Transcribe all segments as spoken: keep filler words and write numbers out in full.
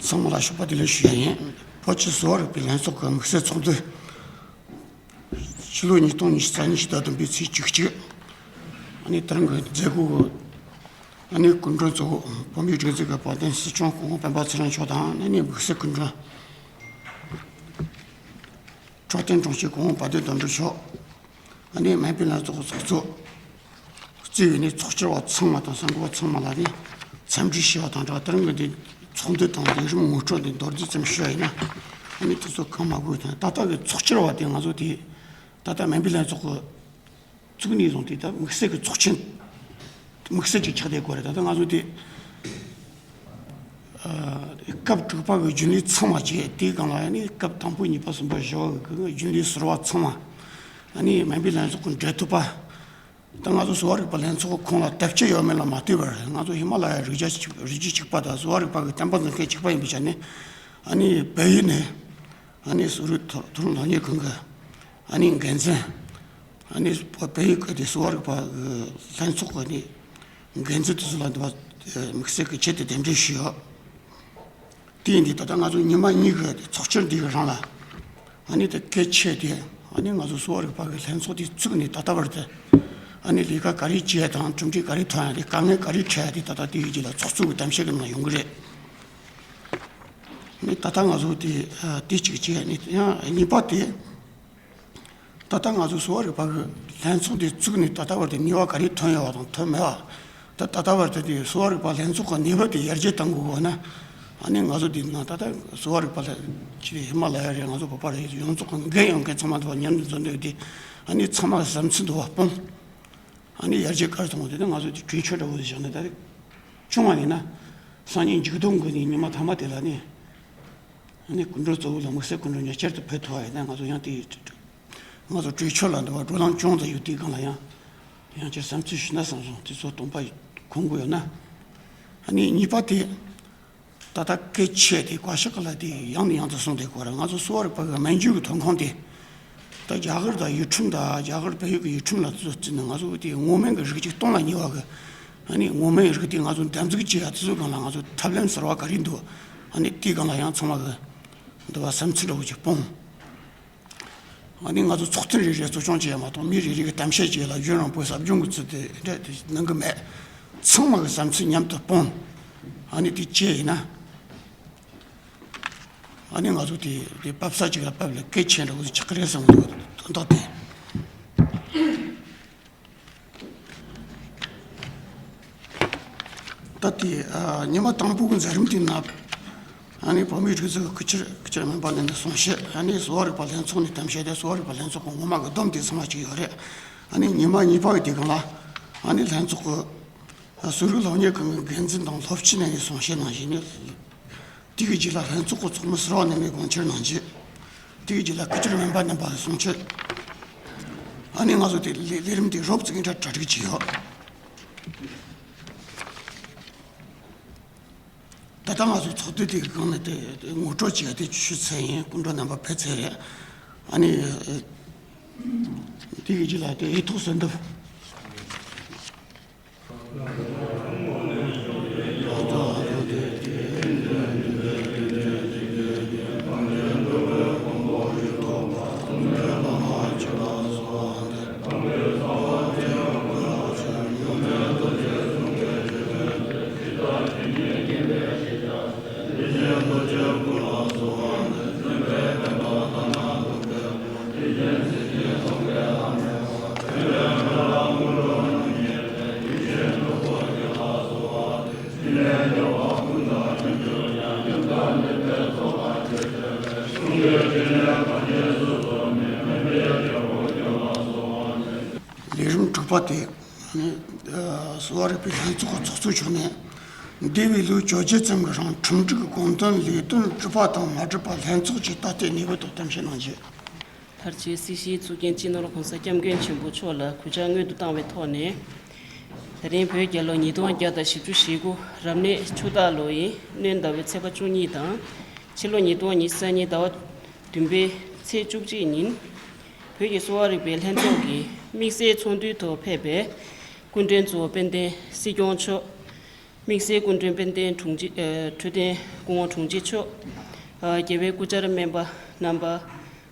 ཚང་མ་ལ་ཕྱུག་པ་བདེ་ལེགས་ཞུ་ཡ་ཡིན། བོད་ཀྱི་གསོ་བ་རིག་པའི་ལྷན་ཚོགས་ཀྱི་དམིགས་བསལ་ཚོགས་འདུ། ཕྱི་ལོ་ཉིས་སྟོང་ཉི་ཤུ་རྩ་གཉིས་ཕྱི་ཟླ་བདུན་པའི་ཚེས་བཅུ་གཅིག་ཨ་ནི་དེ་རིང་གི་མཛད་སྒོ། ཨ་ནི་སྐུ་མགྲོན་གཙོ་བོ་བོད་མིའི་སྒྲིག་འཛུགས་ཀྱི་དཔལ་ལྡན་སྲིད་སྐྱོང་སྐུ་ངོ་སྤེན་པ་ཚེ་རིང་མཆོག་དང་། ཨ་ནི་དམིགས་བསལ་སྐུ་མགྲོན་འཕྲོད་བསྟེན་དྲུང་ཆེ་སྐུ་ངོ་དཔལ་ལྡན་དོན་གྲུབ་མཆོག་ཨ་ནི་སྨན་པའི་ལྷན་ཚོགས་ཀྱི་ཚོགས་གཙོ། གཙོས་ཡོད་ནས་ཚོགས་བཅར་བ་ཚང་མ་དང་གསར་འགོད་པ་ཚང་མ་ལ་ནི་འཚམས་འདྲི་ཞུ་བ་དང་སྦྲགས། དེ་རིང་གི་འདི་ཚོགས་འདུ་དང་ལས་རིམ་ངོ་སྤྲོད་འདི་མདོར་བསྡུས་ཙམ་ཞུ་བ་ཡིན་ན། ཨ་ནི་དེ་ཚོ་གང་མ་དགོས་དང་། ད་ལྟ་གི་ཚོགས་བཅར་བ་དེ་ང་ཚོ་དེ་ད་ལྟ་སྨན་པའི་ལྷན་ཚོགས་ཀྱི་བཙུགས་ནས་བཟུང་སྟེ་ད་དམིགས་བསལ་གྱི་ཚོགས་ཆེན་དམིགས་བསལ་གྱི་ཆགས་བསྡད་ཡོད་རེད། ད་ལྟ་ང་ཚོ་དེ་ཨ་སྐབས་དྲུག་པ་གི་རྒྱུན་ལས་ཚང་མ་བྱས། དེའི་སྒང་ལ་ཡང་ནི་སྐབས་དང་པོ་གཉིས་པ་གསུམ་པ་བཞི་པ་གི་རྒྱུན་ལས་ཟུར་པ་ཚང་མ། ཨ་ནི་སྨན་པའི་ལྷན་ཚོགས་ཀྱི་འབྲེལ་མཐུད་པ། ད་ང་ཚོ་གསོ་བ་རིག་པ་ལྷན་ཚོགས་ཁོངས་ལ་དར་ཁྱབ་ཡོད་མེད་ལ་མ་ལྟོས་པར། ང་ཚོ་ཧི་མ་ལ་ཡའི་རི་རྒྱ་གཅིག་རི་རྒྱུད་གཅིག་པ་དང་གསོ་བ་རིག་པ་གི་བསྟན་པ་འཛིན་མཁན་གཅིག་པ་ཡིན་པའི་ཆ་ནས། ཨ་ནི་བལ་ཡུལ་ནས་ཨ་ནི་གསོ་རིག་མཐོ་མཐོ་རིམ་སློབ་གཉེར་ཁང་གི་ཨ་ནི་འགན་འཛིན། ཨ་ནི་བལ་ཡུལ་ཁུལ་དེ་གསོ་བ་རིག་པ་གི་ལྷན་ཚོགས་ཀྱི་ཨ་ནི་འགན་འཛིན་དེ་ཚོ་ལ་འདི་བ་དམིགས་བསལ་གྱི་ཆེད་དུ་གདན་འདྲེན་ཞུས་ཡོད། དེ་ཡིན་དུས་ད་ལྟ་ང་ཚོ་ཉི་མ་གཉིས་ཀྱི་ཚོགས་བཅར་འདི་གི་རིང་ལ། ཨ་ནི་དེ་གལ་ཆེ་དེ། ཨ་ནི་ང་ཚོ་གསོ་བ་རིག་པ་གི་ལྷན་ཚོགས་དེ་བཙུགས་ནས་ད་ལྟ་བར་དུ། ཨ་ནི་ལས་ཀ་ག་རེ་བྱས་དང་གྲུབ་འབྲས་ག་རེ་ཐོན་ཡ་དེ། དཀའ་ངལ་ག་རེ་འཕྲད་ཡ་དེ་ད་ལྟ་དེའི་རྗེས་ལ་ཚོགས་གཙོ་གི་གཏམ་བཤད་གི་ནང་ཡོང་གི་རེད། ཨ་ནི་ད་ལྟ་ང་ཚོ་དེ་ཨ་དེ་གཅིག་བྱས། ཨ་ནི་ཡང་གཉིས་པ་དེ། ད་ལྟ་ང་ཚོ་གསོ་བ་རིག་པ་གི་ལྷན་ཚོགས་དེ་བཙུགས་ནས་ད་ལྟ་བར་དུ་ནུས་པ་ག་རེ་ཐོན་ཡོད་པ་དང་ཐོན་མེད་པ། ད་ད་ལྟ་བར་དུ་དེ་གསོ་བ་རིག་པ་ལྷན་ཚོགས་ཀྱི་ནུས་པ་དེ་ཡར་རྒྱས་གཏང་དགོས་ན། ཨ་ནི་ང་ཚོ་དེ་ན་ད་ལྟ་གསོ་བ་རིག་པ་ལ་ཅི་རེད། ཧི་མ་ལ་ཡ་རེད། ང་ཚོ་བོད་པ་རེད། ཡོངས་རྫོགས་ཀྱི་འགན་ཡོད་མཁན་ཚང་མ་འདུག་པ། མཉམ་དུ་འཛོམས་འདུག་དེ། ཨ་ནི་ཚང་མ་བསམ་ཚུལ་འདུག་པ་སྤུངས། ཨ་ནི་ཡར་རྒྱས་ག་རེ་གཏོང་དགོས་དེ་ནི་ང་ཚོ་དེ་གྲོས་ཆོད་འདྲ་བོ་ཞིག་བཞག་ན། ད་རེས་ཆུང་བ་ཡིན་ན་སང་ཉིན་མཇུག་སྡོམ་གི་ནི་ཉི་མ་མཐའ་མ་དེ་ལ་ནི། ཨ་ནི་སྐུ་མགྲོན་གཙོ་བོ་ལ་དམིགས་བསལ་སྐུ་མགྲོན་ཉག་ཅར་དུ་ཕེབས་ཐུབ་པ་ཡིན་ན། ང་ཚོ་ཡང་དེ་ང་ཚོ་གྲོས་ཆོད་ལ་འདི་བ་བགྲོ་གླེང་བྱུང་ཚར་ཡོད། དེའི་སྒང་ལ་ཡང་ཡང་བསྐྱར་བསམ་ཚུལ་ཞུས་ན་བསམ་སོང་། དེ་ཚོ་སྟོང་པ་གོ་གི་ཡོད་ན། ཨ་ནི་གཉིས་པ་དེ། ད་ལྟ་གལ་ཆེ་དེ་བཀའ་ཤག་ལ་དེ་ཡང་ནས་ཡང་དུ་གསུངས་ཏེ་གོ་ར། ང་ཚོ་གསོ་བ་རིག་པ་གི་སྨན་བཅོས་ཀྱི་ཐོན་ཁུངས་དེ། ད་རྒྱ་གར་དང་ཡུལ་ཁྲིམས་དང་། རྒྱ་གར་བལ་ཡུལ་གྱི་ཡུལ་ཁྲིམས་ལ་བརྩི་ན། ང་ཚོ་དེ་སྔོ་སྨན་གྱི་རིགས་ཅིག་སྟོང་ལ་ཉེ་བ་གི། ཨ་ནི་སྔོ་སྨན་རིགས་དེ་ང་ཚོ་འདེམས་འཛུགས་བྱེད་ཡ་དེ་ཚོ་སྒང་ལ་ང་ཚོ་ཐབས་ལམ་གསར་བ་ག་རེ་འདུག་ཨ་ནི་དེའི་སྒང་ལ་ཡང་ཚང་མ་གི་འདི་བ་བསམ་ཚུལ་འདྲ་བོ་ཅིག་སྤུངས། ཨ་ནི་ང་ཚོ་ཚོགས་ཐེངས་རེ་རེ་གཙོ་སྐྱོང་བྱེད་ཡ་མ་གཏོགས། མི་རེ་རེ་གི་གཏམ་བཤད་བྱེད་ཡ་ལ་རྒྱུན་རིང་པོའི་ཟབ་སྦྱོང་གི་ཚུལ་དེ་འདྲ་དེ་གནང་གི་མེད། ཚང་མ་གི་བསམ་ཚུལ་མཉམ་དུ་སྤུངས། ཨ་ནི་དེ་བྱས་ཡིན་ན། ཨ་ནི་ང་ཚོ་དེ་དེ་བབས་ས་གཅིག་ལ་བབས་ལ་གལ་ཆེན་འདྲ་བོ་ཞིག་ཆགས་ཀྱི་རེད་བསམ་གི་འདུག་དོན་དག་དེ། ད་དེ་ཨ་ཉི་མ་དང་པོ་གི་མཛད་རིམ་དེ་ནང་། ཨ་ནི་བོད་མིའི་སྒྲིག་འཛུགས་ཀྱི་སྐུ་ཕྱིར་སྐུ་ཕྱིར་སྨན་པ་ནས་ནས་གསུང་བཤད། ཨ་ནི་གསོ་བ་རིག་པ་ལྷན་ཚོགས་ནས་གཏམ་བཤད་དེ། གསོ་བ་རིག་པ་ལྷན་ཚོགས་ཀྱི་ངོ་མ་གི་སྡོམ་དེ་ཚང་མ་གཅིག་ཡོད་རེད། ཨ་ནི་ཉི་མ་གཉིས་པ་གི་དེ་སྒང་ལ་ཨ་ནི་ལྷན་ཚོགས་ཀྱི་གསོ་རིག་སློབ་གཉེར་ཁང་གི་འགན་འཛིན་དང་སློབ་སྤྱི་རྣམ་པས་གསུང་བཤད་གནང་བཞིན་ནས། དེ་གི་རྗེས་ལ་ལྷན་ཚོགས་ཀྱི་ཚོགས་མི་ཟུར་པ་རྣམ་པས་དགོངས་འཆར་གནང་རྗེས། དེ་གི་རྗེས་ལ་སྐུ་ཕྱིར་སྨན་པ་རྣམ་པ་གསུང་ཆོས། ཨ་ནི་ང་ཚོ་དེ་ལས་ལས་རིམ་དེ་རོབ་ཙམ་གྱི་འདྲ་གྲ་སྒྲིག་བྱས་ཡོད། ད་ལྟ་ང་ཚོ་ཚོགས་འདུ་དེ་གི་སྒང་ནས་དེ་དེ་ངོ་སྤྲོད་བྱས་ཏེ་ཞུས་ཚར་ཡིན། སྐུ་མགྲོན་རྣམ་པ་ཕེབས་ཚར་རེད། ཨ་ནི་དེ་གི་རྗེས་ལ་དེ་ཡིག་ཐོག་གསོལ་འདེབས། ལས་རིམ་དྲུག་པ་དེ། ནི་གསོ་བ་རིག་པའི་ལྷན་ཚོགས་ཀྱི་ཚོགས་གཙོ་མཆོག་ནས། འདས་པའི་ལོ་བཅོ་བརྒྱད་ཙམ་གྱི་རིང་ཁྲིམས་སྒྲིག་གི་དགོངས་དོན་ལས་དོན་གྲུབ་པ་དང་མ་གྲུབ་པ། ལྷན་ཚོགས་ཀྱི་ལྟ་རྟོག་ནུས་པ་ཐོག་གཏམ་བཤད་གནང་རྗེས། མཐར་ཆེད་སྲིད་སྤྱིའི་གཙུག་རྒྱན་སྤྱི་ནོར་༸གོང་ས་༸སྐྱབས་མགོན་ཆེན་པོ་མཆོག་ལ་གུས་ཕྱག་སྔོན་དུ་བཏང་བའི་ཐོག་ནས། དེ་རིང་བོད་རྒྱལ་ལོ་ཉིས་སྟོང་བརྒྱ་དང་བཞི་བཅུ་ཞེ་དགུ་རབ་གནས་ཆུ་སྟག་ལོ་ཡི་སྣྲོན་ཟླ་བའི་ཚེས་པ་བཅུ་གཉིས་དང་། ཕྱི་ལོ་ཉིས་སྟོང་ཉི་ཤུ་རྩ་གཉིས་ཟླ་བ་བདུན་པའི་ཚེས་བཅུ་གཅིག་ཉིན། བོད་ཀྱི་གསོ་བ་རིག་པའི་ལྷན་ཚོགས་ཀྱི་དམིགས་བསལ་ཚོགས་འདུའི་ཐོག་ཕེབས་པའི་སྐུ་མགྲོན་གཙོ་བོ་དཔལ་ལྡན་སྲིད་སྐྱོང་མཆོག་དམིགས་བསལ་སྐུ་མགྲོན་དཔལ་ལྡན་དྲུང་ཆེ། ཨ། འཕྲོད་བསྟེན་སྐུ་ངོ་དྲུང་ཆེ་མཆོག་ཨ། རྒྱལ་བའི་སྐུ་བཅར་སྨན་པ་རྣམ་པ།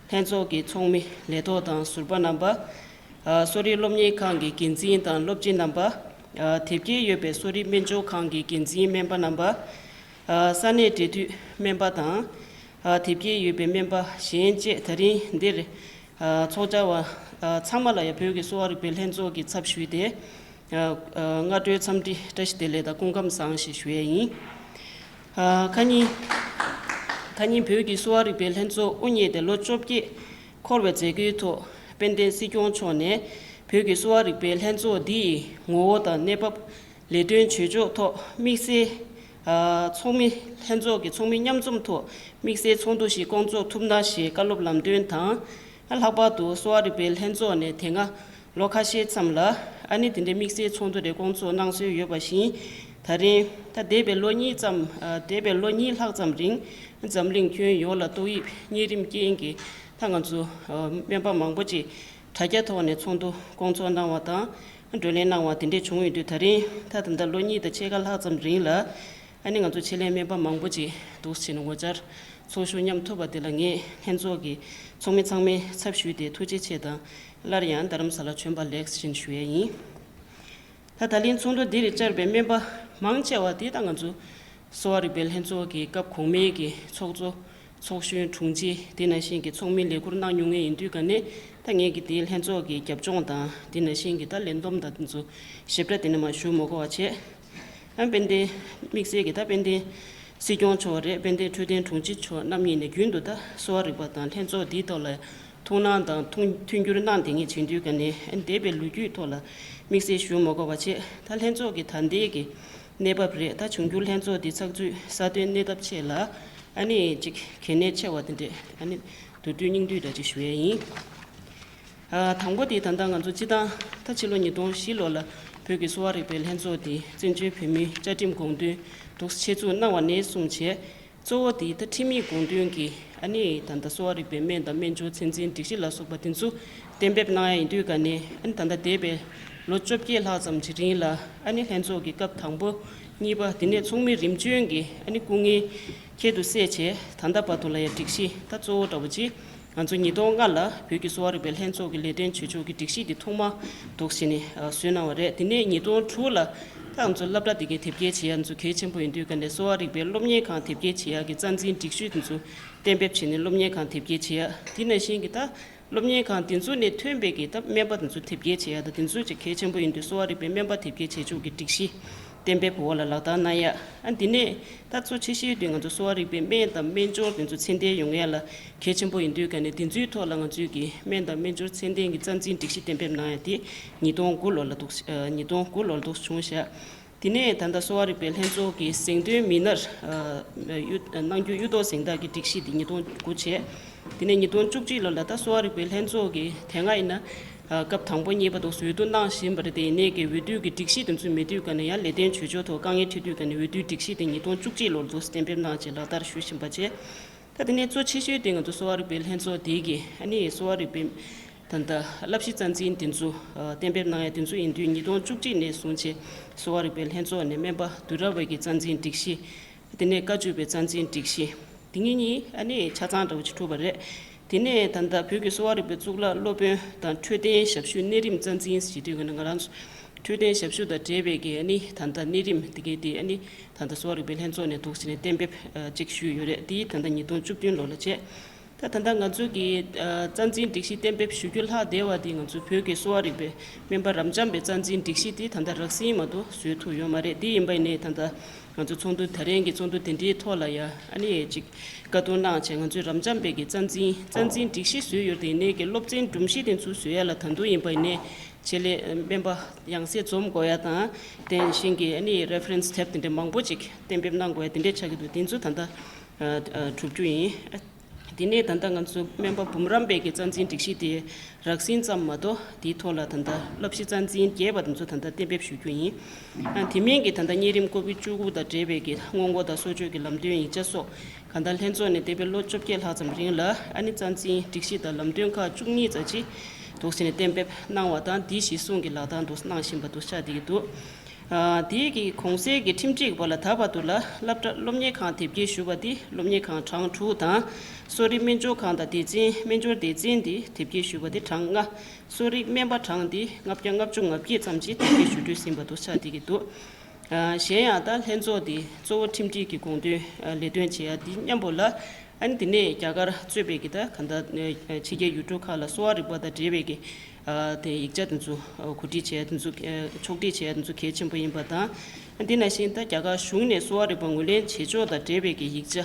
ལྷན་ཚོགས་ཀྱི་ཚོགས་མི་ལས་ཐོག་དང་ཟུར་པ་རྣམ་པ། ཨ། གསོ་རིག་སློབ་གཉེར་ཁང་གི་འགན་འཛིན་དང་སློབ་སྤྱི་རྣམ་པ། ཨ། དེབ་སྐྱེལ་ཡོད་པའི་གསོ་རིག་སྨན་སྦྱོར་ཁང་གི་འགན་འཛིན་སྨན་པ་རྣམ་པ། ཨ། ས་གནས་འབྲེལ་མཐུད་སྨན་པ་དང་། ཨ། དེབ་སྐྱེལ་ཡོད་པའི་སྨན་པ་གཞན་བཅས་ད་རིང་འདིར། ཨ། ཚོགས་བཅར་བ། ཨ། ཚང་མ་ལ་ཡང་བོད་ཀྱི་གསོ་བ་རིག་པའི་ལྷན་ཚོགས་ཀྱི་ཚབ་ཞུས་ཏེ། ཨ། ཨ། སྔ་དྲོའི་འཚམས་འདྲི་བཀྲ་ཤིས་བདེ་ལེགས་དང་སྐུ་ཁམས་བཟང་ཞེས་ཞུ་ཡས་ཡིན། ཨ། ཁ་ཉིན། ཁ་ཉིན་བོད་ཀྱི་གསོ་བ་རིག་པའི་ལྷན་ཚོགས་དབུ་བརྙེས་ཏེ་ལོ་བཅོ་བརྒྱད་འཁོར་བའི་མཛད་སྒོའི་ཐོག་དཔལ་ལྡན་སྲིད་སྐྱོང་མཆོག་ནས་བོད་ཀྱི་གསོ་བ་རིག་པའི་ལྷན་ཚོགས་འདི་ཡི་ངོ་བོ་དང་གནས་བབ། ལས་དོན་བྱེད་ཕྱོགས་ཐོག་དམིགས་བསལ། ཨ། ཚོགས་མི་ལྷན་ཚོགས་ཀྱི་ཚོགས་མི་མཉམ་འཛོམས་ཐོག་དམིགས་བསལ་ཚོགས་འདུ་ཞིག་སྐོང་ཚོགས་ཐུབ་ན་ཞེས་བཀའ་སློབ་ལམ་སྟོན་དང་། ལྷག་པར་དུ་གསོ་བ་རིག་པའི་ལྷན་ཚོགས་ནས་དེ་སྔ་ལོ་ཁ་ཤས་མཚམས་ལ་ཨ་ནི་དེ་འདྲའི་དམིགས་བསལ་ཚོགས་འདུ་རེ་སྐོང་ཚོགས་གནང་སྲོལ་ཡོད་པ་བཞིན། ད་རིང་ད་འདས་པའི་ལོ་གཉིས་ཙམ། ཨ། འདས་པའི་ལོ་གཉིས་ལྷག་ཙམ་རིང་འཛམ་གླིང་ཁྱོན་ཡོངས་ལ་ཏོག་དབྱིབས་གཉན་རིམས་རྐྱེན་གྱིས་ད་ང་ཚོ། ཨ། སྨན་པ་མང་པོ་ཅིག་དྲ་རྒྱ་ཐོག་ནས་ཚོགས་འདུ་སྐོང་ཚོགས་གནང་བ་དང་། བགྲོ་གླེང་གནང་བ་དེ་འདྲས་བྱུང་ཡོད་དུས། ད་རིང་ད་ད་ལྟ་ལོ་གཉིས་དང་ཕྱེད་ཀ་ལྷག་ཙམ་རིང་ལ་ཨ་ནི་ང་ཚོ་ཆེད་ལས་སྨན་པ་མང་པོ་ཅིག་འདུག་སེ་བྱས་ནས་ངོ་བཅར་ཚོགས་ཞུགས་མཉམ་ཐུབ་པ་དེ་ལ་ངས་ལྷན་ཚོགས་ཀྱི་ཚོགས་མི་ཚང་མའི་ཚབ་ཞུས་ཏེ་ཐུགས་རྗེ་ཆེ་དང་། སླར་ཡང་རྡ་རམ་ས་ལ་བྱོན་པ་ལེགས་ཞེས་ཞུ་ཡས་ཡིན། ད་ད་ལན་ཚོགས་འདུ་འདིར་བཅར་བའི་སྨན་པ་མང་ཆེ་བ་དེ་ད་ང་ཚོ་གསོ་བ་རིག་པའི་ལྷན་ཚོགས་ཀྱི་སྐབས་གོང་མའི་གི་ཚོགས་གཙོ། ཚོགས་གཞོན་དྲུང་ཆེ། དེ་ནང་བཞིན་གྱི་ཚོགས་མི་ལས་ཁུར་གནང་མྱོང་མཁན་ཡིན་དུས་ཀ་ནས། ད་ངེད་ཀྱི་དེའི་ལྷན་ཚོགས་ཀྱི་རྒྱབ་ལྗོངས་དང་། དེ་ནང་བཞིན་གྱི་ད་ལས་བསྡོམས་དང་དེ་ཚོ་ཞིབ་ཕྲ་དེ་ནས་མར་ཞུ་མ་དགོས་པ་བྱས། ཨ། དཔལ་ལྡན་དམིགས་བསལ་གྱི་ད་དཔལ་ལྡན་སྲིད་སྐྱོང་མཆོག་རེད། དཔལ་ལྡན་འཕྲོད་བསྟེན་དྲུང་ཆེ་མཆོག་རྣམ་གཉིས་ནས་རྒྱུན་དུ་ད་གསོ་བ་རིག་པ་དང་ལྷན་ཚོགས་འདིའི་ཐོག་ལ་ཐུགས་སྣང་དང་མཐུན་མཐུན་འགྱུར་གནང་བསྡད་མཁན་ཡིན་དུས་ཀ་ནས། ཨ། འདས་པའི་ལོ་རྒྱུས་ཐོག་ལ་དམིགས་བསལ་ཞུ་མ་དགོས་པ་བྱས། ད་ལྷན་ཚོགས་ཀྱི་ད་ལྟའི་གི་གནས་བབ་རེད། ད་འབྱུང་འགྱུར་ལྷན་ཚོགས་འདི་ཚགས་ཚུད་སྲ་བརྟན་གནས་ཐབས་ཆེད་ལ་ཨ་ནི་ཅིག་གལ་གནད་ཆེ་བ་དེ་འདྲས། ཨ་ནི་མདོར་བསྡུས་སྙིང་བསྡུས་འདྲ་ཅིག་ཞུ་ཡས་ཡིན། ཨ། དང་པོ་དེ་ད་ལྟ་ང་ཚོ་སྤྱི་བཏང་ད་ཕྱི་ལོ་ཉིས་སྟོང་བཞི་ལོ་ལ་བོད་ཀྱི་གསོ་བ་རིག་པའི་ལྷན་ཚོགས་དེ་བཙན་བྱོལ་བོད་མིའི་བཅའ་ཁྲིམས་དགོངས་དོན་འདུག་ཆེད་འཛུགས་གནང་བ་ནས་བཟུང་བྱས། གཙོ་བོ་དེ་ད་ཁྲིམས་ཡིག་དགོངས་དོན་གྱི་ཨ་ནི་ད་ལྟ་གསོ་བ་རིག་པའི་སྨན་དང་སྨན་སྦྱོར་ཚད་འཛིན་སྒྲིག་གཞི་ལ་སོགས་པ་དེ་ཚོ་གཏན་འབེབས་གནང་ཡ་ཡིན་དུས་ཀ་ནས། ཨ་ནི་ད་ལྟ་འདས་པའི་ལོ་བཅོ་བརྒྱད་ལྷག་ཙམ་གྱི་རིང་ལ་ཨ་ནི་ལྷན་ཚོགས་ཀྱི་སྐབས་དང་པོ་གཉིས་པ་དེ་ནས་ཚོགས་མི་རིམ་བྱོན་གྱི་ཨ་ནི་སྐུ་ངལ་ཁྱད་དུ་བསད་བྱས། ད་ལྟ་བར་དུ་ལ་ཡ་སྒྲིག་གཞི་ད་གཙོ་བོ་འདྲ་བོ་ཅིག་ང་ཚོ་ཉིས་སྟོང་ལྔ་ལ་བོད་ཀྱི་གསོ་བ་རིག་པའི་ལྷན་ཚོགས་ཀྱི་ལས་དོན་བྱེད་ཕྱོགས་ཀྱི་སྒྲིག་གཞི་དེ་ཐོག་མ་འདུག་སེ་བྱས་ནས་བཟོས་གནང་བ་རེད། དེ་ནས་ཉིས་སྟོང་དྲུག་ལ་ད་ང་ཚོ་སློབ་གྲྭ་དེ་གའི་དེབ་སྐྱེལ་བྱེད་ཡ་ཚོ་གལ་ཆེན་པོ་ཡིན་དུས་ཀ་ནས། གསོ་བ་རིག་པའི་སློབ་གཉེར་ཁང་དེབ་སྐྱེལ་བྱེད་ཡ་གི་རྩ་འཛིན་སྒྲིག་གཞི་དེ་ཚོ་གཏན་འབེབས་བྱས་ནས་སློབ་གཉེར་ཁང་དེབ་སྐྱེལ་བྱེད་ཡ། དེ་ནང་བཞིན་གྱི་ད་སློབ་གཉེར་ཁང་དེ་ཚོ་ནས་ཐོན་པའི་གི་ད་སྨན་པ་དེ་ཚོ་དེབ་སྐྱེལ་བྱེད་ཡ་ད་དེ་ཚོ་ཅིག་གལ་ཆེན་པོ་ཡིན་དུས། གསོ་བ་རིག་པའི་སྨན་པ་དེབ་སྐྱེལ་བྱེད་ཕྱོགས་ཀྱི་སྒྲིག་གཞི་གཏན་འབེབས་འོག་ལ་ལག་བསྟར་གནང་ཡ། ཨ། འདི་ནས་ད་གཙོ་ཆེ་ཤོས་དེ་ང་ཚོ་གསོ་བ་རིག་པའི་སྨན་དང་སྨན་སྦྱོར་དེ་ཚོ་ཚད་ལྡན་ཡོང་ཡ་ལ་གལ་ཆེན་པོ་ཡིན་དུས་ཀ་ནས། དེ་ཚོའི་ཐོག་ལ་ང་ཚོས་ཀྱི་སྨན་དང་སྨན་སྦྱོར་ཚད་ལྡན་གྱི་རྩ་འཛིན་སྒྲིག་གཞི་གཏན་འབེབས་གནང་ཡ་དེ་ཉིས་སྟོང་དགུ་ལོ་ལ་འདུག་ཨ། ཉིས་སྟོང་དགུ་ལོ་ལ་འདུག་བྱུང་ཤག་དེ་ནས་ད་ལྟ་གསོ་བ་རིག་པའི་ལྷན་ཚོགས་ཀྱི་གཟེངས་ཐོན་མི་སྣར། ཨ། གཡུ། གནང་རྒྱུ་གཡུ་ཐོག་གཟེངས་རྟགས་ཀྱི་སྒྲིག་གཞི་དེ་ཉིས་སྟོང་དགུ་བྱས། དེ་ནས་ཉིས་སྟོང་བཅུ་གཅིག་ལོ་ལ་ད་གསོ་བ་རིག་པའི་ལྷན་ཚོགས་ཀྱི་དེ་སྔ་ཡིན་ན། ཨ། སྐབས་དང་པོ་གཉིས་པ་དུ་འོས་བསྡུ་གནང་བཞིན་པ་རེད། དེ་ཡིན་ནའི་གི་འོས་བསྡུ་གི་སྒྲིག་གཞི་དེ་ཚོ་མེད་དུས་ཀ་ནས་ཡང་ལས་དོན་བྱེད་ཕྱོགས་ཐོག་དཀའ་ངལ་འཕྲད་དུས་ཀ་ནས། འོས་བསྡུའི་སྒྲིག་གཞི་དེ་ཉིས་སྟོང་བཅུ་གཅིག་ལོར་དུ་གཏན་འབེབས་གནང་བྱས་ལག་བསྟར་ཞུ་བཞིན་པ་བྱས། ད་དེ་ནས་གཙོ་ཆེ་ཤོས་དེ་ང་ཚོ་གསོ་བ་རིག་པའི་ལྷན་ཚོགས་དེ་གི་ཨ་ནི་གསོ་བ་རིག་པའི་ད་ལྟ་བསླབ་གཞི་རྩ་འཛིན་དེ་ཚོ། ཨ། གཏན་འབེབས་གནང་ཡ་དེ་ཚོ་ཡིན་དུས། ཉིས་སྟོང་བཅུ་གཅིག་ནས་བཟུང་བྱས་གསོ་བ་རིག་པའི་ལྷན་ཚོགས་ནས་སྨན་པ་དུས་རབས་བར་གྱི་རྩ་འཛིན་སྒྲིག་གཞི། དེ་ནས་བཀའ་བཅུ་པའི་རྩ་འཛིན་སྒྲིག་གཞི། དེ་གཉིས་གཉིས་ཨ་ནི་ཆ་ཚང་འདྲ་བོ་ཅིག་གྲུབ་པ་རེད། དེ་ནས་ད་ལྟ་བོད་ཀྱི་གསོ་བ་རིག་པའི་གཙུག་ལག་སློབ་དཔོན་དང་འཕྲོད་བསྟེན་ཞབས་ཞུའི་གནས་རིམ་རྩ་འཛིན་ཞེས་དུས་ཀ་ནས་ང་རང་ཚོ་འཕྲོད་བསྟེན་ཞབས་ཞུ་དང་འབྲེལ་བའི་གི་ཨ་ནི་ད་ལྟ་གནས་རིམ་དེ་གའི་དེ་ཨ་ནི་ད་ལྟ་གསོ་བ་རིག་པའི་ལྷན་ཚོགས་ནས་འདུག་སེ་བྱས་ནས་གཏན་འབེབས། ཨ། ཅིག་ཞུས་ཡོད་རེད། དེ་ད་ལྟ་ཉིས་སྟོང་བཅུ་བདུན་ལོ་ལ་བྱས། ད་ད་ལྟ་ང་ཚོ་གི། ཨ། རྩ་འཛིན་སྒྲིག་གཞི་གཏན་འབེབས་ཞུ་རྒྱུ་ལྷག་བསྡད་པ་དེ་ང་ཚོ་བོད་ཀྱི་གསོ་བ་རིག་པའི་སྨན་པ་རབ་འབྱམས་པའི་རྩ་འཛིན་སྒྲིག་གཞི་དེ་ད་ལྟ་རགས་ཟིན་མ་གཏོགས་བཟོས་ཐུབ་ཡོད་མ་རེད། དེ་ཡིན་པ་ཡིན་ནའི་ད་ལྟ་ང་ཚོ་ཚོགས་འདུ། ད་རིང་གི་ཚོགས་འདུ་དེ་འདྲའི་ཐོག་ལ་ཡ་ཨ་ནི་ཅིག་བཀའ་བསྡུར་གནང་བྱས། ང་ཚོས་རབ་འབྱམས་པའི་གི་རྩ་འཛིན་རྩ་འཛིན་སྒྲིག་གཞི་བཟོས་ཡོད་དེ་ཡིན་ནའི་གི་སློབ་ཚན་སྒྲོམ་གཞི་དེ་ཚོ་བཟོ་ཡ་ལ་ད་དུང་ཡིན་པ་ཡིན་ནའི་ཆེད་ལས་སྨན་པ་ཡང་སེ་འཛོམས་དགོས་ཡ་དང་། དེ་བཞིན་གྱི་ཨ་ནི་རེ་ཕེ་རེན་སི་དེབ་དེ་འདྲ་མང་པོ་ཅིག་གཏན་འབེབས་གནང་དགོས་ཡ་དེ་འདྲ་ཆགས་ཀྱི་འདུག་དེ་ཚོ་ད་ལྟ། ཨ། ཨ། གྲུབ་རྒྱུ་ཡིན། དེ་ནས་ད་ལྟ་ང་ཚོ་སྨན་པ་འབུམ་རམས་པའི་གི་རྩ་འཛིན་སྒྲིག་གཞི་དེ་རགས་ཟིན་ཙམ་མ་གཏོགས། དེའི་ཐོག་ལ་ད་ལྟ་བསླབ་གཞི་རྩ་འཛིན་རྒྱས་པ་དེ་ཚོ་ད་ལྟ་གཏན་འབེབས་ཞུ་རྒྱུ་ཡིན། ཨ། དེ་མིན་གྱི་ད་ལྟ་གཉན་རིམས་ཀོ་བིད་བཅུ་དགུ་དང་འབྲེལ་བའི་གི་སྔོན་འགོག་དང་གསོ་བཅོས་ཀྱི་ལམ་སྟོན་ཡིག་ཆ་སོགས་གང་ལྟར་ལྷན་ཚོགས་ནས་འདས་པའི་ལོ་བཅོ་བརྒྱད་ལྷག་ཙམ་རིང་ལ་ཨ་ནི་རྩ་འཛིན་སྒྲིག་གཞི་དང་ལམ་སྟོན་ཁག་བཅུ་གཉིས་ཙམ་ཅིག་འདུག་སེ་ནས་གཏན་འབེབས་གནང་བ་དང་། འདི་གཞིར་བཟུང་གི་ལག་བསྟར་འདུག་གནང་བཞིན་པ་འདུག་ཆགས་བསྡད་ཀྱི་འདུག་ཨ། དེའི་གི་གོང་གསལ་གྱི་ཁྲིམས་སྒྲིག་པ་ལ་ད་བར་དུ་ལ་སློབ་གྲྭ་སློབ་གཉེར་ཁང་དེབ་སྐྱེལ་ཞུས་པ་དེ་སློབ་གཉེར་ཁང་གྲངས་དྲུག་དང་། གསོ་རིག་སྨན་སྦྱོར་ཁང་དང་སྡེ་ཚན་སྨན་སྦྱོར་སྡེ་ཚན་དེ་དེབ་སྐྱེལ་ཞུས་པ་དེ་གྲངས་ལྔ། གསོ་རིག་སྨན་པ་གྲངས་དེ་ལྔ་བརྒྱ་ལྔ་བཅུ་ང་བརྒྱད་ཙམ་ཅིག་དེབ་སྐྱེལ་ཞུ་འདོད་ཟིན་པ་འདུག་ཆགས་བསྡད་ཀྱི་འདུག་ཨ། གཞན་ཡང་ད་ལྷན་ཚོགས་དེ་གཙོ་བོ་ཁྲིམས་སྒྲིག་གི་དགོངས་དོན་ལས་དོན་བྱེད་ཡ་དེ་མཉམ་པོ་ལ། ཨ་ནི་དེ་ནས་རྒྱ་གར་གཙོས་པའི་གི་ད་ག་ད་ཕྱི་རྒྱལ་ཡུལ་གྲུ་ཁག་ལ་གསོ་བ་རིག་པ་དང་འབྲེལ་བའི་གི་ཨ་དེ་ཡིག་ཆ་དེ་ཚོ་གོ་སྒྲིག་བྱས་དེ་ཚོ་ཕྱོགས་སྒྲིག་བྱས་དེ་ཚོ་གལ་ཆེན་པོ་ཡིན་པ་དང་། དེ་ནང་བཞིན་ད་རྒྱ་གར་གཞུང་ནས་གསོ་བ་རིག་པ་ངོས་ལེན་བྱེད་ཕྱོགས་དང་འབྲེལ་བའི་གི་ཡིག་ཆ་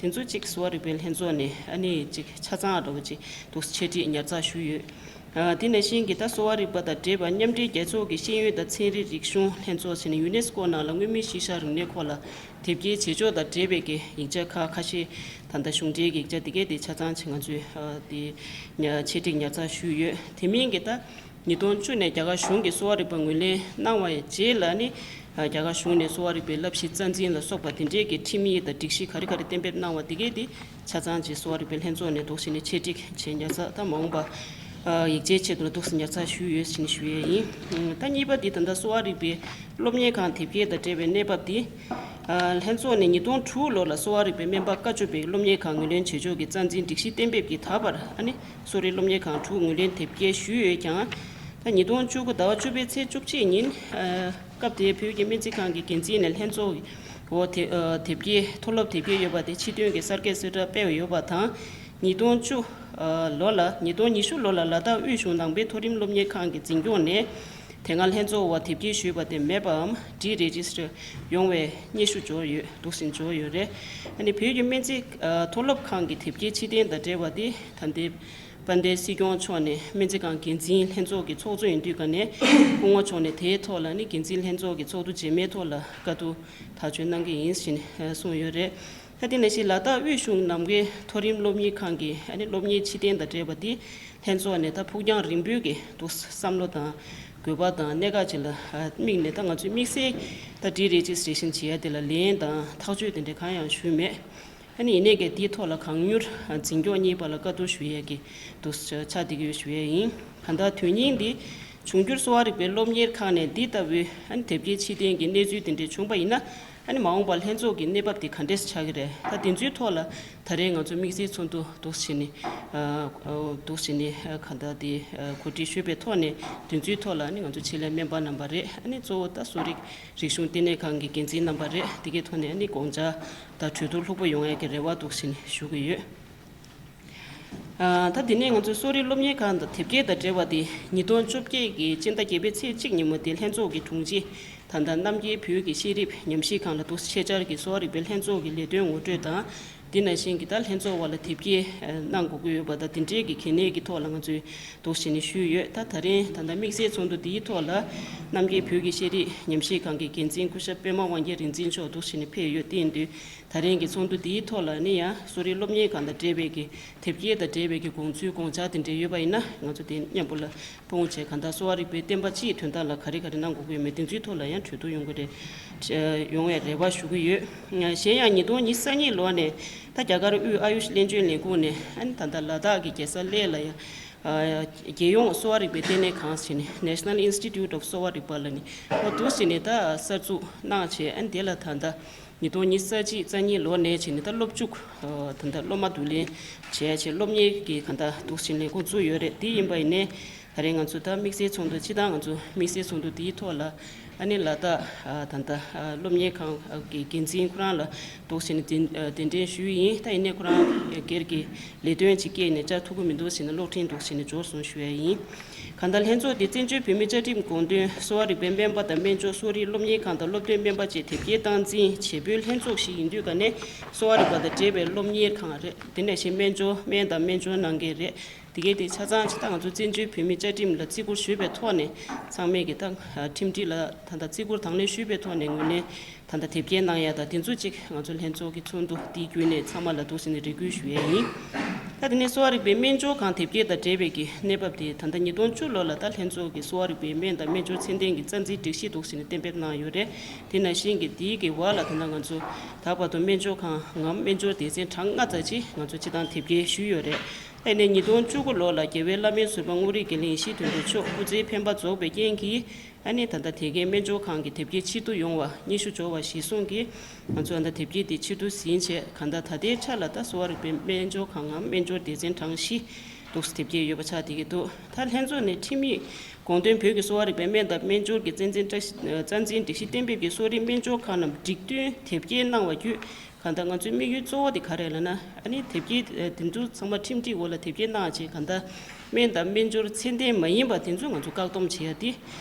དེ་ཚོ་གཅིག་གསོ་བ་རིག་པའི་ལྷན་ཚོགས་ནས་ཨ་ནི་གཅིག་ཆ་ཚང་འདྲ་བོ་གཅིག་འདུག་ཆེད་སྒྲིག་ཉར་ཚགས་ཞུས་ཡོད། ཨ་དེ་ནང་བཞིན་གྱི་ད་གསོ་བ་རིག་པ་དང་འབྲེལ་བ་མཉམ་འབྲེལ་རྒྱལ་ཚོགས་ཀྱི་ཤེས་ཡོན་དང་ཚན་རིག་རིག་གཞུང་ལྷན་ཚོགས་ཟེར་ནས་ཡུ་ནེ་སི་ཀོ་ནང་ལ་མངོན་མིན་གཞིར་བཞག་རིག་གནས་སྐོར་ལ་དེབ་སྐྱེལ་བྱེད་ཕྱོགས་དང་འབྲེལ་བའི་གི་ཡིག་ཆ་ཁག་ཁ་ཤས་ད་ལྟ་གཞུང་འབྲེལ་གྱི་ཡིག་ཆ་དེ་གས་དེ་ཆ་ཚང་ཆེ་ང་ཚོས་ཨ་དེ་ཆེད་སྒྲིག་ཉར་ཚགས་ཞུས་ཡོད། དེ་མིན་གྱི་ད་ཉིས་སྟོང་བཅུ་ནས་རྒྱ་གར་གཞུང་གིས་གསོ་བ་རིག་པ་ངོས་ལེན་གནང་བའི་རྗེས་ལ་ནི་རྒྱ་གར་གཞུང་ནས་གསོ་བ་རིག་པའི་བསླབ་གཞི་རྩ་འཛིན་ལ་སོགས་པ་དེ་འབྲེལ་གྱི་ཁྲིམས་ཡིག་དང་སྒྲིག་གཞི་ག་རེ་ག་རེ་གཏན་འབེབས་གནང་བ་དེ་གས་དེ་ཆ་ཚང་ཅིག་གསོ་བ་རིག་པའི་ལྷན་ཚོགས་ནས་འདུག་བྱས་ནས་ཆེད་སྒྲིག་བྱས་ཉར་ཚགས་ད་མ་འོངས་པ་ཡིག་ཆའི་ཆེད་དུ་ལ་འདུག་སེ་ཉར་ཚགས་ཞུས་ཡོད་ཅེས་ཞུ་ཡས་ཡིན། ད་གཉིས་པ་འདི་ད་ལྟ་གསོ་བ་རིག་པའི་སློབ་གཉེར་ཁང་དེབ་སྐྱེལ་དང་འབྲེལ་བའི་གནས་བབ་འདི། ལྷན་ཚོགས་ནས་ཉིས་སྟོང་དྲུག་ལོ་ལ་གསོ་བ་རིག་པའི་སྨན་པ་བཀའ་བཅུ་པའི་སློབ་གཉེར་ཁང་ངོས་ལེན་བྱེད་ཕྱོགས་ཀྱི་རྩ་འཛིན་སྒྲིག་གཞི་གཏན་འབེབས་ཀྱིས་ད་བར་ཨ་ནི་གསོ་རིག་སློབ་གཉེར་ཁང་དྲུག་ངོས་ལེན་དེབ་སྐྱེལ་ཞུས་ཡོད་ཀྱང་། ད་ཉིས་སྟོང་བཅུ་དགུ་ཟླ་བ་བཅུ་པའི་ཚེས་བཅུ་གཅིག་ཉིན། སྐབས་དེའི་བོད་ཀྱི་སྨན་རྩིས་ཁང་གི་འགན་འཛིན་ནས་ལྷན་ཚོགས་འོག་དེ་དེབ་སྐྱེལ་མཐོ་སློབ་དེབ་སྐྱེལ་ཡོད་པ་དེ་ཕྱི་དོན་གྱི་གསར་འགོད་གསལ་བསྒྲགས་སྤེལ་བ་ཡོད་པ་དང་། ཉིས་སྟོང་བཅུ་ལོ་ལ་ཉིས་སྟོང་ཉི་ཤུ་ལོ་ལ་ལ་དྭགས་དབུས་གཞུང་ནང་པའི་མཐོ་རིམ་སློབ་གཉེར་ཁང་གི་འཛིན་སྐྱོང་ནས་དེ་སྔ་ལྷན་ཚོགས་འོག་དེབ་སྐྱེལ་ཞུས་པ་དེ་མེད་པའམ་ཌི་རེ་ཇི་སི་ཊར་ཡོང་བའི་སྙན་ཞུ་འབྱོར་ཡོད་འདུག་ཟིན་འབྱོར་ཡོད་རེད། ཨ་ནི་བོད་ཀྱི་སྨན་རྩིས་མཐོ་སློབ་ཁང་གི་དེབ་སྐྱེལ་ཕྱིར་འཐེན་དང་འབྲེལ་བ་དེ་ད་ལྟའི་དཔལ་ལྡན་སྲིད་སྐྱོང་མཆོག་ནས་སྨན་རྩིས་ཁང་འགན་འཛིན་ལྷན་ཚོགས་ཀྱི་ཚོགས་གཙོ་ཡིན་དུས་ག་ནས་སྐུ་ངོ་མཆོག་ནས་དེའི་ཐོག་ལ་ནི་འགན་འཛིན་ལྷན་ཚོགས་ཀྱི་ཚོགས་འདུ་རྗེས་མའི་ཐོག་ལ་བཀའ་བསྡུར་ཐག་གཅོད་གནང་གི་ཡིན་ཞེས་གསུངས་ཡོད་རེད། ད་དེ་ནང་བཞིན་ལ་དྭགས་དབུས་གཞུང་ནམ་མཁའི་མཐོ་རིམ་སློབ་གཉེར་ཁང་གི་ཨ་ནི་སློབ་གཉེར་ཕྱིར་འཐེན་དང་འབྲེལ་བ་དེ་ལྷན་ཚོགས་ནས་ད་ཕུགས་རྒྱང་རིང་པོའི་གི་འདུག་བསམ་བློ་དང་དགོས་པ་དང་གནད་འགག་ཅིག་ལ་དམིགས་ནས་ད་ང་ཚོས་དམིགས་བསལ་ད་ཌི་རེ་ཇི་སི་ཊེ་ཤན་བྱེད་ཡ་དེ་ལ་ལན་དང་ཐག་གཅོད་དེ་འདྲ་གང་ཡང་ཞུས་མེད། ཨ་ནི་ཡིན་ནའི་གི་དེའི་ཐོག་ལ་གང་མྱུར་འཛིན་སྐྱོང་གཉིས་བར་ལ་བཀའ་བསྡུར་ཞུ་ཡས་ཀྱི་འདུག་ཆགས་བསྡད་ཀྱི་ཡོད་ཞུ་ཡས་ཡིན། གང་ལྟར་དོན་སྙིང་འདི་འབྱུང་འགྱུར་གསོ་བ་རིག་པའི་སློབ་གཉེར་ཁང་ནས་འདི་ལྟ་བུའི་ཨ་ནི་དེབ་སྐྱེལ་ཕྱིར་འཐེན་གྱི་གནས་ཚུལ་དེ་འདྲའི་བྱུང་པ་ཡིན་ན་ཨ་ནི་མ་འོངས་པར་ལྷན་ཚོགས་ཀྱི་གནས་བབ་དེ་ག་འདྲས་ཆགས་ཀྱི་རེད། ད་དེ་ཚོའི་ཐོག་ལ་ད་རེས་ང་ཚོ་དམིགས་བསལ་ཚོགས་འདུ་འདུག་བྱས་ནས་འདུག་བྱས་ནས་གང་ལྟར་དེ་གོ་སྒྲིག་ཞུས་པའི་ཐོག་ནས་དེ་ཚོའི་ཐོག་ལ་ཨ་ནི་ང་ཚོ་ཆེད་ལས་སྨན་པ་རྣམ་པ་རེད། ཨ་ནི་གཙོ་བོ་ད་གསོ་རིག་རིག་གཞུང་ལྟེ་གནས་ཁང་གི་འགན་འཛིན་རྣམ་པ་རེད། དེ་གའི་ཐོག་ནས་ནི་དགོངས་འཆར་དང་གྲོས་བསྡུར་ལྷུག་པོ་ཡོང་ཡག་གི་རེ་བ་འདུག་ཟེར་ནས་ཞུ་གི་ཡོད། ཨ། ད་དེ་ནས་ང་ཚོའི་གསོ་རིག་སློབ་གཉེར་ཁང་དང་དེབ་སྐྱེལ་དང་འབྲེལ་བ་དེ་ཉིས་སྟོང་བཅོ་བརྒྱད་ཀྱི་སྤྱི་ཟླ་བརྒྱད་པའི་ཚེས་གཅིག་ཉིན་མོ་དེ་ལྷན་ཚོགས་ཀྱི་དྲུང་ཆེ་ད་ལྟ་རྣམ་རྒྱལ་བོད་ཀྱི་ཤེས་རིག་ཉམས་ཞིབ་ཁང་ལ་འདུག་ཆེད་བཅར་གྱིས་གསོ་བ་རིག་པའི་ལྷན་ཚོགས་ཀྱི་ལས་དོན་ངོ་སྤྲོད་དང་། དེ་ནང་བཞིན་གྱི་ད་ལྷན་ཚོགས་བར་ལ་དེབ་སྐྱེལ་གནང་དགོས་ཀྱི་ཡོད་པ་དང་དེ་འབྲེལ་གྱི་གལ་གནད་ཀྱི་ཐོག་ལ་ང་ཚོས་འདུག་བྱས་ནས་ཞུས་ཡོད། ད་ད་རིང་ད་ལྟ་དམིགས་བསལ་ཚོགས་འདུ་འདིའི་ཐོག་ལ་རྣམ་རྒྱལ་བོད་ཀྱི་ཤེས་རིག་ཉམས་ཞིབ་ཁང་གི་འགན་འཛིན་སྐུ་ཞབས་པད་མ་དབང་རྒྱལ་རིག་འཛིན་མཆོག་འདུག་བྱས་ནས་ཕེབས་ཡོད། དེ་ཡིན་དུས་ད་རིང་གི་ཚོགས་འདུ་འདིའི་ཐོག་ལ་ནི་ཡང་གསོ་རིག་སློབ་གཉེར་ཁང་དང་འབྲེལ་བའི་གི་དེབ་སྐྱེལ་དང་འབྲེལ་བའི་གི་དགོངས་ཚུལ་དགོངས་འཆར་དེ་འདྲ་ཡོད་པ་ཡིན་ན་ང་ཚོ་དེ་མཉམ་པོ་ལ་དཔང་བྱས་གང་ལྟར་གསོ་བ་རིག་པའི་བསྟན་པ་སྤྱིའི་དོན་དག་ལ་ག་རེ་ག་རེ་གནང་དགོས་ཀྱི་ཡོད་མེད་དེ་ཚོའི་ཐོག་ལ་ཡང་གྲོས་བསྡུར་ཡོང་གི་རེད། ཡོང་བའི་རེ་བ་ཞུ་གི་ཡོད། གཞན་ཡང་ཉིས་སྟོང་ཉི་ཤུ་རྩ་གཉིས་ལོ་ནས་ད་རྒྱ་གར་དབུས་ཨ་ཡུཤ་བློན་ཆེན་ལས་ཁུངས་ནས་ཨ་ནི་ད་ལྟ་ལ་དྭགས་ཀྱི་རྒྱལ་ས་གླེ་ལ་ཡང་རྒྱལ་ཡོངས་གསོ་བ་རིག་པའི་ལྟེ་གནས་ཁང་ཟེར་ནས་National Institute of Sowa Rigpa ལ་ནི་ཨོ་འདུག་ཟེར་ནས་ད་གསར་འཛུགས་གནང་བྱས་ཨ་ནི་དེ་ལ་ད་ལྟ་ཉིས་སྟོང་ཉི་ཤུ་རྩ་གཅིག་རྩ་གཉིས་ལོ་ནས་བྱས་ནས་ད་སློབ་ཕྱུག་ད་ལྟ་སློབ་མ་བསྡུ་ལེན་བྱས་བྱས་སློབ་གཉེར་གྱི་ག་ད་འདུག་ཟེར་ལས་ཁུངས་བཙུགས་ཡོད་རེད། དེ་ཡིན་པ་ཡིན་ནའི། ད་རེས་ང་ཚོ་ད་དམིགས་བསལ་ཚོགས་འདུ་སྤྱི་བཏང་ང་ཚོ་དམིགས་བསལ་ཚོགས་འདུ་དེའི་ཐོག་ལ་ཨ་ནི་ལ་དྭགས་ད་ལྟ་སློབ་གཉེར་ཁང་གི་འགན་འཛིན་ཁོ་རང་ལ་འདུག་ཟེར་ནས་གདན་གདན་འདྲེན་ཞུས་ཡིན། ད་ཡིན་ནའི་ཁོ་རང་སྒེར་གྱི་ལས་དོན་ཅིག་སྐྱེས་ནས་བཅར་ཐུབ་ཀྱི་མི་འདུག་ཟེར་ནས་གློག་འཕྲིན་འདུག་ཟེར་ནས་འབྱོར་སོང་ཞུ་ཡ་ཡིན། གང་ལྟར་ལྷན་ཚོགས་འདི་བཙན་བྱོལ་བོད་མིའི་བཅའ་ཁྲིམས་དགོངས་དོན་གསོ་བ་རིག་པའི་སྨན་པ་དང་སྨན་སྦྱོར་གསོ་རིག་སློབ་གཉེར་ཁང་དང་སློབ་སྟོན་སྨན་པ་བཅས་དེབ་སྐྱེལ་སྟངས་འཛིན་བྱེད་པོའི་ལྷན་ཚོགས་ཤིག་ཡིན་དུས་ག་ནས་གསོ་བ་རིག་པ་དང་འབྲེལ་བའི་སློབ་གཉེར་ཁང་རེད། དེ་ནང་བཞིན་སྨན་སྦྱོར་སྨན་དང་སྨན་སྦྱོར་གནང་མཁན་རེད། དེ་གའི་དེ་ཆ་ཚང་ཅིག་ད་ང་ཚོ་བཙན་བྱོལ་བོད་མིའི་བཅའ་ཁྲིམས་ལ་བརྩི་བཀུར་ཞུས་པའི་ཐོག་ནས་ཚང་མས་ཀྱི་ད་ཁྲིམས་སྒྲིག་ལ་ད་ལྟ་བརྩི་བཀུར་དང་ལེན་ཞུས་པའི་ཐོག་ནས་ངོས་ལེན་ད་ལྟ་དེབ་སྐྱེལ་གནང་ཡ་ད་དེ་ཚོ་ཅིག་ང་ཚོ་ལྷན་ཚོགས་ཀྱི་ཚོགས་འདུ་འདིའི་བརྒྱུད་ནས་ཚང་མ་ལ་འདུག་ཟེར་ནས་རེ་སྐུལ་ཞུ་ཡས་ཡིན། ད་དེ་ནས་གསོ་བ་རིག་པའི་སྨན་སྦྱོར་ཁང་དེབ་སྐྱེལ་དང་འབྲེལ་བའི་གི་གནས་བབ་དེ་ད་ལྟ་ཉིས་སྟོང་བཅུ་ལོ་ལ་ད་ལྷན་ཚོགས་ཀྱི་གསོ་བ་རིག་པའི་སྨན་དང་སྨན་སྦྱོར་ཚད་ལྡན་གྱི་རྩ་འཛིན་སྒྲིག་གཞི་འདུག་ཟེར་ནས་གཏན་འབེབས་གནང་ཡོད་རེད། དེ་ནང་བཞིན་གྱི་དེའི་གི་བར་ལ་ད་ལྟ་ང་ཚོ་ད་བར་དུ་སྨན་སྦྱོར་ཁང་ངམ་སྨན་སྦྱོར་སྡེ་ཚན་གྲངས་ལྔ་ཙམ་ཅིག་ང་ཚོ་སྤྱི་བཏང་དེབ་སྐྱེལ་ཞུས་ཡོད་རེད། ཨ་ནི་ཉིས་སྟོང་བཅུ་དགུ་ལོ་ལ་རྒྱལ་བའི་བླ་མའི་ཟུར་པ་དངོས་རིགས་དགེ་ལེགས་ཡེ་ཤེས་དོན་གྲུབ་མཆོག་སྐུ་ཚེའི་འཕེན་པ་རྫོགས་པའི་རྐྱེན་གྱིས། ཨ་ནི་ད་ལྟ་དེ་གའི་སྨན་སྦྱོར་ཁང་གི་དེབ་སྐྱེལ་ཕྱིར་བསྡུ་ཡོང་བ་སྙན་ཞུ་འབྱོར་བ་གཞིར་བཟུང་གིས། ང་ཚོས་ད་ལྟ་དེབ་སྐྱེལ་དེ་ཕྱིར་བསྡུ་ཟིན་བྱས། གང་ལྟར་ད་ལྟའི་ཆ་ལ་ད་གསོ་བ་རིག་པའི་སྨན་སྦྱོར་ཁང་ངམ་སྨན་སྦྱོར་སྡེ་ཚན་གྲངས་བཞི་འདུག་སེ་དེབ་སྐྱེལ་ཡོད་པ་ཆགས་བསྡད་ཀྱི་འདུག་ད་ལྷན་ཚོགས་ནས་ཁྲིམས་ཡིག་དགོངས་དོན་བོད་ཀྱི་གསོ་བ་རིག་པའི་སྨན་དང་སྨན་སྦྱོར་གྱི་རྩ་འཛིན་བཀྲ་ཤིས། རྩ་འཛིན་སྒྲིག་གཞི་གཏན་འབེབས་ཀྱི་གསོ་རིག་སྨན་སྦྱོར་ཁང་རྣམས་སྒྲིག་མཐུན་དེབ་སྐྱེལ་གནང་བ་བརྒྱུད། གང་ལྟར་ང་ཚོའི་དམིགས་ཡུལ་གཙོ་བོ་དེ་ག་རེ་ལབ་ན། ཨ་ནི་དེབ་སྐྱེལ་དེ་ཚོ་ཚང་མ་ཁྲིམས་སྒྲིག་འོག་ལ་དེབ་སྐྱེལ་གནང་བྱས། གང་ལྟར་སྨན་དང་སྨན་སྦྱོར་ཚད་ལྡན་མ་ཡིན་པ་དེ་ཚོ་ང་ཚོ་བཀག་སྡོམ་བྱེད་ཡ་དེ་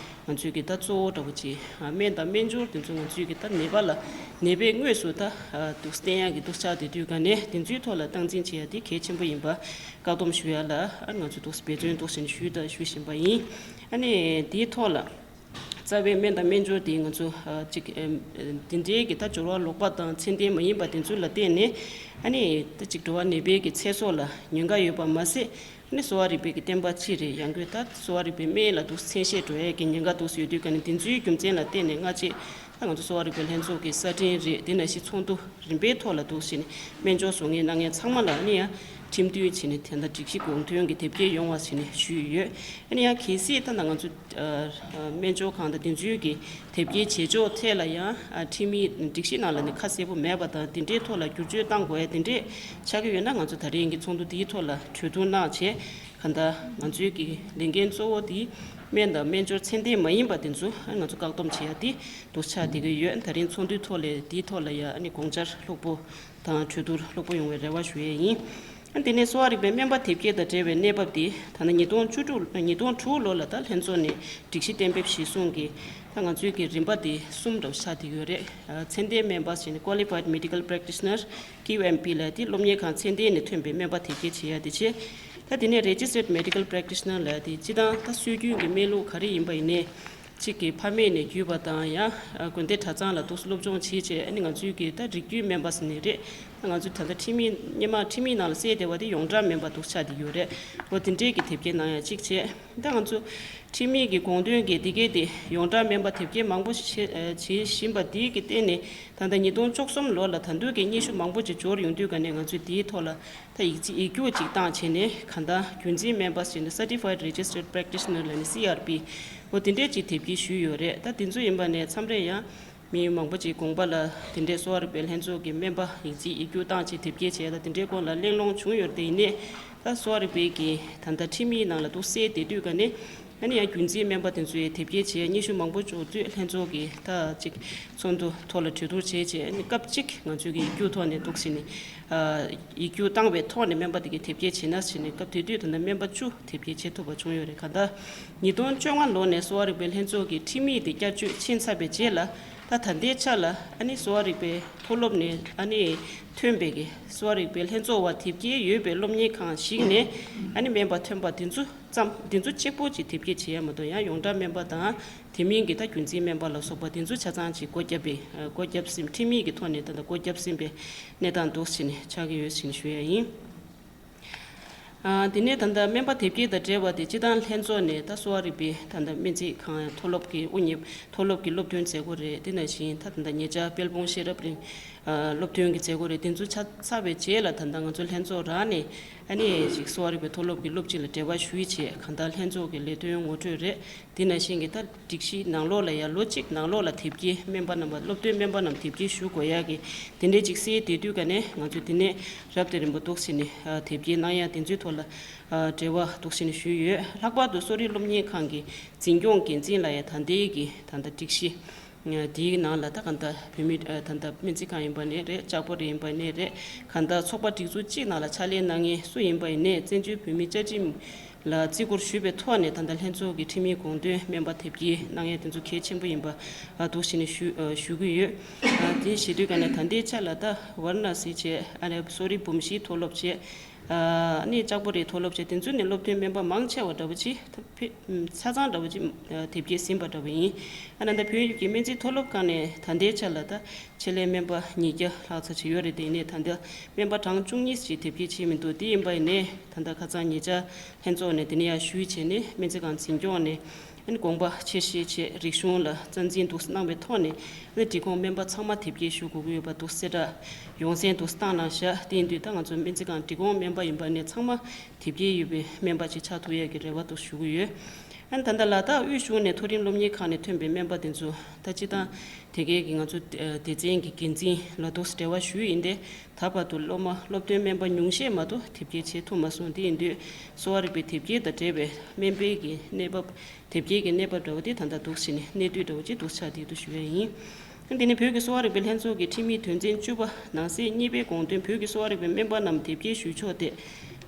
ང་ཚོའི་གི་ད་གཙོ་བོ་འདྲ་བོ་ཅིག་ཨ་སྨན་དང་སྨན་སྦྱོར་དེ་ཚོ་ང་ཚོའི་གི་ད་ནད་པ་ལ་ནད་པའི་དངོས་སུ་ད་ཨ་འདུག་བསྟེན་ཡ་གི་འདུག་ཆགས་བསྡད་དུས་ག་ནས་དེ་ཚོའི་ཐོག་ལ་སྟངས་འཛིན་བྱེད་ཡ་དེ་གལ་ཆེན་པོ་ཡིན་པ་བཀག་སྡོམ་ཞུ་ཡ་ལ། ཨ་ང་ཚོས་འདུག་འབད་བརྩོན་འདུག་བྱས་ནས་ཞུས་དང་ཞུ་བཞིན་པ་ཡིན། ཨ་ནི་དེའི་ཐོག་ལ། རྩ་བའི་སྨན་དང་སྨན་སྦྱོར་དེ་ང་ཚོ་ཨ་ཅིག་ཨ་དེ་འདྲའི་གི་ད་སྦྱོར་བ་ལོག་པ་དང་ཚད་ལྡན་མ་ཡིན་པ་དེ་ཚོ་ལ་བརྟེན་ནས། ཨ་ནི་ད་ཅིག་འགྲོ་བ་ནད་པའི་གི་ཚེ་སྲོག་ལ་ཉེན་ཁ་ཡོད་པ་མ་ཟད། ཨ་ནི་གསོ་བ་རིག་པའི་གི་བསྟན་པ་སྤྱི་རེད། ཡང་སྒོས་ད་གསོ་བ་རིག་པའི་སྨན་ལ་འདུག་མཚན་ཤས་འགྲོ་ཡས་ཀྱི་ཉེན་ཁ་འདུག་ཡོད་དུས་ག་ནས་དེ་ཚོའི་རྒྱུ་མཚན་ལ་བརྟེན་ནས། སྔ་རྗེས་ད་ང་ཚོ་གསོ་བ་རིག་པའི་ལྷན་ཚོགས་ཀྱི་གསར་འཕྲིན་རེད། དེ་ནང་བཞིན་ཚོགས་འདུ་རིམ་པའི་ཐོག་ལ་འདུག་བྱས་ནས་སྨན་སྦྱོར་བཟོ་མཁན་གནང་མཁན་ཚང་མ་ལ་ཨ་ནི་ཡང་ཁྲིམས་མཐུན་བྱས་ནས་དེ་འདྲ་སྒྲིག་གཞི་དགོངས་དོན་གྱི་དེབ་སྐྱེལ་ཡོང་བ་བྱས་ནས་ཞུས་ཡོད། ཨ་ནི་ཡང་གལ་སྲིད་ད་ང་ཚོ་ཨ་སྨན་སྦྱོར་ཁང་དང་དེ་ཚོའི་གི་དེབ་སྐྱེལ་བྱེད་ཕྱོགས་ཐད་ལ་ཡང་ཨ་ཁྲིམས་ཡིག་སྒྲིག་གཞི་ནང་ལ་ནི་ཁ་གསལ་པོ་མེད་པ་དང་། དེ་འདྲའི་ཐོག་ལ་བསྒྱུར་བཅོས་གཏང་དགོས་ཡ་དེ་འདྲས་ཆགས་ཀྱི་ཡོད་ན། ང་ཚོ་ད་རིང་གི་ཚོགས་འདུ་འདིའི་ཐོག་ལ་གྲོས་བསྡུར་གནང་བྱས། གང་ལྟར་ང་ཚོའི་གི་ལས་འགན་གཙོ་བོ་དེ་སྨན་དང་སྨན་སྦྱོར་ཚད་ལྡན་མ་ཡིན་པ་དེ་ཚོ་ང་ཚོ་བཀག་སྡོམ་བྱེད་ཡ་དེ་འདུག་ཆགས་བསྡད་ཀྱི་ཡོད། ད་རིང་ཚོགས་འདུའི་ཐོག་ལ་དེའི་ཐོག་ལ་ཡ་ཨ་ནི་དགོངས་འཆར་ལྷུག་པོ་དང་གྲོས་བསྡུར་ལྷུག་པོ་ཡོང་བའི་རེ་བ་ཞུ་ཡས་ཡིན། ཨ་དེ་ནས་གསོ་བ་རིག་པའི་སྨན་པ་དེབ་སྐྱེལ་དང་འབྲེལ་བའི་གནས་བབ་དེ། ད་ལྟ་ཉིས་སྟོང་བཅུ་དྲུག་ཉིས་སྟོང་དྲུག་ལོ་ལ་ད་ལྷན་ཚོགས་ནས་སྒྲིག་གཞི་གཏན་འབེབས་གཞིར་བཟུང་གིས་ད་ང་ཚོའི་གི་རིམ་པ་དེ་གསུམ་འདྲ་བོ་ཆགས་བསྡད་ཡོད་རེད། ཨ་ཚད་ལྡན་སྨན་པ་ཟེར་ནས་Qualified Medical Practitioner Q M P ལབ་དེ་སློབ་གཉེར་ཁང་ཚད་ལྡན་ནས་ཐོན་པའི་སྨན་པ་དེབ་སྐྱེལ་བྱེད་ཡ་དེ་བྱས། ད་དེ་ནས་Registered Medical Practitioner ལབ་དེ་སྤྱིར་བཏང་ད་སྲོལ་རྒྱུན་གྱི་སྨན་ལུགས་ག་རེ་ཡིན་པ་ཡིན་ནའི། གཅིག་གི་ཕ་མེས་ནས་བརྒྱུད་པ་དང་། ཡང་དགོན་སྡེ་གྲྭ་ཚང་ལ་འདུག་སློབ་སྦྱོང་བྱེད་བྱས། ཨ་ནི་ང་ཚོའི་གི་ད་རིགས་རྒྱུད་སྨན་པ་ཟེར་ནི་རེད། ད་ང་ཚོའི་ད་ལྟ་ཁྲིམས་ཡིག་སྔོན་མ་ཁྲིམས་ཡིག་ནང་ལ་གསལ་བསྡད་པ་དེ་ཡོངས་གྲགས་སྨན་པ་འདུག་ཆགས་བསྡད་ཡོད་རེད། འོ་དེ་འདྲའི་གི་དེབ་སྐྱེལ་གནང་ཡ་གཅིག་བྱས། ད་ང་ཚོ་ཁྲིམས་ཡིག་གི་དགོངས་དོན་གྱི་དེ་གའི་དེ་ཡོངས་གྲགས་སྨན་པ་དེབ་སྐྱེལ་མང་པོ་ཞིག་བྱེད་བྱེད་བཞིན་པ་དེའི་གི་སྟེང་ནས། ད་ལྟ་ཉིས་སྟོང་བཅུ་གསུམ་ལོ་ལ་ད་དུང་གི་སྙན་ཞུ་མང་པོ་ཅིག་འབྱོར་ཡོང་དུས་ག་ནས་ང་ཚོས་དེའི་ཐོག་ལ་ད་ཡིག་ཚིག་ཡིག་རྒྱུགས་ཅིག་བཏང་བྱས་ནས། གང་ལྟར་རྒྱུན་འཛིན་སྨན་པ་ཟེར་ནས་Certified Registered Practitioner ལབ་ནས་C R P འོ་དེ་འདྲས་ཅིག་དེབ་སྐྱེལ་ཞུས་ཡོད་རེད། ད་དེ་ཚོ་ཡིན་པ་ནས་མཚམས་རེ་ཡང་མི་མང་པོ་ཅིག་དགོངས་པ་ལ་དེ་འདྲས་གསོ་བ་རིག་པའི་ལྷན་ཚོགས་ཀྱི་སྨན་པ་ཡིག་ཚིག་ཡིག་རྒྱུགས་བཏང་བྱས་དེབ་སྐྱེལ་བྱས། ད་དེ་འདྲའི་སྐོར་ལ་གླེང་སློང་བྱུང་ཡོད་རེད། དེ་ཡིན་ནའི་ད་གསོ་བ་རིག་པའི་གི་ད་ལྟ་ཁྲིམས་ཡིག་ནང་ལ་འདུག་གསལ་བསྡད་དུས་ག་ནས། ཨ་ནི་ཡང་རྒྱུན་འཛིན་སྨན་པ་དེ་ཚོས་དེབ་སྐྱེལ་བྱས། སྙན་ཞུ་མང་པོ་འབྱོར་དུས་ལྷན་ཚོགས་ཀྱིས་ད་ཅིག་ཚོགས་འདུ་ཐོག་ལ་གྲོས་བསྡུར་བྱས་བྱས། ཨ་ནི་སྐབས་གཅིག་ང་ཚོས་ཀྱི་ཡིག་རྒྱུགས་ཐོག་ནས་འདུག་ཟེར་ནས། ཨ་ཡིག་རྒྱུགས་བཏང་བའི་ཐོག་ནས་སྨན་པ་དེ་གས་དེབ་སྐྱེལ་བྱས་ན་ཟེར་ནས། སྐབས་དེ་དུས་ད་ལྟ་སྨན་པ་བཅུ་དེབ་སྐྱེལ་བྱེད་ཐུབ་པ་བྱུང་ཡོད་རེད། གང་ལྟར་ཉིས་སྟོང་བཅོ་ལྔ་ལོ་ནས་གསོ་བ་རིག་པའི་ལྷན་ཚོགས་ཀྱི་ཁྲིམས་ཡིག་དེ་བསྐྱར་བཅོས་ཕྱིན་ཚར་བའི་རྗེས་ལ། ད་ད་ལྟའི་ཆ་ལ་ཨ་ནི་གསོ་བ་རིག་པའི་མཐོ་སློབ་ནས་ཨ་ནི་ཐོན་པའི་གི་གསོ་བ་རིག་པའི་ལྷན་ཚོགས་བ་དེབ་སྐྱེལ་ཡོད་པའི་སློབ་གཉེར་ཁང་ཞིག་ནས་ཨ་ནི་སྨན་པ་ཐོན་པ་དེ་ཚོ་ཙམ། དེ་ཚོ་གཅིག་པོ་ཅིག་དེབ་སྐྱེལ་བྱེད་ཡ་མ་གཏོགས། ཡང་ཡོངས་གྲགས་སྨན་པ་དང་དེ་མིན་གྱི་ད་རྒྱུན་འཛིན་སྨན་པ་ལ་སོགས་པ་དེ་ཚོ་ཆ་ཚང་ཅིག་སྒོ་བརྒྱབ་པའི། སྒོ་བརྒྱབ་ཟིན། ཁྲིམས་ཡིག་གི་ཐོག་ནས་ད་ལྟ་སྒོ་བརྒྱབ་ཟིན་པའི་གནས་སྟངས་འདུག་ཟེར་ནས་ཆགས་ཀྱི་ཡོད་ཟེར་ནས་ཞུ་ཡ་ཡིན། ཨ་དེ་ནས་ད་ལྟ་སྨན་པ་དེབ་སྐྱེལ་དང་འབྲེལ་བ་དེ་སྤྱིར་བཏང་ལྷན་ཚོགས་ནས་ད་གསོ་བ་རིག་པའི་ད་ལྟ་སྨན་རྩིས་ཁང་མཐོ་སློབ་ཀྱི་དབུ་བརྙེས་མཐོ་སློབ་ཀྱི་སློབ་ཐོན་མཛད་སྒོ་རེད། དེ་ནང་བཞིན་ད་ད་ལྟ་ཉེ་ཆར་དཔལ་སྤུངས་ཤེས་རབ་གླིང་། ཨ་སློབ་ཐོན་གྱི་མཛད་སྒོ་རེད། དེ་ཚོ་ཆ་ཚར་བའི་རྗེས་ལ་ད་ལྟ་ང་ཚོ་ལྷན་ཚོགས་རང་ནས་ཨ་ནི་ཅིག་གསོ་བ་རིག་པའི་མཐོ་སློབ་ཀྱི་སློབ་སྤྱི་ལ་འབྲེལ་བ་ཞུས་བྱས། གང་ལྟར་ལྷན་ཚོགས་ཀྱི་ལས་དོན་ངོ་སྤྲོད་རེད། དེ་ནང་བཞིན་གྱི་ད་སྒྲིག་གཞི་ནང་ལོགས་ལ་ཡ་ལོ་གཅིག་ནང་ལོགས་ལ་དེབ་སྐྱེལ། སྨན་པ་རྣམ་པ་སློབ་ཐོན་སྨན་པ་རྣམས་དེབ་སྐྱེལ་ཞུ་དགོས་ཡ་གི་དེ་འདྲའི་ཅིག་གསལ་བསྡད་དུས་ག་ནས། ང་ཚོས་དེ་ནས་རབ་དང་རིམ་པ་འདུག་ཟེར་ནས་ཨ་དེབ་སྐྱེལ་གནང་ཡ་དེ་ཚོའི་ཐོག་ལ་ཨ་འབྲེལ་བ་འདུག་ཟེར་ནས་ཞུས་ཡོད། ལྷག་པར་དུ་གསོ་རིག་སློབ་གཉེར་ཁང་གི་འཛིན་སྐྱོང་འགན་འཛིན་ལ་ཡ་ད་ལྟའི་གི་ད་ལྟ་སྒྲིག་གཞི་འདིའི་ནང་ལ་ད་གང་ལྟར་བོད་མི་ཨ་ད་ལྟ་སྨན་རྩིས་ཁང་ཡིན་པ་ནས་རེད། ལྕགས་པོ་རེ་ཡིན་པ་ནས་རེད། གང་ལྟར་ཚོགས་པ་སྒྲིག་འཛུགས་གཅིག་ནང་ལ་ཕྱག་ལས་གནང་མཁན་སུ་ཡིན་པ་ཡིན་ནས། བཙན་བྱོལ་བོད་མིའི་བཅའ་ཁྲིམས་ལ་བརྩི་བཀུར་ཞུས་པའི་ཐོག་ནས་ད་ལྟ་ལྷན་ཚོགས་ཀྱི་ཁྲིམས་ཡིག་དགོངས་དོན་སྨན་པ་དེབ་སྐྱེལ་གནང་ཡ་དེ་ཚོ་གལ་ཆེན་པོ་ཡིན་པ་ཨ་འདུག་བྱས་ནས་ཞུ་ཨ་ཞུ་གི་ཡོད། ཨ་དེ་བྱེད་དུས་ག་ནས་ད་ལྟའི་ཆ་ལ་ད་ཝར་ན་སི་བྱས། ཨ་ནི་གསོ་རིག་འབུམ་བཞིའི་མཐོ་སློབ་བྱས། ཨ་ནི་ལྕགས་པོ་རིའི་མཐོ་སློབ་བྱས། དེ་ཚོ་ནས་སློབ་ཐོན་སྨན་པ་མང་ཆེ་བ་འདྲ་བོ་ཅིག་ད་ཕེ་ཆ་ཚང་འདྲ་བོ་ཅིག་ཨ་དེབ་སྐྱེལ་ཟིན་པ་འདྲ་བོ་ཡིན། ཨ་ནི་ད་བོད་ཀྱི་སྨན་རྩིས་མཐོ་སློབ་ཁང་ནས་ད་ལྟའི་ཆ་ལ་ད་ཆེད་ལས་སྨན་པ་ཉིས་བརྒྱ་ལྷག་ཙམ་ཅིག་ཡོད་རེད། དེ་ནས་ད་ལྟ་སྨན་པ་གྲངས་བཅུ་གཉིས་ཅིག་དེབ་སྐྱེལ་བྱས་མི་འདུག་དེ་ཡིན་པ་ཡིན་ནའི་ད་ལྟ་ཁ་སང་ཉེ་ཆར་ལྷན་ཚོགས་ནས་དེ་ནས་ཡར་ཞུས་བྱས་ནས་སྨན་རྩིས་ཁང་འཛིན་སྐྱོང་ནས་ ཨ་ནི་དགོངས་པ་ཆེར་བཞེས་བྱས་རིག་གཞུང་ལ་རྩ་འཛིན་འདུག་གནང་བའི་ཐོག་ནས་ཨ་ནི་འབྲི་གུང་སྨན་པ་ཚང་མ་དེབ་སྐྱེལ་ཞུ་དགོས་ཀྱི་ཡོད་པ་འདུག་གསལ་བསྒྲགས་ཡོངས་གསན་འདུག་བཏང་གནང་བཞག་དེ་ཡིན་དུས་ད་ང་ཚོ་སྨན་རྩིས་ཁང་འབྲི་གུང་སྨན་པ་ཡིན་པ་ནས་ཚང་མ་དེབ་སྐྱེལ་ཡོད་པའི་སྨན་པ་ཅིག་ཆགས་ཐུབ་ཡས་ཀྱི་རེ་བ་འདུག་ཞུ་གི་ཡོད། ཨ་ནི་ད་ལྟ་ལ་དྭགས་དབུས་གཞུང་ནས་མཐོ་རིམ་སློབ་གཉེར་ཁང་ནས་ཐོན་པའི་སྨན་པ་དེ་ཚོ་ད་སྤྱི་བཏང་དེ་གའི་གི་ང་ཚོ་སྡེ་ཚན་གྱི་འགན་འཛིན་ལ་འདུག་འབྲེལ་བ་ཞུས་ཡིན་ཏེ། ད་བར་དུ་སློབ་མ་སློབ་ཐོན་སྨན་པ་ཉུང་ཤས་མ་གཏོགས་དེབ་སྐྱེལ་བྱེད་ཐུབ་མ་སོང་། དེ་ཡིན་དུས་གསོ་བ་རིག་པའི་དེབ་སྐྱེལ་དང་འབྲེལ་བའི་སྨན་པའི་གི་གནས་བབ། དེབ་སྐྱེལ་གྱི་གནས་བབ་འདྲ་བོ་དེ་ད་ལྟ་འདུག་བྱས་ནས་གནས་སྡུད་འདྲ་བོ་ཅིག་འདུག་ཆགས་བསྡད་འདུག་ཞུ་ཡ་ཡིན། དེ་ནས་བོད་ཀྱི་གསོ་བ་རིག་པའི་ལྷན་ཚོགས་ཀྱི་ཁྲིམས་ཡིག་དོན་ཚན་བཅུ་པ་ནང་གསེས་གཉིས་པའི་དགོངས་དོན་བོད་ཀྱི་གསོ་བ་རིག་པའི་སྨན་པ་རྣམས་དེབ་སྐྱེལ་ཞུ་ཕྱོགས་ཏེ།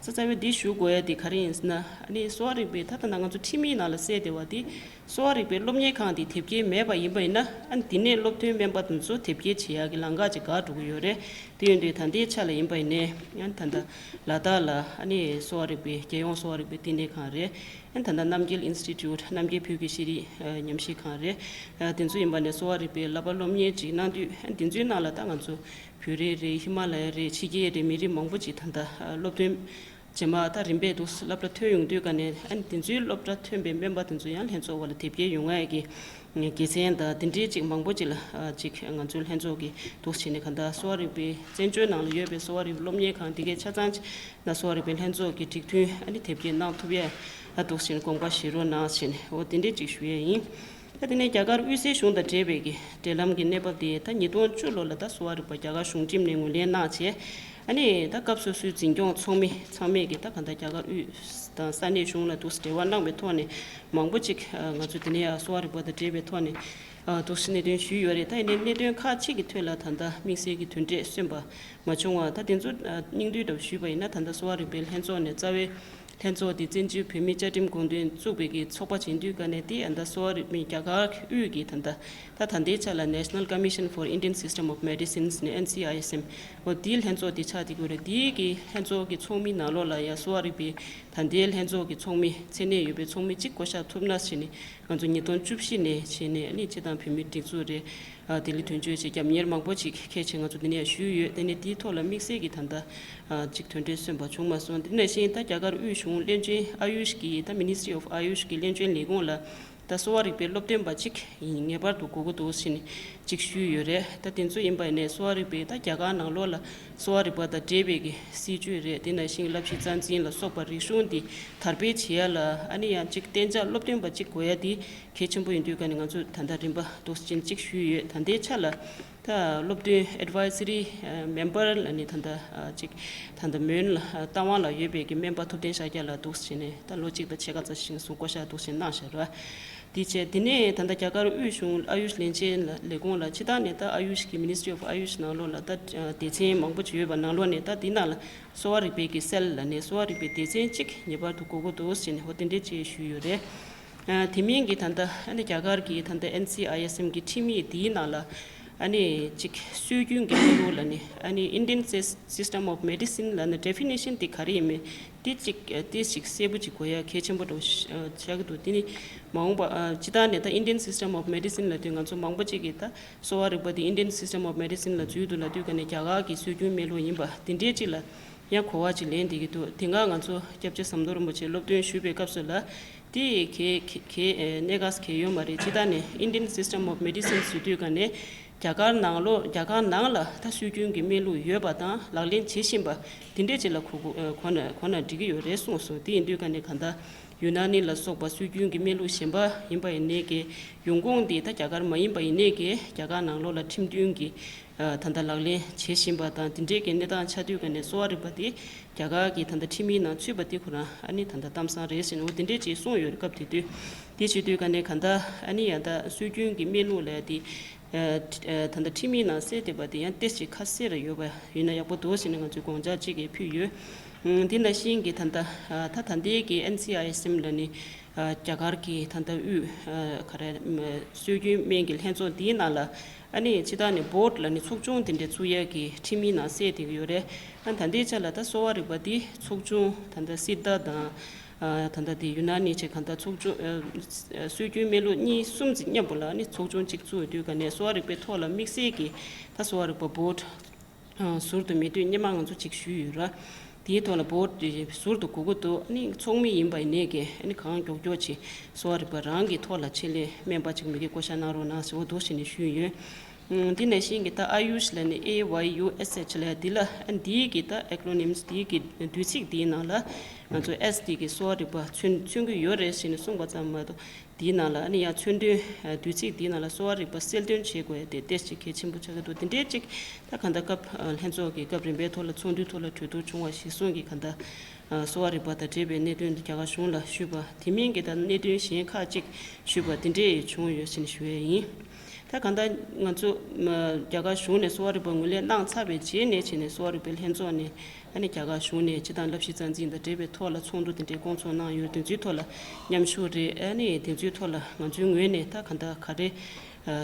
རྩ་རྩ་བའི་འདི་ཞུ་དགོས་ཡ་དེ་ག་རེ་ཡིན་ཟེར་ན་ཨ་ནི་གསོ་བ་རིག་པའི་ད་ལྟ་ང་ཚོ་ཁྲིམས་ཡིག་ནང་ལ་གསལ་བསྡད་པ་དེ། གསོ་བ་རིག་པའི་སློབ་གཉེར་ཁང་དེ་དེབ་སྐྱེལ་མེད་པ་ཡིན་པ་ཡིན་ན་ཨ་ནི་དེ་ནས་སློབ་ཐོན་སྨན་པ་དེ་ཚོ་དེབ་སྐྱེལ་བྱེད་ཡག་གི་ལམ་ཁ་ཅིག་འགག་འགྲོ་གི་ཡོད་རེད། དེ་ཡིན་དུས་ད་ལྟའི་ཆ་ལ་ཡིན་པ་ཡིན་ནའི་ཨ་ནི་ད་ལྟ་ལ་དྭགས་ལ་ཨ་ནི་གསོ་བ་རིག་པའི་རྒྱལ་ཡོངས་གསོ་བ་རིག་པའི་བསྟི་གནས་ཁང་རེད། ཨ་ནི་ད་ལྟ་རྣམ་རྒྱལ་ཨིན་སི་ཊི་ཊུ་ཊི་རྣམ་རྒྱལ་བོད་ཀྱི་ཤེས་རིག་ཉམས་ཞིབ་ཁང་རེད། དེ་ཚོ་ཡིན་པ་ནས་གསོ་བ་རིག་པའི་བསླབ་པ་སློབ་གཉེར་ཅིག་གནང་དུས་ཨ་ནི་དེ་ཚོའི་ནང་ལ་ད་ང་ཚོ་བོད་རིགས་རེད། ཧི་མ་ལ་ཡ་རེད། ཕྱི་རྒྱལ་རེད། མི་རིགས་མང་པོ་ཅིག་ད་ལྟ་སློབ་ཐོན་རྗེས་མ་ད་རིམ་པས་འདུག་སློབ་གྲྭ་ཐོན་ཡོང་དུས་ཀ་ནས་ཨ་ནི་དེ་ཚོའི་སློབ་གྲྭ་ཐོན་པའི་སྨན་པ་དེ་ཚོ་ཡང་ལྷན་ཚོགས་བར་ལ་དེབ་སྐྱེལ་ཡོང་ཡ་གི་དགེ་མཚན་དང་དེ་འདྲའི་ཅིག་མང་པོ་ཅིག་ལ་ཅིག་ང་ཚོའི་ལྷན་ཚོགས་ཀྱིས་འདུག་བྱས་ནས་ག་ད་གསོ་བ་རིག་པའི་བཙན་བྱོལ་ནང་ལ་ཡོད་པའི་གསོ་བ་རིག་པའི་སློབ་གཉེར་ཁང་དེ་གའི་ཆ་ཚང་ཅིག་ན་གསོ་བ་རིག་པའི་ལྷན་ཚོགས་ཀྱི་སྒྲིག་མཐུན་ཨ་ནི་དེབ་སྐྱེལ་གནང་ཐུབ་ཡ་ཨ་འདུག་བྱས་ནས་དགོངས་པ་བཞེས་རོགས་གནང་བྱས་ནས་འོ་དེ་འདྲའི་ཅིག་ཞུ་ཡ་ཡིན། ད་དེ་ནས་རྒྱ་གར་དབུས་སའི་གཞུང་དང་འབྲེལ་བའི་གི་འབྲེལ་ལམ་གྱི་གནས་བབ་དེ་ད་ཉིས་སྟོང་བཅུ་ལོ་ལ་ད་གསོ་བ་རིག་པ་རྒྱ་གར་གཞུང་ཁྲིམས་ནས་ངོས་ལེན་གནང་བྱས། ཨ་ནི་ད་སྐབས་སོ་སོའི་འཛིན་སྐྱོང་ཚོགས་མི་ཚང་མས་གི་ད་ག་ད་རྒྱ་གར་དབུས་དང་ས་གནས་གཞུང་ལ་འདུག་འབྲེལ་བ་གནང་བའི་ཐོག་ནས་མང་པོ་ཅིག་ང་ཚོ་དེ་ནས་ཡང་གསོ་བ་རིག་པ་དང་འབྲེལ་བའི་ཐོག་ནས་འདུག་གནད་དོན་ཞུས་ཡོད་རེད། ད་ཡིན་ནའི་གནད་དོན་ཁག་ཅིག་གི་ཐོག་ལ་ད་ལྟ་དམིགས་བསལ་གྱི་དོན་འབྲས་སོན་པ་མ་བྱུང་བ། ད་དེ་ཚོ་སྙིང་བསྡུས་འདྲ་བོ་ཞུས་པ་ཡིན་ན་ད་ལྟ་གསོ་བ་རིག་པའི་ལྷན་ཚོགས་ནས་རྩ་བའི་ལྷན་ཚོགས་དེ་བཙན་བྱོལ་བོད་མིའི་བཅའ་ཁྲིམས་དགོངས་དོན་བཙུགས་པའི་གི་ཚོགས་པ་བྱེད་དུས་ཀ་ནས་དེ་ཨ་ད་གསོ་བ་རིག་པའི་རྒྱ་གར་དབུས་ཀྱི་ད་ད་ད་ད་ལྟའི་ཆ་ལ་National Commission for Indian System of Medicine ནས་ཨེན་སི་ཨའི་ཨེས་ཨེམ་འོ་དེའི་ལྷན་ཚོགས་དེ་ཆགས་བསྡད་ཀྱི་ཡོད་རེད། དེའི་གི་ལྷན་ཚོགས་ཀྱི་ཚོགས་མི་ནང་ལོགས་ལ་ཡང་གསོ་བ་རིག་པའི་ད་ལྟའི་ལྷན་ཚོགས་ཀྱི་ཚོགས་མི་མཚན་གནས་ཡོད་པའི་ཚོགས་མི་གཅིག་བསྐོ་བཞག་ཐུབ་ན་བྱས་ནས་ང་ཚོ་ཉིས་སྟོང་བཅུ་བཞི་ནས་བྱས་ནས་ཨ་ནི་སྤྱི་བཏང་བོད་མིའི་སྒྲིག་འཛུགས་རེད། ལྡི་ལི་དོན་གཅོད་བྱས་རྒྱབ་གཉེར་མང་པོ་ཅིག་གལ་ཆེ་ང་ཚོ་འདི་ནས་ཞུས་ཡོད། དེ་ནས་དེའི་ཐོག་ལ་དམིགས་བསལ་གྱི་ད་ལྟ་ཅིག་དོན་འབྲས་སོན་པ་བྱུང་མ་སོང་། དེ་ནང་བཞིན་ད་རྒྱ་གར་དབུས་གཞུང་བློན་ཆེན་ཨ་ཡུཤ་གི་ད་Ministry of Ayush གི་བློན་ཆེན་ལས་ཁུངས་ལ་ད་གསོ་བ་རིག་པའི་སློབ་སྟོན་པ་གཅིག་ངེས་པར་དུ་དགོས་ཀྱི་འདུག་ཟེར་ནས་ཅིག་ཞུས་ཡོད་རེད། ད་དེ་ཚོ་ཡིན་པ་ཡིན་ནའི་གསོ་བ་རིག་པའི་ད་རྒྱ་གར་ནང་ལོགས་ལ་གསོ་བ་རིག་པ་དང་འབྲེལ་བའི་གི་སྲིད་ཇུས་རེད། དེ་ནང་བཞིན་བསླབ་གཞི་རྩ་འཛིན་ལ་སོགས་པ་རིག་གཞུང་འདི་དར་སྤེལ་བྱེད་ཡ་ལ་ཨ་ནི་ཡང་ཅིག་གཏན་འཇགས་སློབ་སྟོན་པ་གཅིག་དགོས་ཡ་འདི་གལ་ཆེན་པོ་ཡིན་དུས་ཀ་ནས་ང་ཚོས་ད་ལྟ་རིམ་པ་འདུག་ཅིག་ཅིག་ཞུས་ཡོད། ད་ལྟའི་ཆ་ལ་ད་སློབ་སྟོན་Advisory Member ལ་ནི་ད་ལྟ་ཅིག་ད་ལྟ་མོན་ལ་རྟ་དབང་ལ་ཡོད་པའི་གི་སྨན་པ་ཐུབ་བསྟན་ཤཱཀྱ་ལགས་འདུག་བྱས་ནས་ད་ལོ་གཅིག་དང་ཕྱེད་ཀ་ཙམ་ཞིག་སོང་བསྐོ་བཞག་འདུག་བྱས་གནང་བཞག་ར། དེ་བྱས་དེ་ནས་ད་ལྟ་རྒྱ་གར་དབུས་གཞུང་ཨ་ཡུཤ་ལས་བྱེད་ལས་ཁུངས་ལ་སྤྱི་བཏང་ནས་ད་ཨ་ཡུཤ་གི་Ministry of Ayush ནང་ལོགས་ལ་ད་སྡེ་ཚན་མང་པོ་ཅིག་ཡོད་པ་ནང་ལོགས་ནས་ད་དེ་ནང་ལ་གསོ་བ་རིག་པའི་གི་སེལ་ལ་ནས་གསོ་བ་རིག་པའི་སྡེ་ཚན་གཅིག་ངེས་པར་དུ་དགོས་ཀྱི་འདུག་ཟེར་ནས་ཧོ་དེ་འདྲས་ཅིག་ཞུས་ཡོད་རེད། ཨ་དེ་མིན་གྱི་ད་ལྟ་ཨ་ནི་རྒྱ་གར་གྱི་ད་ལྟ་ཨེན་སི་ཨའི་ཨེས་ཨེམ་གྱི་ཁྲིམས་ཡིག་དེའི་ནང་ལ་ཨ་ནི་ཅིག་སྲོལ་རྒྱུན་གྱི་གནས་ལུགས་ལ་ནི་ཨ་ནི་Indian Sys- System of Medicine ལ་ནི་Definition དེ་ག་རེ་ཡིན་མིན་དེ་ཅིག་དེ་ཞིག་གསལ་པོ་ཅིག་དགོས་ཡ་གལ་ཆེན་པོ་འདྲ་བོ་ཤ- ཆགས་ཀྱི་འདུག་དེ་ནི་མ་འོངས་པ་ཨ་སྤྱི་བཏང་ནས་ད་Indian System of Medicine ལབ་དུས་ང་ཚོ་མང་པོ་ཅིག་གིས་ད་གསོ་བ་རིག་པ་དེ་Indian System of Medicine ལ་འཛུལ་འདུག་ལབ་དུས་ཀ་ནས་རྒྱ་གར་གྱི་སྲོལ་རྒྱུན་སྨན་ལུགས་ཡིན་པ་དེ་འདྲའི་ཅིག་ལ་ཡང་གོ་བ་ཅིག་ལེན་བསྡད་ཀྱི་འདུག་དེ་སྔ་ང་ཚོ་སྐྱབས་རྗེ་ཟམ་གདོང་རིན་པོ་ཆེ་སློབ་སྟོན་ཞུས་པའི་སྐབས་སུ་ལ་དེ་གལ་གལ་གལ་གནད་འགག་གལ་ཡོད་མ་རེད། སྤྱི་བཏང་ནས་Indian System of Medicine ཟེར་དུས་ཀ་ནས་རྒྱ་གར་ནང་ལོགས་རྒྱ་གར་ནང་ལ་ད་སྲོལ་རྒྱུན་གྱི་སྨན་ལུགས་ཡོད་པ་དང་ལག་ལེན་བྱེད་བཞིན་པ་དེ་འདྲས་ཅིག་ལ་གོ་གོ་གོ་ན་གོ་ན་འགྲིག་གི་ཡོད་རེད་གསུངས་སོང་། དེ་ཡིན་དུས་ཀ་ནས་གང་ལྟར་ཡུ་ན་ནི་ལ་སོགས་པ་སྲོལ་རྒྱུན་གྱི་སྨན་ལུགས་གཞན་པ་ཡིན་པ་ཡིན་ནའི་གི་ཡོང་ཁུངས་དེ་ད་རྒྱ་གར་མ་ཡིན་པ་ཡིན་ནའི་གི་རྒྱ་གར་ནང་ལོགས་ལ་ཁྲིམས་མཐུན་གྱི་ད་ལྟ་ལག་ལེན་བྱེད་བཞིན་པ་དང་དེ་འདྲའི་གི་གནས་སྟངས་ཆགས་དུས་ཀ་ནས་གསོ་བ་རིག་པ་དེ་རྒྱ་གར་གྱི་ད་ལྟ་ཁྲིམས་ཡིག་ནང་ཚུད་པ་དེ་ཁོ་རང་ཨ་ནི་ད་ལྟ་གཏམ་བཟང་རེད་ཟེར་ནས་འོ་དེ་འདྲས་ཅིག་གསུངས་ཡོད་རེད། སྐབས་དེ་དུས་དེ་བྱེད་དུས་ཀ་ནས་གང་ལྟར་ཨ་ནི་ཡང་ད་སྲོལ་རྒྱུན་གྱི་སྨན་ལུགས་ལ་དེ་ད་ལྟ་ཁྲིམས་ཡིག་ནང་གསལ་བསྡད་པ་དེ་ཡང་ཏོག་ཙམ་ཁ་གསལ་ར་ཡོད་པ་ཡིན་ན་ཡག་པོ་འདུག་ཟེར་ནས་ང་ཚོས་དགོངས་འཆར་ཅིག་གི་ཕུལ་ཡོད། དེ་ནང་བཞིན་གྱི་ད་ལྟ་ད་ད་ལྟའི་གི་ཨེན་སི་ཨའི་ཨེས་ཨེམ་ལ་ནི་རྒྱ་གར་གྱི་ད་ལྟ་དབུས་ག་རེ་སྲོལ་རྒྱུན་སྨན་གྱི་ལྷན་ཚོགས་འདིའི་ནང་ལ་ཨ་ནི་སྤྱི་བཏང་ནས་བྷོར་ཌི་ལ་ནི་ཚོགས་ཆུང་དེ་འདྲ་བཙུགས་ཡས་ཀྱི་ཁྲིམས་ཡིག་ནང་གསལ་བསྡད་ཀྱི་ཡོད་རེད། ཨ་ད་ལྟའི་ཆ་ལ་ད་གསོ་བ་རིག་པ་འདི་ཚོགས་ཆུང་ད་ལྟ་སིད་དྷ་དང་ད་ལྟ་དེ་ཡུ་ན་ནི་བྱས་གང་ལྟར་ཚོགས་ཆུང་སྲོལ་རྒྱུན་སྨན་ལུགས་གཉིས་གསུམ་ཅིག་མཉམ་པོ་ལ་ནི་ཚོགས་ཆུང་གཅིག་བཙུགས་ཡོད་དུས་ཀ་ནས་གསོ་བ་རིག་པའི་ཐོག་ལ་དམིགས་བསལ་གྱི་ད་གསོ་བ་རིག་པ་བྷོར་ཌི་ཟུར་དུ་མེད་དུས་སྔོན་མ་ང་ཚོ་ཅིག་ཞུས་ཡོད་ར། དེའི་ཐོག་ལ་བོད་དེ་ཟུར་དུ་དགོས་ཀྱི་འདུག་ཨ་ནི་ཚོགས་མི་ཡིན་པ་ཡིན་ནའི་གི་ཨ་ནི་གང་མགྱོགས་མགྱོགས་ཅིག་གསོ་བ་རིག་པ་རང་གི་ཐོག་ལ་ཆེད་ལས་སྨན་པ་ཅིག་མི་གི་བསྐོ་བཞག་གནང་རོགས་གནང་ཟེར་བ་འདུག་ཟེར་ནས་ཞུས་ཡོད། ཨང་། དེ་ནང་བཞིན་གྱི་ད་ཨ་ཡུཤ་ལབ་ནས་ཨེ་ཝའི་ཡུ་ཨེས་ཨེཆ་ལབ་ཡ་འདི་ལ་ཨ་འདིའི་གི་ད་ཨེ་ཀྲོ་ནིམ་འདིའི་གི་བསྡུས་ཚིག་འདིའི་ནང་ལ་ང་ཚོ་ཨེས་འདི་གི་གསོ་བ་རིག་པ་མཚོན་མཚོན་གྱི་ཡོད་རེད་ཟེར་ནས་གསུངས་པ་ཙམ་མ་གཏོགས། དེའི་ནང་ལ་ཨ་ནི་ཡང་མཚོན་དོན་བསྡུས་ཚིག་དེའི་ནང་ལ་གསོ་བ་རིག་པ་གསལ་སྟོན་བྱེད་དགོས་ཡ་དེ་ཏོག་ཙམ་གལ་ཆེན་པོ་ཆགས་ཀྱི་འདུག་དེ་འདྲའི་ཅིག་ད་གང་ལྟར་སྐབས་ལྷན་ཚོགས་ཀྱི་སྐབས་རིམ་པའི་ཐོག་ལ་ཚོགས་འདུའི་ཐོག་ལ་གྲོས་བསྡུར་བྱུང་བ་གཞིར་བཟུང་གིས་གང་ལྟར་གསོ་བ་རིག་པ་དང་འབྲེལ་བའི་གནད་དོན་རྒྱ་གར་གཞུང་ལ་ཞུས་པ་དེ་མིན་གྱི་ད་གནད་དོན་གཞན་ཁག་ཅིག་ཞུས་པ་དེ་འདྲས་བྱུང་ཡོད་ཟེར་ནས་ཞུ་ཡ་ཡིན། ད་གང་ལྟར་ང་ཚོ་རྒྱ་གར་གཞུང་ནས་གསོ་བ་རིག་པ་ངོས་ལེན་གནང་ཚར་བའི་རྗེས་ནས་བྱས་ནས་གསོ་བ་རིག་པའི་ལྷན་ཚོགས་ནས་ཨ་ནི་རྒྱ་གར་གཞུང་ནས་སྤྱི་བཏང་བསླབ་གཞི་རྩ་འཛིན་དང་འབྲེལ་བའི་ཐོག་ལ་ཚོགས་འདུ་དེ་འདྲའི་བསྐོང་ཚོགས་གནང་ཡོད། དེ་ཚོའི་ཐོག་ལ་མཉམ་ཞུགས་རེད། ཨ་ནི་དེ་ཚོའི་ཐོག་ལ་ང་ཚོའི་ངོས་ནས་ད་ག་འདྲ་ག་རེ་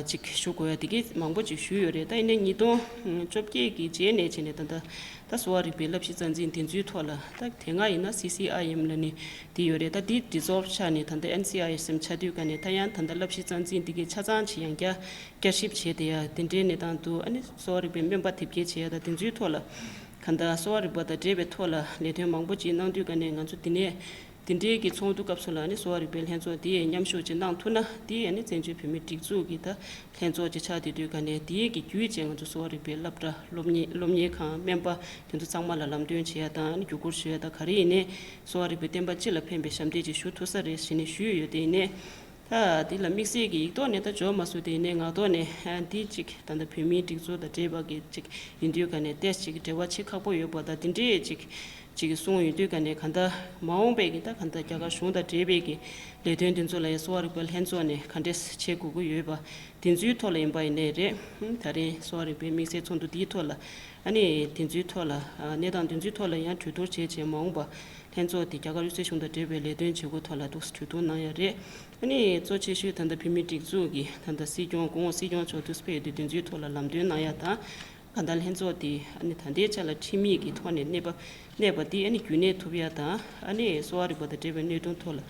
ཅིག་ཞུ་དགོས་ཡ་དེ་གས་མང་པོ་ཅིག་ཞུས་ཡོད་རེད། ད་ཡིན་ནའི་ཉིས་སྟོང་བཅོ་བརྒྱད་ཀྱི་རྗེས་ནས་བྱས་ནས་ད་ལྟ་ད་གསོ་བ་རིག་པའི་བསླབ་གཞི་རྩ་འཛིན་དེ་ཚོའི་ཐོག་ལ་ད་དེ་སྔ་ཡིན་ན་སི་སི་ཨའི་ཨེམ་ལབ་ནས་དེ་ཡོད་རེད། ད་དེ་ཌི་སོལབ་ཆགས་ནས་ད་ལྟ་ཨེན་སི་ཨའི་ཨེས་ཨེམ་ཆགས་དུས་ག་ནས་ད་ཡང་ད་ལྟ་བསླབ་གཞི་རྩ་འཛིན་དེ་གས་ཆ་ཚང་ཅིག་ཡང་བསྐྱར་བསྐྱར་ཞིབ་བྱས་ཏེ་ཡ་དེ་འདྲའི་གནས་སྟངས་འདུག་ཨ་ནི་གསོ་བ་རིག་པའི་སྨན་པ་དེབ་སྐྱེལ་བྱེད་ཡ་དང་དེ་ཚོའི་ཐོག་ལ་གང་ལྟར་གསོ་བ་རིག་པ་དང་འབྲེལ་བའི་ཐོག་ལ་ལས་དོན་མང་པོ་ཅིག་གནང་དུས་ག་ནས་ང་ཚོ་འདི་ནས་འདི་འདྲའི་གི་ཚོགས་འདུ་སྐབས་སུ་ལ་ཨ་ནི་གསོ་བ་རིག་པའི་ལྷན་ཚོགས་འདི་ཡས་མཉམ་ཞུགས་ཅིག་གནང་ཐུབ་ན་འདི་ཨ་ནི་བཙན་བྱོལ་བོད་མིའི་སྒྲིག་འཛུགས་ཀྱི་ད་ལྷན་ཚོགས་ཅིག་ཆགས་བསྡད་དུས་ག་ནས་འདིའི་གི་བརྒྱུད་བྱས་ང་ཚོ་གསོ་བ་རིག་པའི་སློབ་གྲྭ་སློབ་གཉེར་སློབ་གཉེར་ཁང་སྨན་པ་དེ་ཚོ་ཚང་མ་ལ་ལམ་སྟོན་བྱེད་ཡ་དང་ཨ་ནི་བརྒྱུད་སྐུར་ཞུ་ཡ་དང་ག་རེ་ཡིན་ནའི་གསོ་བ་རིག་པའི་བསྟན་པ་སྤྱི་ལ་ཕན་པའི་ཞབས་འདེགས་ཅིག་ཞུ་ཐུབ་ས་རེད་ཟེར་ནས་ཞུས་ཡོད། དེ་ཡིན་ནའི། ད་འདི་ལ་དམིགས་བསལ་གྱི་ཡིག་ཐོག་ནས་ད་འབྱོར་མ་སོང་། དེ་ཡིན་ནའི་ངག་ཐོག་ནས་ཨ་འདི་གཅིག་ད་ལྟ་བོད་མིའི་སྒྲིག་འཛུགས་དང་འབྲེལ་བ་གི་གཅིག་ཡིན་དུས་ག་ནས་ཏོག་ཙམ་ཅིག་འབྲེལ་བ་བྱེད་ཁག་པོ་ཡོད་པ་དང་དེ་འདྲས་ཅིག་ཅིག་གསུངས་ཡོད་དུས་ག་ནས་ག་ད་མ་འོངས་པའི་གི་ད་ག་ད་རྒྱ་གར་གཞུང་དང་འབྲེལ་བའི་གི་ལས་དོན་དེ་ཚོ་ལ་ཡང་གསོ་བ་རིག་པའི་ལྷན་ཚོགས་ནས་ག་འདྲས་བྱེད་དགོས་ཀྱི་ཡོད་པ་དེ་ཚོའི་ཐོག་ལ་ཡིན་པ་ཡིན་ནའི་རེད། ད་རིང་གསོ་བ་རིག་པའི་དམིགས་བསལ་ཚོགས་འདུ་འདིའི་ཐོག་ལ་ཨ་ནི་དེ་ཚོའི་ཐོག་ལ་གནས་སྟངས་དེ་ཚོའི་ཐོག་ལ་ཡང་གྲོས་བསྡུར་བྱས་བྱས་མ་འོངས་པ་ལྷན་ཚོགས་དེ་རྒྱ་གར་དབུས་སའི་གཞུང་དང་འབྲེལ་བའི་ལས་དོན་བྱེད་སྒོའི་ཐོག་ལ་འདུག་གྲོས་བསྡུར་གནང་ཡ་རེད། ཨ་ནི་གཙོ་ཆེ་ཤོས་ད་ལྟ་བོད་མིའི་སྒྲིག་འཛུགས་ཀྱི་ད་ལྟ་སྲིད་སྐྱོང་གོང་འོག་སྲིད་སྐྱོང་མཆོག་འདུག་སྤེལ་ཡོད་དུས་དེ་ཚོའི་ཐོག་ལ་ལམ་སྟོན་གནང་ཡ་དང་། གང་ལྟར་ལྷན་ཚོགས་དེ་ཨ་ནི་ད་ལྟའི་ཆ་ལ་ཁྲིམས་ཡིག་གི་ཐོག་ནས་གནས་པ་གནས་པ་དེ་ཨ་ནི་རྒྱུན་གནས་ཐུབ་ཡ་དང་ཨ་ནི་གསོ་བ་རིག་པ་དང་འབྲེལ་བའི་གནད་དོན་ཐོག་ལ་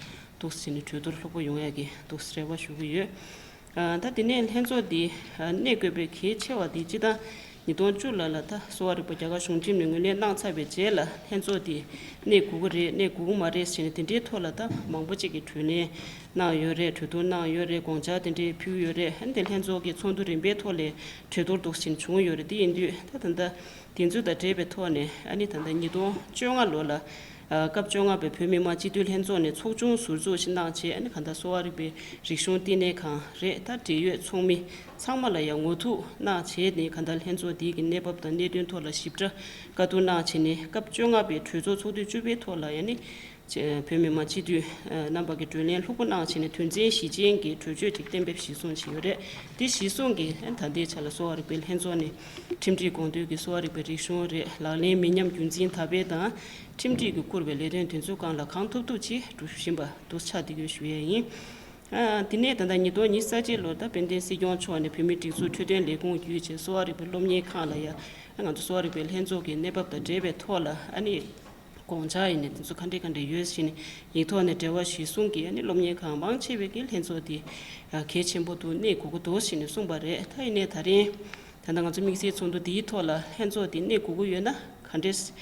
འདུག་ཟེར་ནས་གྲོས་བསྡུར་ལྷུག་པོ་ཡོང་ཡ་གི་འདུག་རེ་བ་ཞུ་གི་ཡོད། ད་དེ་ནས་ལྷན་ཚོགས་འདི་གནས་དགོས་པའི་གལ་ཆེ་བ་འདི་སྤྱི་བཏང་ཉིས་སྟོང་བཅུ་ལ་ལ་ད་གསོ་བ་རིག་པ་རྒྱ་གར་གཞུང་ཁྲིམས་ནས་ངོས་ལེན་གནང་ཚར་བའི་རྗེས་ལ་ལྷན་ཚོགས་འདི་གནས་དགོས་ཀྱི་རེད་གནས་དགོས་ཀྱི་མ་རེད་ཟེར་ནས་དེ་འདྲའི་ཐོག་ལ་ད་མང་པོ་ཅིག་གིས་གྲོས་གླེང་གནང་ཡོད་རེད། གྲོས་བསྡུར་གནང་ཡོད་རེད། དགོངས་འཆར་དེ་འདྲའི་ཕུལ་ཡོད་རེད། ཨ་ནི་དེ་ལྷན་ཚོགས་ཀྱི་ཚོགས་འདུ་རིམ་པའི་ཐོག་ལ་གྲོས་བསྡུར་འདུག་ཟེར་བྱུང་ཡོད་རེད། དེ་ཡིན་དུས་ད་ད་ལྟ་དེ་ཚོ་དང་འབྲེལ་བའི་ཐོག་ནས་ཨ་ནི་ད་ལྟ་ཉིས་སྟོང་བཅོ་ལྔ་ལོ་ལ་སྐབས་བཅོ་ལྔ་པའི་བོད་མི་མང་སྤྱི་འཐུས་ལྷན་ཚོགས་ནས་ཚོགས་ཆུང་ཟུར་འཛུགས་ཤིག་གནང་བྱས། ཨ་ནི་ག་ད་གསོ་བ་རིག་པའི་རིག་གཞུང་བསྟི་གནས་ཁང་རེད། ད་འབྲེལ་ཡོད་ཚོགས་མི་ཚང་མ་ལ་ཡང་ངོ་ཐུག་གནང་བྱས་ནས་ག་ད་ལྷན་ཚོགས་འདི་གི་གནས་བབ་དང་གནད་དོན་ཐོག་ལ་ཞིབ་ཕྲ་བཀའ་བསྡུར་གནང་བྱས་ནས་སྐབས་བཅོ་ལྔ་པའི་གྲོས་ཚོགས་ཚོགས་དུས་བཅུ་པའི་ཐོག་ལ་ཡང་ནི་བོད་མི་མང་སྤྱི་འཐུས་རྣམ་པ་གིས་གྲོས་གླེང་ལྷུག་པོ་གནང་བྱས་ནས་དོན་ཚན་བཞི་ཅན་གྱི་གྲོས་ཆོད་ཅིག་གཏན་འབེབས་གཞིར་བཟུང་བྱས་ཡོད་རེད། དེ་གཞིར་བཟུང་གིས་ད་ལྟའི་ཆ་ལ་གསོ་བ་རིག་པའི་ལྷན་ཚོགས་ནས་ཁྲིམས་སྒྲིག་དགོངས་དོན་གྱི་གསོ་བ་རིག་པའི་རིག་གཞུང་རེད། ལག་ལེན་མི་ཉམས་རྒྱུན་འཛིན་དར་སྤེལ་དང་ཁྲིམས་སྒྲིག་གིས་བསྐུར་བའི་ལས་དོན་དེ་ཚོའི་སྒང་ལ་གང་ཐུབ་ཐུབ་ཅིག་སྒྲུབ་བཞིན་པ་འདུག་ཆགས་བསྡད་ཡོད་ཞུ་ཡས་ཡིན། ཨ། དེ་ནས་ད་ལྟ་ཉིས་སྟོང་ཉི་ཤུ་རྩ་གཅིག་ལོར་ད་དཔལ་ལྡན་སྲིད་སྐྱོང་མཆོག་ནས་བོད་མིའི་སྒྲིག་འཛུགས་འཕྲོད་བསྟེན་ལས་ཁུངས་བརྒྱུད་བྱས་གསོ་བ་རིག་པའི་སློབ་གཉེར་ཁང་ལ་ཡ་ང་ཚོ་གསོ་བ་རིག་པའི་ལྷན་ཚོགས་ཀྱི་གནས་བབ་དང་འབྲེལ་བའི་ཐོག་ལ་ཨ་ནི་དགོངས་འཆར་ཡིན་ནའི་དེ་ཚོ་ག་འདྲ་ག་འདྲ་ཡོད་ཟེར་ནས་ཡིག་ཐོག་ནས་འབྲེལ་བ་གཞིར་བཟུང་གིས་ཨ་ནི་སློབ་གཉེར་ཁང་མང་ཆེ་བས་ཀྱི་ལྷན་ཚོགས་འདི་གལ་ཆེན་པོ་འདུག་གནས་དགོས་ཀྱི་འདུག་ཟེར་ནས་གསུངས་པ་རེད། ད་ཡིན་ནའི་ད་རིང་ད་ལྟ་ང་ཚོ་དམིགས་བསལ་ཚོགས་འདུ་འདིའི་ཐོག་ལ་ལྷན་ཚོགས་འདི་གནས་དགོས་ཀྱི་ཡོད་ན་ག་འདྲས།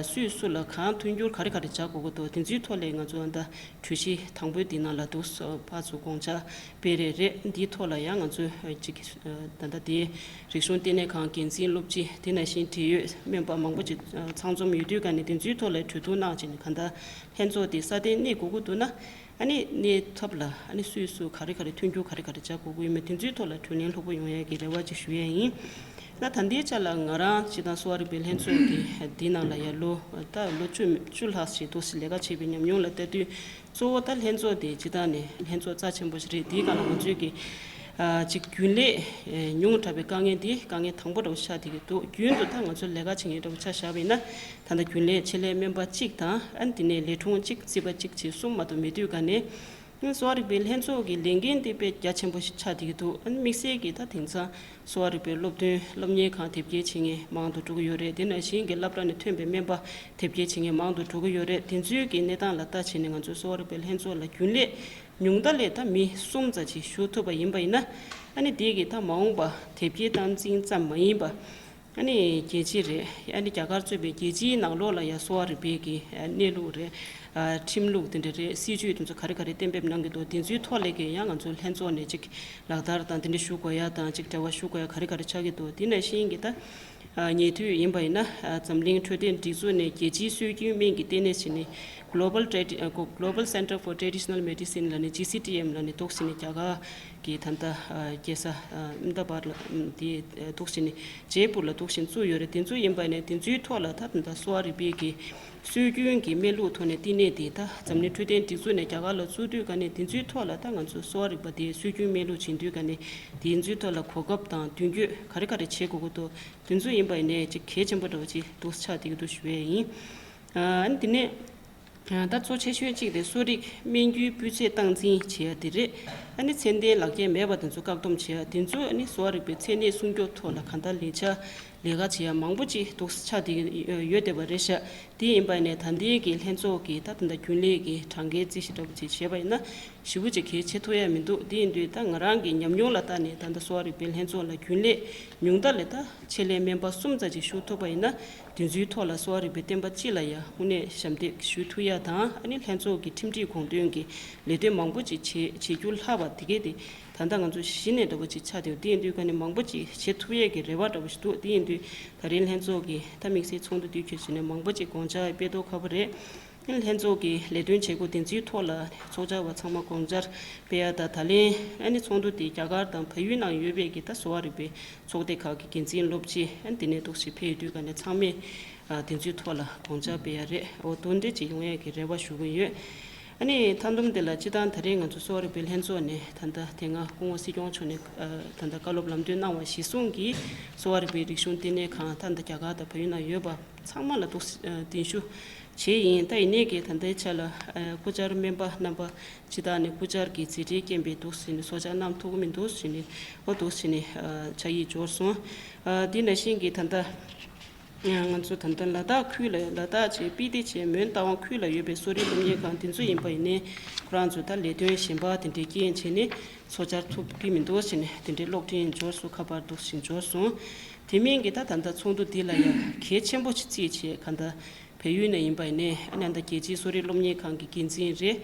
སུས་སུ་ལ་གང་མཐུན་འགྱུར་ག་རེ་ག་རེ་བྱ་དགོས་ཀྱི་འདུག་དེ་ཚོའི་ཐོག་ལས་ང་ཚོ་ད་གྲོས་གཞི་དང་པོའི་དེ་ནང་ལ་འདུག་ཕར་ཚུར་དགོངས་འཆར་སྤེལ་རེས་རེད། འདིའི་ཐོག་ལ་ཡང་ང་ཚོས་ཅིག་ད་ལྟ་དེ་རིག་གཞུང་ལྟེ་གནས་ཁང་འགན་འཛིན་སློབ་སྤྱི་དེ་ནང་བཞིན་འབྲེལ་ཡོད་སྨན་པ་མང་པོ་ཅིག་ཚང་འཛོམས་ཡོད་དུས་ག་ནས་དེ་ཚོའི་ཐོག་ལ་གྲོས་བསྡུར་གནང་བྱས་ནས་གང་ལྟར་ལྷན་ཚོགས་དེ་སྲ་བརྟན་གནས་དགོས་ཀྱི་འདུག་ན་ཨ་ནི་གནས་ཐབས་ལ་ཨ་ནི་སུས་སུ་ག་རེ་ག་རེ་མཐུན་འགྱུར་ག་རེ་ག་རེ་བྱ་དགོས་ཀྱི་ཡོད་མེད་དེ་ཚོའི་ཐོག་ལ་གྲོས་གླེང་ལྷུག་པོ་ཡོང་ཡས་ཀྱི་རེ་བ་ཅིག་ཞུ་ཡས་ཡིན། ད་ད་ལྟའི་ཆ་ལ་ང་རང་སྤྱི་བཏང་གསོ་བ་རིག་པའི་ལྷན་ཚོགས་ཀྱི་འདི་ནང་ལ་ཡ་ལོ་ད་ལོ་བཅུ་བཅུ་ལྷག་ཞིག་འདུག་སེ་ལས་ཀ་བྱས་པའི་ཉམས་མྱོང་ལ་ལྟ་དུས་གཙོ་བོ་ད་ལྷན་ཚོགས་དེ་སྤྱི་བཏང་ནས་ལྷན་ཚོགས་རྩ་ཆེན་པོ་ཞིག་རེད། དེའི་སྒང་ལ་ང་ཚོས་ཀྱི་ཨ་ཅིག་རྒྱུན་ལས་ཉུང་དྲགས་པའི་དཀའ་ངལ་འདི་དཀའ་ངལ་དང་པོ་འདྲ་བོ་ཆགས་བསྡད་ཀྱི་འདུག་རྒྱུན་དུ་ད་ང་ཚོ་ལས་ཀ་བྱེད་མཁན་འདྲ་བོ་ཆ་བཞག་པ་ཡིན་ན་ད་ལྟ་རྒྱུན་ལས་ཆེད་ལས་སྨན་པ་གཅིག་དང་ཨ་ནི་དེ་ནས་ལས་དྲུང་གཅིག་རྩིས་པ་གཅིག་བྱས་གསུམ་མ་གཏོགས་མེད་དུས་ག་ནས། གསོ་བ་རིག་པའི་ལྷན་ཚོགས་ཀྱི་ལས་འགན་དེ་དཔེ་རྒྱ་ཆེན་པོ་ཞིག་ཆགས་བསྡད་ཀྱི་འདུག་ཨ་ནི་དམིགས་བསལ་གྱིས་ད་དེང་སང་གསོ་བ་རིག་པའི་སློབ་ཐོན་སློབ་གཉེར་ཁང་དེབ་སྐྱེལ་བྱེད་མཁན་མང་དུ་འགྲོ་གི་ཡོད་རེད། དེ་ནང་བཞིན་གྱི་སློབ་གྲྭ་ནས་ཐོན་པའི་སྨན་པ་དེབ་སྐྱེལ་བྱེད་མཁན་མང་དུ་འགྲོ་གི་ཡོད་རེད། དེ་ཚོའི་གི་གནས་སྟངས་ལ་ལྟ་བྱས་ནས་ང་ཚོའི་གསོ་བ་རིག་པའི་ལྷན་ཚོགས་ལ་རྒྱུན་ལས་ཉུང་མཐའ་ལས་ད་མི་གསུམ་ཙམ་ཅིག་ཞུགས་ཐུབ་པ་ཡིན་པ་ཡིན་ན་ཨ་ནི་དེ་གི་ད་མ་འོངས་པ་དེབ་སྐྱེལ་སྟངས་འཛིན་ཙམ་མ་ཡིན་པ། ཨ་ནི་རྒྱལ་སྤྱི་རེད། ཨ་ནི་རྒྱ་གར་གཙོས་པའི་རྒྱལ་སྤྱིའི་ནང་ལོགས་ལ་ཡང་གསོ་བ་རིག་པའི་གི་གནས་ལུགས་རེད། ཨ་ཁྲིམས་ལུགས་དེ་འདྲ་རེད། སྲིད་ཇུས་དེ་ཚོ་ག་རེ་ག་རེ་གཏན་འབེབས་གནང་གི་འདུག་དེ་ཚོའི་ཐོག་ལ་གི་ཡང་ང་ཚོ་ལྷན་ཚོགས་ནས་ཅིག་ལག་བསྟར་དང་དེ་འདྲ་ཞུ་དགོས་ཡ་དང་ཅིག་འབྲེལ་བ་ཞུ་དགོས་ཡ་ག་རེ་ག་རེ་ཆགས་ཀྱི་འདུག་དེ་ནང་བཞིན་གྱི་ད་ཉེ་དུས་ཡིན་པ་ཡིན་ན་འཛམ་གླིང་འཕྲོད་བསྟེན་སྒྲིག་འཛུགས་ནས་རྒྱལ་སྤྱིའི་སྲོལ་རྒྱུན་སྨན་གྱི་ལྟེ་གནས་ཟེར་ནས་Global Tradi- Global Center for Traditional Medicine ལབ་ནས་ཇི་སི་ཊི་ཨེམ་ལབ་ནས་འདུག་ཟེར་ནས་རྒྱ་གར་གི་ད་ལྟ་རྒྱལ་ས་ཨ་ཨམ་ད་བྷར་ལ་ཨམ་དེ་འདུག་ཟེར་ནས་ཇེ་པུར་ལ་འདུག་ཟེར་བཙུགས་ཡོད་རེད། དེ་ཚོ་ཡིན་པ་ནས་དེ་ཚོའི་ཐོག་ལ་ད་ད་ལྟ་གསོ་བ་རིག་པའི་གི་སྲོལ་རྒྱུན་གྱི་སྨན་ལུགས་ཐོག་ནས་བསྟི་གནས་དེ་ད་འཛམ་གླིང་འཕྲོད་བསྟེན་སྒྲིག་འཛུགས་ནས་རྒྱ་གར་ལ་བཙུགས་དུས་ག་ནས་དེ་ཚོའི་ཐོག་ལ་ད་ང་ཚོ་གསོ་བ་རིག་པ་དེ་སྲོལ་རྒྱུན་སྨན་ལུགས་བྱེད་དུས་ག་ནས་དེ་ཚོའི་ཐོག་ལ་གོ་སྐབས་དང་མདུན་སྐྱོད་ག་རེ་ག་རེ་བྱེད་དགོས་ཀྱི་འདུག་དེ་ཚོ་ཡིན་པ་ཡིན་ནས་ཅིག་གལ་ཆེན་པོ་འདྲ་བོ་ཅིག་འདུག་ཆགས་བསྡད་ཀྱི་འདུག་ཞུ་ཡས་ཡིན། ཨ་ནི་དེ་ནས། ད་གཙོ་ཆེ་ཤོས་གཅིག་དེ་གསོ་རིག་སྨན་རྒྱུའི་སྤུས་ཚད་སྟངས་འཛིན་བྱེད་ཡ་དེ་རེད། ཨ་ནི་ཚད་ལྡན་ལག་འཁྱེར་མེད་པ་དེ་ཚོ་བཀག་སྡོམ་བྱེད་ཡ་དེ་ཚོ་ཨ་ནི་གསོ་བ་རིག་པའི་མཚན་གནས་སྲུང་སྐྱོབ་ཐོག་ལ་གང་ལྟར་ལས་འཆར་ལས་ཀ་བྱེད་ཡ་མང་པོ་ཅིག་འདུག་ཆགས་བསྡད་ཡོད་བསྡད་པ་རེད་ཤག་དེ་ཡིན་པ་ནས་ད་ལྟའི་གི་ལྷན་ཚོགས་ཀྱི་ད་ད་ལྟ་རྒྱུན་ལས་ཀྱི་གྲངས་ཀའི་རྩིས་གཞི་འདྲ་པོ་ཅིག་བྱས་པ་ཡིན་ན་ཞེ་པོ་ཅིག་གལ་ཆེ་ཐུབ་ཡ་མི་འདུག་དེ་ཡིན་དུས་ད་ང་རང་གི་ཉམས་མྱོང་ལ་བལྟས་ནས་ད་ལྟ་གསོ་བ་རིག་པའི་ལྷན་ཚོགས་ལ་རྒྱུན་ལས་ཉུང་མཐའ་ལས་ད་ཆེད་ལས་སྨན་པ་གསུམ་ཙམ་ཅིག་ཞུགས་ཐུབ་པ་ཡིན་ན། དེ་ཚོའི་ཐོག་ལ་གསོ་བ་རིག་པའི་བསྟན་པ་སྤྱི་ལ་ཡང་དངོས་གནས་ཞབས་འདེགས་ཞུ་ཐུབ་ཡ་དང་ཨ་ནི་ལྷན་ཚོགས་ཀྱི་ཁྲིམས་སྒྲིག་དགོངས་དོན་གྱི་ལས་དོན་མང་པོ་ཅིག་བྱེད་བྱེད་རྒྱུ་ལྷག་པ་དེ་གས་དེ་ད་ལྟ་ང་ཚོ་གཞི་ནས་འདྲ་པོ་ཅིག་ཆགས་བསྡད་ཡོད། དེ་ཡིན་དུས་ཀ་ནས་མང་པོ་ཅིག་བྱེད་ཐུབ་ཡས་ཀྱི་རེ་བ་འདྲ་པོ་ཞིག་འདུག་དེ་ཡིན་དུས་ད་རིང་ལྷན་ཚོགས་ཀྱི་ད་དམིགས་བསལ་ཚོགས་འདུ་དེ་ཁྱོན་བྱས་ནས་མང་པོ་ཅིག་དགོངས་འཆར་སྤེལ་མདོག་ཁ་པོ་རེད། ལྷན་ཚོགས་ཀྱི་ལས་དོན་བྱེད་སྒོ་དེ་ཚོའི་ཐོག་ལ་ཚོགས་བཅར་བ་ཚང་མ་དགོངས་འཆར་སྤེལ་ཡ་དང་ད་ལན་ཨ་ནི་ཚོགས་འདུ་དེ་རྒྱ་གར་དང་བལ་ཡུལ་ནང་ཡོད་པའི་གི་ད་གསོ་བ་རིག་པའི་ཚོགས་སྡེ་ཁག་གི་འགན་འཛིན་སློབ་སྤྱི་ཨ་ནི་དེ་ནས་འདུག་ཞིག་ཕེབས་ཡོད་དུས་ག་ནས་ཚང་མས་ཨ་དེ་ཚོའི་ཐོག་ལ་དགོངས་འཆར་སྤེལ་ཡ་རེད། འོ་དོན་འདི་ཅིག་ཡོང་ཡ་གི་རེ་བ་ཞུ་གི་ཡོད། ཨ་ནི་མཐའ་བསྡོམས་དེ་ལ་སྤྱི་བཏང་ད་རེས་ང་ཚོ་གསོ་བ་རིག་པའི་ལྷན་ཚོགས་ནས་ད་ལྟ་དེ་སྔ་སྐུ་ངོ་སྲིད་སྐྱོང་མཆོག་ནས་ཨ་ད་ལྟ་བཀའ་སློབ་ལམ་སྟོན་གནང་བ་གཞིར་བཟུང་གིས་གསོ་བ་རིག་པའི་རིག་གཞུང་ལྟེ་གནས་ཁང་ད་ལྟ་རྒྱ་གར་དང་བལ་ཡུལ་ནང་ཡོད་པ་ཚང་མ་ལ་འདུག་ཨ་གདན་ཞུ་བྱས་ཡིན། ད་ཡིན་ནའི་གི་ད་ལྟའི་ཆ་ལ་ཨ་སྐུ་བཅར་སྨན་པ་རྣམ་པ་སྤྱི་བཏང་ནས་སྐུ་བཅར་གྱི་མཛད་བྲེལ་རྐྱེན་པས་འདུག་ཟེར་ནས་གསོལ་ཇ་གནང་ཐུབ་ཀྱི་མི་འདུག་ཟེར་ནས་འོ་འདུག་ཟེར་ནས་ཨ་ཕྱག་ཡིག་འབྱོར་སོང་། ཨ་དེ་ནང་བཞིན་གྱི་ད་ལྟ་ང་ཚོ་ད་ལྟ་ལ་དྭགས་ཁུལ་ལ་ལ་དྭགས་བྱས་སྤི་ཏི་བྱས་མོན་རྟ་དབང་ཁུལ་ལ་ཡོད་པའི་གསོ་རིག་སློབ་གཉེར་ཁང་དེ་ཚོ་ཡིན་པ་ཡིན་ནའི་ཁོ་རང་ཚོ་ད་ལས་དོན་གཞན་པ་དེ་འདྲའི་རྐྱེན་བྱས་ནས་གསོལ་ཇ་ཐུབ་ཀྱི་མི་འདུག་ཟེར་ནས་དེ་འདྲའི་གློག་འཕྲིན་འབྱོར་སོང་། ཁ་པར་འདུག་ཟེར་འབྱོར་སོང་། དེ་མིན་གྱི་ད་ད་ལྟ་ཚོགས་འདུ་འདི་ལ་ཡང་གལ་ཆེན་པོ་ཞིག་བརྩིས་བྱས་ག་ད། བལ་ཡུལ་ནས་ཡིན་པ་ཡིན་ནའི་ཨ་ནི་ཨ་ད་རྒྱལ་སྤྱིའི་གསོ་རིག་སློབ་གཉེར་ཁང་གི་འགན་འཛིན་རེད།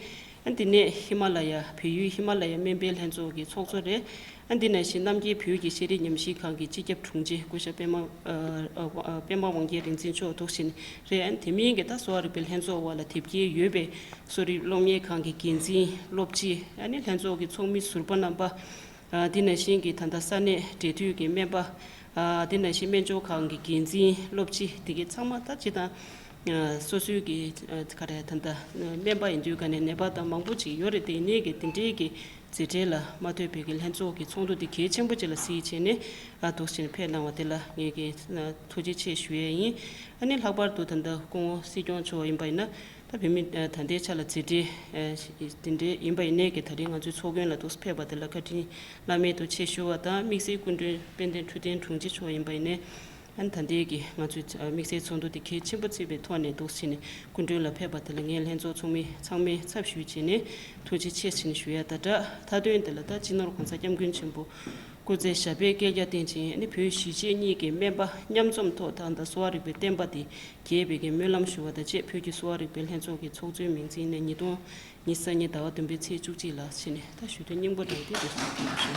ཨ་འདི་ནས་ཧི་མ་ལ་ཡ་བལ་ཡུལ་ཧི་མ་ལ་ཡ་སྨན་པའི་ལྷན་ཚོགས་ཀྱི་ཚོགས་གཙོ་རེད། ཨ་འདི་ནང་བཞིན་རྣམ་རྒྱལ་བོད་ཀྱི་ཤེས་རིག་ཉམས་ཞིབ་ཁང་གི་སྤྱི་ཁྱབ་དྲུང་ཆེ་སྐུ་ཞབས་པད་མ་ཨ་ཨ་པད་མ་དབང་རྒྱལ་རིག་འཛིན་མཆོག་འདུག་བཞིན་རེད། ཨ་དེ་མིན་གྱི་ད་གསོ་བ་རིག་པའི་ལྷན་ཚོགས་འོག་ལ་དེབ་སྐྱེལ་ཡོད་པའི་གསོ་རིག་སློབ་གཉེར་ཁང་གི་འགན་འཛིན་སློབ་སྤྱི་ཨ་ནི་ལྷན་ཚོགས་ཀྱི་ཚོགས་མི་ཟུར་པ་རྣམ་པ། ཨ་དེ་ནང་བཞིན་གྱི་ད་ལྟ་ས་གནས་འབྲེལ་མཐུད་ཀྱི་སྨན་པ། ཨ་དེ་ནང་བཞིན་སྨན་སྦྱོང་ཁང་གི་འགན་འཛིན་སློབ་སྤྱི་དེ་གའི་ཚང་མ་ད་ཅི་དང་། ཨ་སོ་སོའི་གི་ཨ་ག་རེ་ད་ལྟ་སྨན་པ་ཡིན་དུས་ག་ནས་ནད་པ་དང་མང་པོ་ཅིག་ཡོད་རེད། དེ་ནས་གི་དེ་འདྲའི་གི་མཛད་བྲེལ་ལ་མ་ལྟོས་པའི་གི་ལྷན་ཚོགས་ཀྱི་ཚོགས་འདུ་དེ་གལ་ཆེན་པོ་ཅིག་ལ་གཟིགས་བྱས་ནས་ཨ་འདུག་བཞིན་ཕེབས་གནང་བ་དེ་ལ་ངས་གི་ཐུགས་རྗེ་ཆེ་ཞུ་ཡས་ཡིན། ཨ་ནི་ལྷག་པར་དུ་ད་ལྟ་སྐུ་ངོ་སྲིད་སྐྱོང་མཆོག་ཡིན་པ་ཡིན་ན། ད་བོད་མི་ད་ལྟའི་ཆ་ལ་མཛད་བྲེལ་དེ་འདྲའི་ཡིན་པ་ཡིན་ནའི་གི་ད་རིང་ང་ཚོའི་ཚོགས་མགོན་ལ་འདུག་ཕེབས་པ་དེ་ལ་བཀའ་དྲིན་བླ་མེད་དུ་ཆེ་ཞུ་བ་དང་། དམིགས་བསལ་སྐུ་མགྲོན་དཔལ་ལྡན་འཕྲོད་བསྟེན་དྲུང་ཆེ་མཆོག་ཡིན་པ་ཡིན་ནའི་ཨ་ནི་ད་ལྟའི་གི་ང་ཚོའི་དམིགས་བསལ་ཚོགས་འདུ་དེ་གལ་ཆེན་པོ་བརྩིས་པའི་ཐོག་ནས་འདུག་ཕྱིན་ནས་སྐུ་མགྲོན་ལ་ཕེབས་པ་དེ་ལ་ངས་ལྷན་ཚོགས་ཚོགས་མི་ཚང་མའི་ཚབ་ཞུས་བྱས་ནས་ཐུགས་རྗེ་ཆེ་ཞུ་ཡ། ད་ད་མཐའ་དོན་དེ་ལ་ད་སྤྱི་ནོར་༸གོང་ས་༸སྐྱབས་མགོན་ཆེན་པོ་སྐུ་ཚེ་ཞབས་པད་བསྐལ་བརྒྱར་བརྟན་ཅིང་། ཨ་ནི་བོད་གཞིས་བྱེས་གཉིས་ཀྱི་སྨན་པ་མཉམ་འཛོམས་ཐོག་ད་ལྟ་གསོ་བ་རིག་པའི་བསྟན་པ་དེ་རྒྱས་པའི་གི་སྨོན་ལམ་ཞུ་བ་དང་བཅས། བོད་ཀྱི་གསོ་བ་རིག་པའི་ལྷན་ཚོགས་ཀྱི་ཚོགས་གཙོའི་མིང་འཛིན་ནས་ཉིས་སྟོང་ཉི་ཤུ་རྩ་གཉིས་ཟླ་བ་བདུན་པའི་ཚེས་བཅུ་གཅིག་ལ་ཕྱིན་ནས་ད་ཞུ་དོན་སྙིང་པོ་དང་དེ་རེད་ཞུ།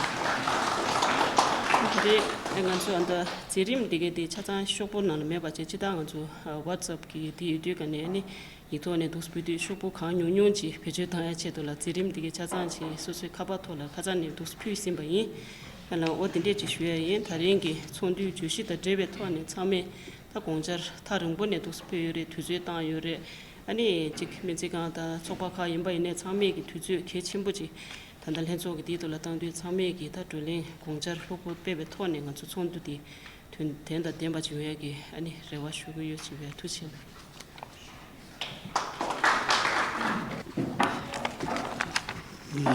དེ་རེད། ང་ཚོ་ཨ་ད་མཛད་རིམ་འདི་གའི་དེ་ཆ་ཚང་ཤོག་བུ་ནང་ལ་མེད་པ་བྱས། སྤྱི་བཏང་ང་ཚོ་ཝ་ཊི་སེབ་གི་དེ་ཡོད་དུས་ག་ནས་ཨ་ནི་ཡིག་ཐོག་ནས་འདུག་ཕུལ་དུས་ཤོག་བུ་གང་ཉུང་ཉུང་ཅིག་བེད་སྤྱོད་བཏང་ཡ་ཆེད་དུ་ལ་མཛད་རིམ་འདི་གའི་ཆ་ཚང་ཅིག་སོ་སོའི་ཁ་པར་ཐོག་ལ་ཁ་སང་ནས་འདུག་ཕུལ་ཟིན་པ་ཡིན། ཨ་ལ་འོ་དེ་འདྲས་ཅིག་ཞུ་ཡ་ཡིན། ད་རིང་གི་ཚོགས་འདུའི་བརྗོད་གཞི་དང་འབྲེལ་བའི་ཐོག་ནས་ཚང་མས་ད་དགོངས་འཆར་ཐག་རིང་པོ་ནས་འདུག་སེ་ཕུལ་ཡོད་རེད། དུས་ཚོད་བཏང་ཡོད་རེད། ཨ་ནི་གཅིག་སྨན་རྩིས་ཁང་དང་ཚོགས་པ་ཁག་ཡིན་པ་ཡིན་ནའི་ཚང་མས་ཀྱི་དུས་ཚོད་གལ་ཆེན་པོ་ཅིག་ད་ལྟ་ལྷན་ཚོགས་ཀྱི་དེའི་ཐོག་ལ་བཏང་དུས་ཚང་མས་ཀྱི་ད་བགྲོ་གླེང་དགོངས་འཆར་ལྷུག་པོ་སྤེལ་བའི་ཐོག་ནས་ང་ཚོ་ཚོགས་འདུ་དེ་དོན་དོན་དང་ལྡན་པ་ཅིག་ཡོང་ཡ་གི་ཨ་ནི་རེ་བ་ཞུ་གི་ཡོད་ཅེས་པའི་ཐུགས་ཆེ།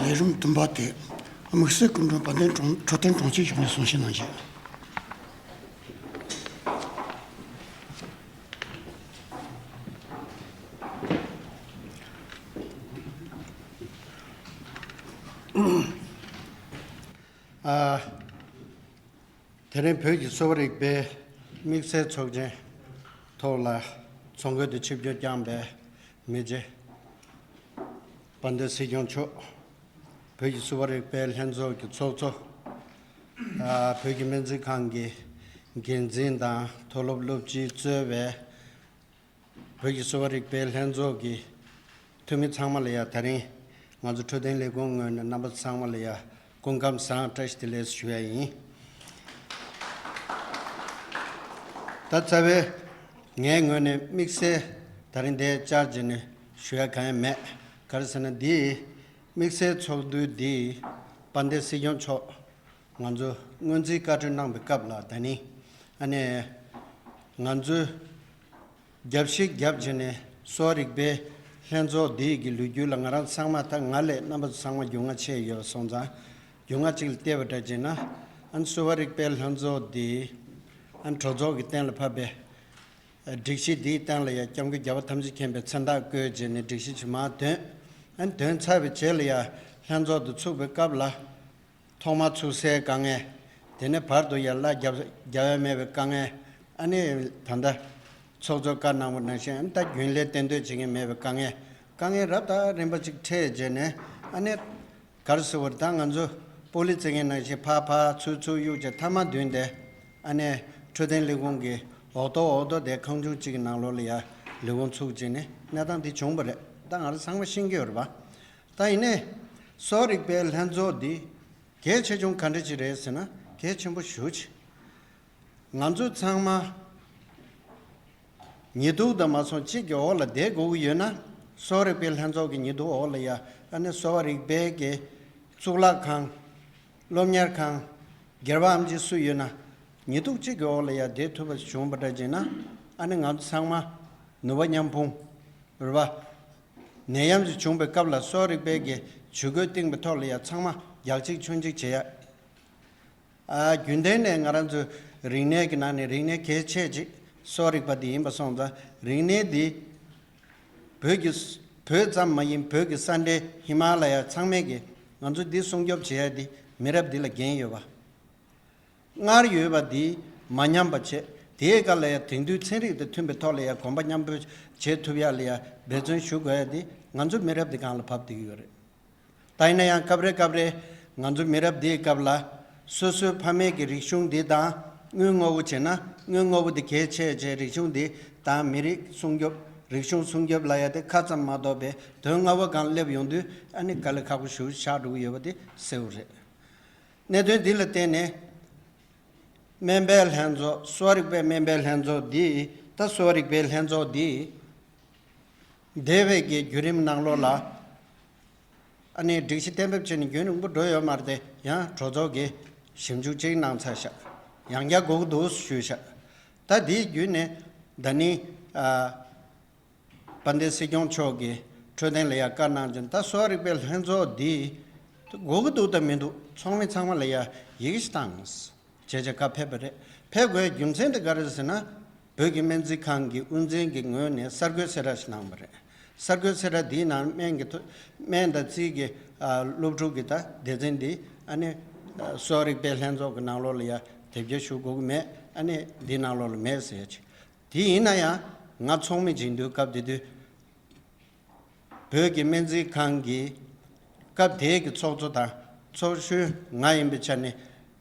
ལས་རིམ་བདུན་པ་དེ་དམིགས་བསལ་སྐུ་མགྲོན་དཔལ་ལྡན་དྲུང་འཕྲོད་བསྟེན་དྲུང་ཆེ་མཆོག་ནས་གསུང་བཤད་གནང་རྒྱུ། ཨ། དེ་རིང་བོད་ཀྱི་གསོ་བ་རིག་པའི་ དམིགས་བསལ་ཚོགས་ཆེན་ཐོག་ལ་ཚོགས་མགོན་དུ་ཆིབས་བསྒྱུར་བསྐྱངས་པའི་མི་རྗེ་དཔལ་ལྡན་སྲིད་སྐྱོང་མཆོག་བོད་ཀྱི་གསོ་བ་རིག་པའི་ལྷན་ཚོགས་ཀྱི་ཚོགས་གཙོ། ཨ། བོད་ཀྱི་སྨན་རྩིས་ཁང་གི་འགན་འཛིན་དང་མཐོ་སློབ་སློབ་སྤྱི་གཙོས་པའི་བོད་ཀྱི་གསོ་བ་རིག་པའི་ལྷན་ཚོགས་ཀྱི་འཐུས་མི་ཚང་མ་ལ་ཡང་ད་རིང་ང་ཚོ་འཕྲོད་བསྟེན་ལས་ཁུངས་ངོས་ནས་རྣམ་པ་ཚང་མ་ལ་ཡང་སྐུ་ཁམས་བཟང་བཀྲ་ཤིས་བདེ་ལེགས་ཞུ་ཡ་ཡིན། ད་རྩ་བའི་ངའི་ངོས་ནས་དམིགས་བསལ་ད་རིང་འདིར་བཅར་བྱས་ནས་ཞུ་ཡ་གང་ཡང་མེད། ག་རེ་ཟེར་ན། འདི་དམིགས་བསལ་ཚོགས་འདུ་འདི་དཔལ་ལྡན་སྲིད་སྐྱོང་མཆོག་ང་ཚོ་སྔོན་རྩིས་བཀའ་འཁྲོལ་གནང་བའི་སྐབས་ལ། ད་ནི་ཨ་ནི་ང་ཚོས་རྒྱབ་བཤིག་རྒྱབ་བྱས་ནས་གསོ་བ་རིག་པའི་ལྷན་ཚོགས་འདི་གི་ལོ་རྒྱུས་ལ་ང་རང་ཚང་མ། ད་ང་ལས་རྣམ་པ་ཚོ་ཚང་མ་རྒྱུས་མངའ་ཆེ་ཡོད་སོང་ཙང་། རྒྱུས་མངའ་གཅིག་ལ་བལྟས་པ་འདྲ་བྱས་ན། ཨ་ནི་གསོ་བ་རིག་པའི་ལྷན་ཚོགས་འདི་ཨ་ནི་གྲོས་ཚོགས་ཀྱི་གཏན་ལ་ཕབ་པའི་སྒྲིག་གཞི་འདིའི་སྟེང་ལ་ཡང་སྐྱབས་མགོན་རྒྱལ་བ་ཐམས་ཅད་མཁྱེན་པའི་མཚན་རྟགས་བཀོད་བྱས་ནས་སྒྲིག་གཞི་ཇི་མ་འདོན། ཨ་ནི་འདོན་ཚར་བའི་རྗེས་ལ་ཡང་ལྷན་ཚོགས་འདི་ཚུགས་པའི་སྐབས་ལ། ཐོག་མར་ཚུགས་སའི་དཀའ་ངལ། དེ་ནས་བར་དུ་ཡར་བརླག་རྒྱབ་རྒྱག་ཡ་མེད་པའི་དཀའ་ངལ། ཨ་ནི་ད་ལྟ་ཚོགས་གཙོས་བཀའ་གནང་བ་ནང་བཞིན། ཨ་ནི་ད་རྒྱུན་ལས་གཏན་སྡོད་བྱེད་མཁན་མེད་པའི་དཀའ་ངལ། དཀའ་ངལ་རབ་དང་རིམ་པ་ཅིག་འཕྲད་རྗེས་ནས། ཨ་ནི་ག་རེ་ཟེར་བ་རེད། ད་ང་ཚོ་སྤོ་ལོ་རྩེད་མཁན་ནང་བཞིན་ཕར་ཕར་ཚུར་ཚུར་གཡུག་བྱས་མཐའ་མ་མདུན་དེ། ཨ་ནི་འཕྲོད་བསྟེན་ལས་ཁུངས་ཀྱི་འོག་ཐོག་འོག་ཐོག་དེ་ཁང་ཆུང་གཅིག་གི་ནང་ལོགས་ལ་ཡ་ལས་ཁུངས་ཚུགས་བྱས་ནས་གནས་སྟངས་འདི་བྱུང་བ་རེད། ད་ང་རང་ཚང་མ་ཤེས་ཀྱི་ཡོད་རེད་པ། ད་ཡིན་ནའི་གསོ་བ་རིག་པའི་ལྷན་ཚོགས་འདི་གལ་ཆེ་ཆུང་ག་འདྲ་ཅིག་རེད་ཟེར་ན། གལ་ཆེན་པོ་ཞེ་པོ་ཅིག་ང་ཚོ་ཚང་མ་ཉི་གདུགས་དང་མ་སོང་གཅིག་གི་འོག་ལ་བསྡད་དགོས་ཀྱི་ཡོད་ན། གསོ་བ་རིག་པའི་ལྷན་ཚོགས་ཀྱི་ཉི་གདུགས་འོག་ལ་ཡ། ཨ་ནི་གསོ་བ་རིག་པའི་གི་གཙུག་ལག་ཁང་། སློབ་གཉེར་ཁང་། སྒེར་པ་ཨེམ་ཆི་སུ་ཡོད་ན། ཉི་གདུགས་གཅིག་གི་འོག་ལ་ཡ་བསྡད་ཐུབ་པ་བྱུང་བ་འདྲ་བྱས་ན། ཨ་ནི་ང་ཚོ་ཚང་མ་ནུས་པ་མཉམ་སྤུངས་རེད་པ། ནད་ཡམས་ཅིག་བྱུང་བའི་སྐབས་ལ་གསོ་བ་རིག་པའི་གི་ཇུས་འགོད་བཏིང་བའི་ཐོག་ལ་ཡ་ཚང་མ་རྒྱག་གཅིག་མཆོང་གཅིག་བྱེད་ཡ། ཨ། རྒྱུན་ལྡན་ནས་ང་རང་ཚོའི་རིག་གནས་ཀྱི་ནང་ནས་རིག་གནས་གལ་ཆེ་ཅིག་གསོ་བ་རིག་པ་འདི་ཡིན་པ་སོང་ཙང་། རིག་གནས་འདི་བོད་ཀྱི་བོད་ཙམ་མ་ཡིན། བོད་ཀྱི་ས་འབྲེལ་ཧི་མ་ལ་ཡ་ཚང་མས་ཀྱི་ང་ཚོ་འདི་སྲུང་སྐྱོབ་བྱེད་ཡ་འདི་མི་རབས་འདི་ལ་འགན་ཡོད་པ། སྔར་ཡོད་པ་འདི་མ་ཉམས་པ་བྱས། དེའི་སྐབས་ལ་ཡ་དེང་དུས་ཚན་རིག་དང་མཐུན་པའི་ཐོག་ལ་ཡ་གོམ་པ་མཉམ་སྤོས་བྱེད་ཐུབ་ཡ་ལ་ཡ་འབད་བརྩོན་ཞུ་དགོས་ཡ་འདི་ང་ཚོ་མི་རབས་འདི་སྒང་ལ་བབས་བསྡད་ཀྱི་ཡོད་རེད། ད་ཡིན་ན་ཡང་སྐབས་རེ་སྐབས་རེ་ང་ཚོ་མི་རབས་འདིའི་སྐབས་ལ་སོ་སོའི་ཕ་མེས་ཀྱི་རིག་གཞུང་འདི་དང་། དངུལ་དངོས་པོ་བྱས་ན་དངུལ་དངོས་པོ་འདི་གལ་ཆེ་ཆེ། རིག་གཞུང་འདི་དང་མི་རིགས་སྲུང་སྐྱོབ། རིག་གཞུང་སྲུང་སྐྱོབ་ལ་ཡ་དེ་ཁ་ཙམ་མ་གཏོགས་པའི་དོན་ལྔ་པོ་སྒང་སླེབས་ཡོང་དུས། ཨ་ནི་དཀའ་ལས་ཁག་པོ་ཞེ་པོ་ཆགས་འགྲོ་གི་ཡོད་པ་དེ་གསལ་པོ་རེད། གནད་དོན་འདི་ལ་བརྟེན་ནས་སྨན་པའི་ལྷན་ཚོགས། གསོ་བ་རིག་པའི་སྨན་པའི་ལྷན་ཚོགས་འདི། ད་གསོ་བ་རིག་པའི་ལྷན་ཚོགས་འདི་འདས་པའི་གི་བརྒྱུད་རིམ་ནང་ལོགས་ལ། ཨ་ནི་སྒྲིག་གཞི་གཏན་འབེབས་བྱས་ནས་རྒྱུན་རིང་པོ་འགྲོ་ཡོད་མ་རེད་དེ། ཡང་གྲོས་ཚོགས་ཀྱིས་ཞིབ་འཇུག་ཅིག་གནང་ཚར་ཤག་ཡང་བསྐྱར་དགོས་ཀྱི་འདུག་ཞུས་ཤག་ད་འདིའི་བརྒྱུད་ནས་ད་ནི། ཨ། དཔལ་ལྡན་སྲིད་སྐྱོང་མཆོག་གིས་འཕྲོད་བསྟེན་ལ་ཡ་བཀའ་གནང་བྱས། ད་གསོ་བ་རིག་པའི་ལྷན་ཚོགས་འདི་དགོས་ཀྱི་འདུག་དང་མི་འདུག་ཚོགས་མི་ཚང་མ་ལ་ཡ་ཡི་གེ་ཞིག་བཏང་། བྱས་བྱས་བཀའ་ཕེབས་པ་རེད། ཕེབས་དགོས་རྒྱུ་མཚན་དེ་ག་རེ་རེད་ཟེར་ན། བོད་ཀྱི་སྨན་རྩིས་ཁང་གི་དབུ་འཛིན་གྱི་ངོས་ནས་གསར་འགོད་གསལ་བསྒྲགས་ཤིག་གནང་བ་རེད། གསར་འགོད་གསལ་བསྒྲགས་འདིའི་ནང་སྨན་གྱི་ཐོ། སྨན་དང་རྩིས་ཀྱི། ཨ། སློབ་ཕྲུག་གི་ད་སྡེ་ཚན་འདི་ཨ་ནི། ཨ། གསོ་བ་རིག་པའི་ལྷན་ཚོགས་ཀྱི་ནང་ལོགས་ལ་ཡ་དེབ་སྐྱེལ་ཞུ་དགོས་ཀྱི་མེད། ཨ་ནི་འདིའི་ནང་ལོགས་ལ་མེད་ཟེར་ཡ་ཅིག་དེ་ཡིན་ན་ཡང་ང་ཚོགས་མི་བྱེད་དུས་སྐབས་དེ་དུས། བོད་ཀྱི་སྨན་རྩིས་ཁང་གི་སྐབས་དེའི་གི་ཚོགས་གཙོ་དང་ཚོགས་གཞོན་ང་ཡིན་པའི་ཆ་ནས།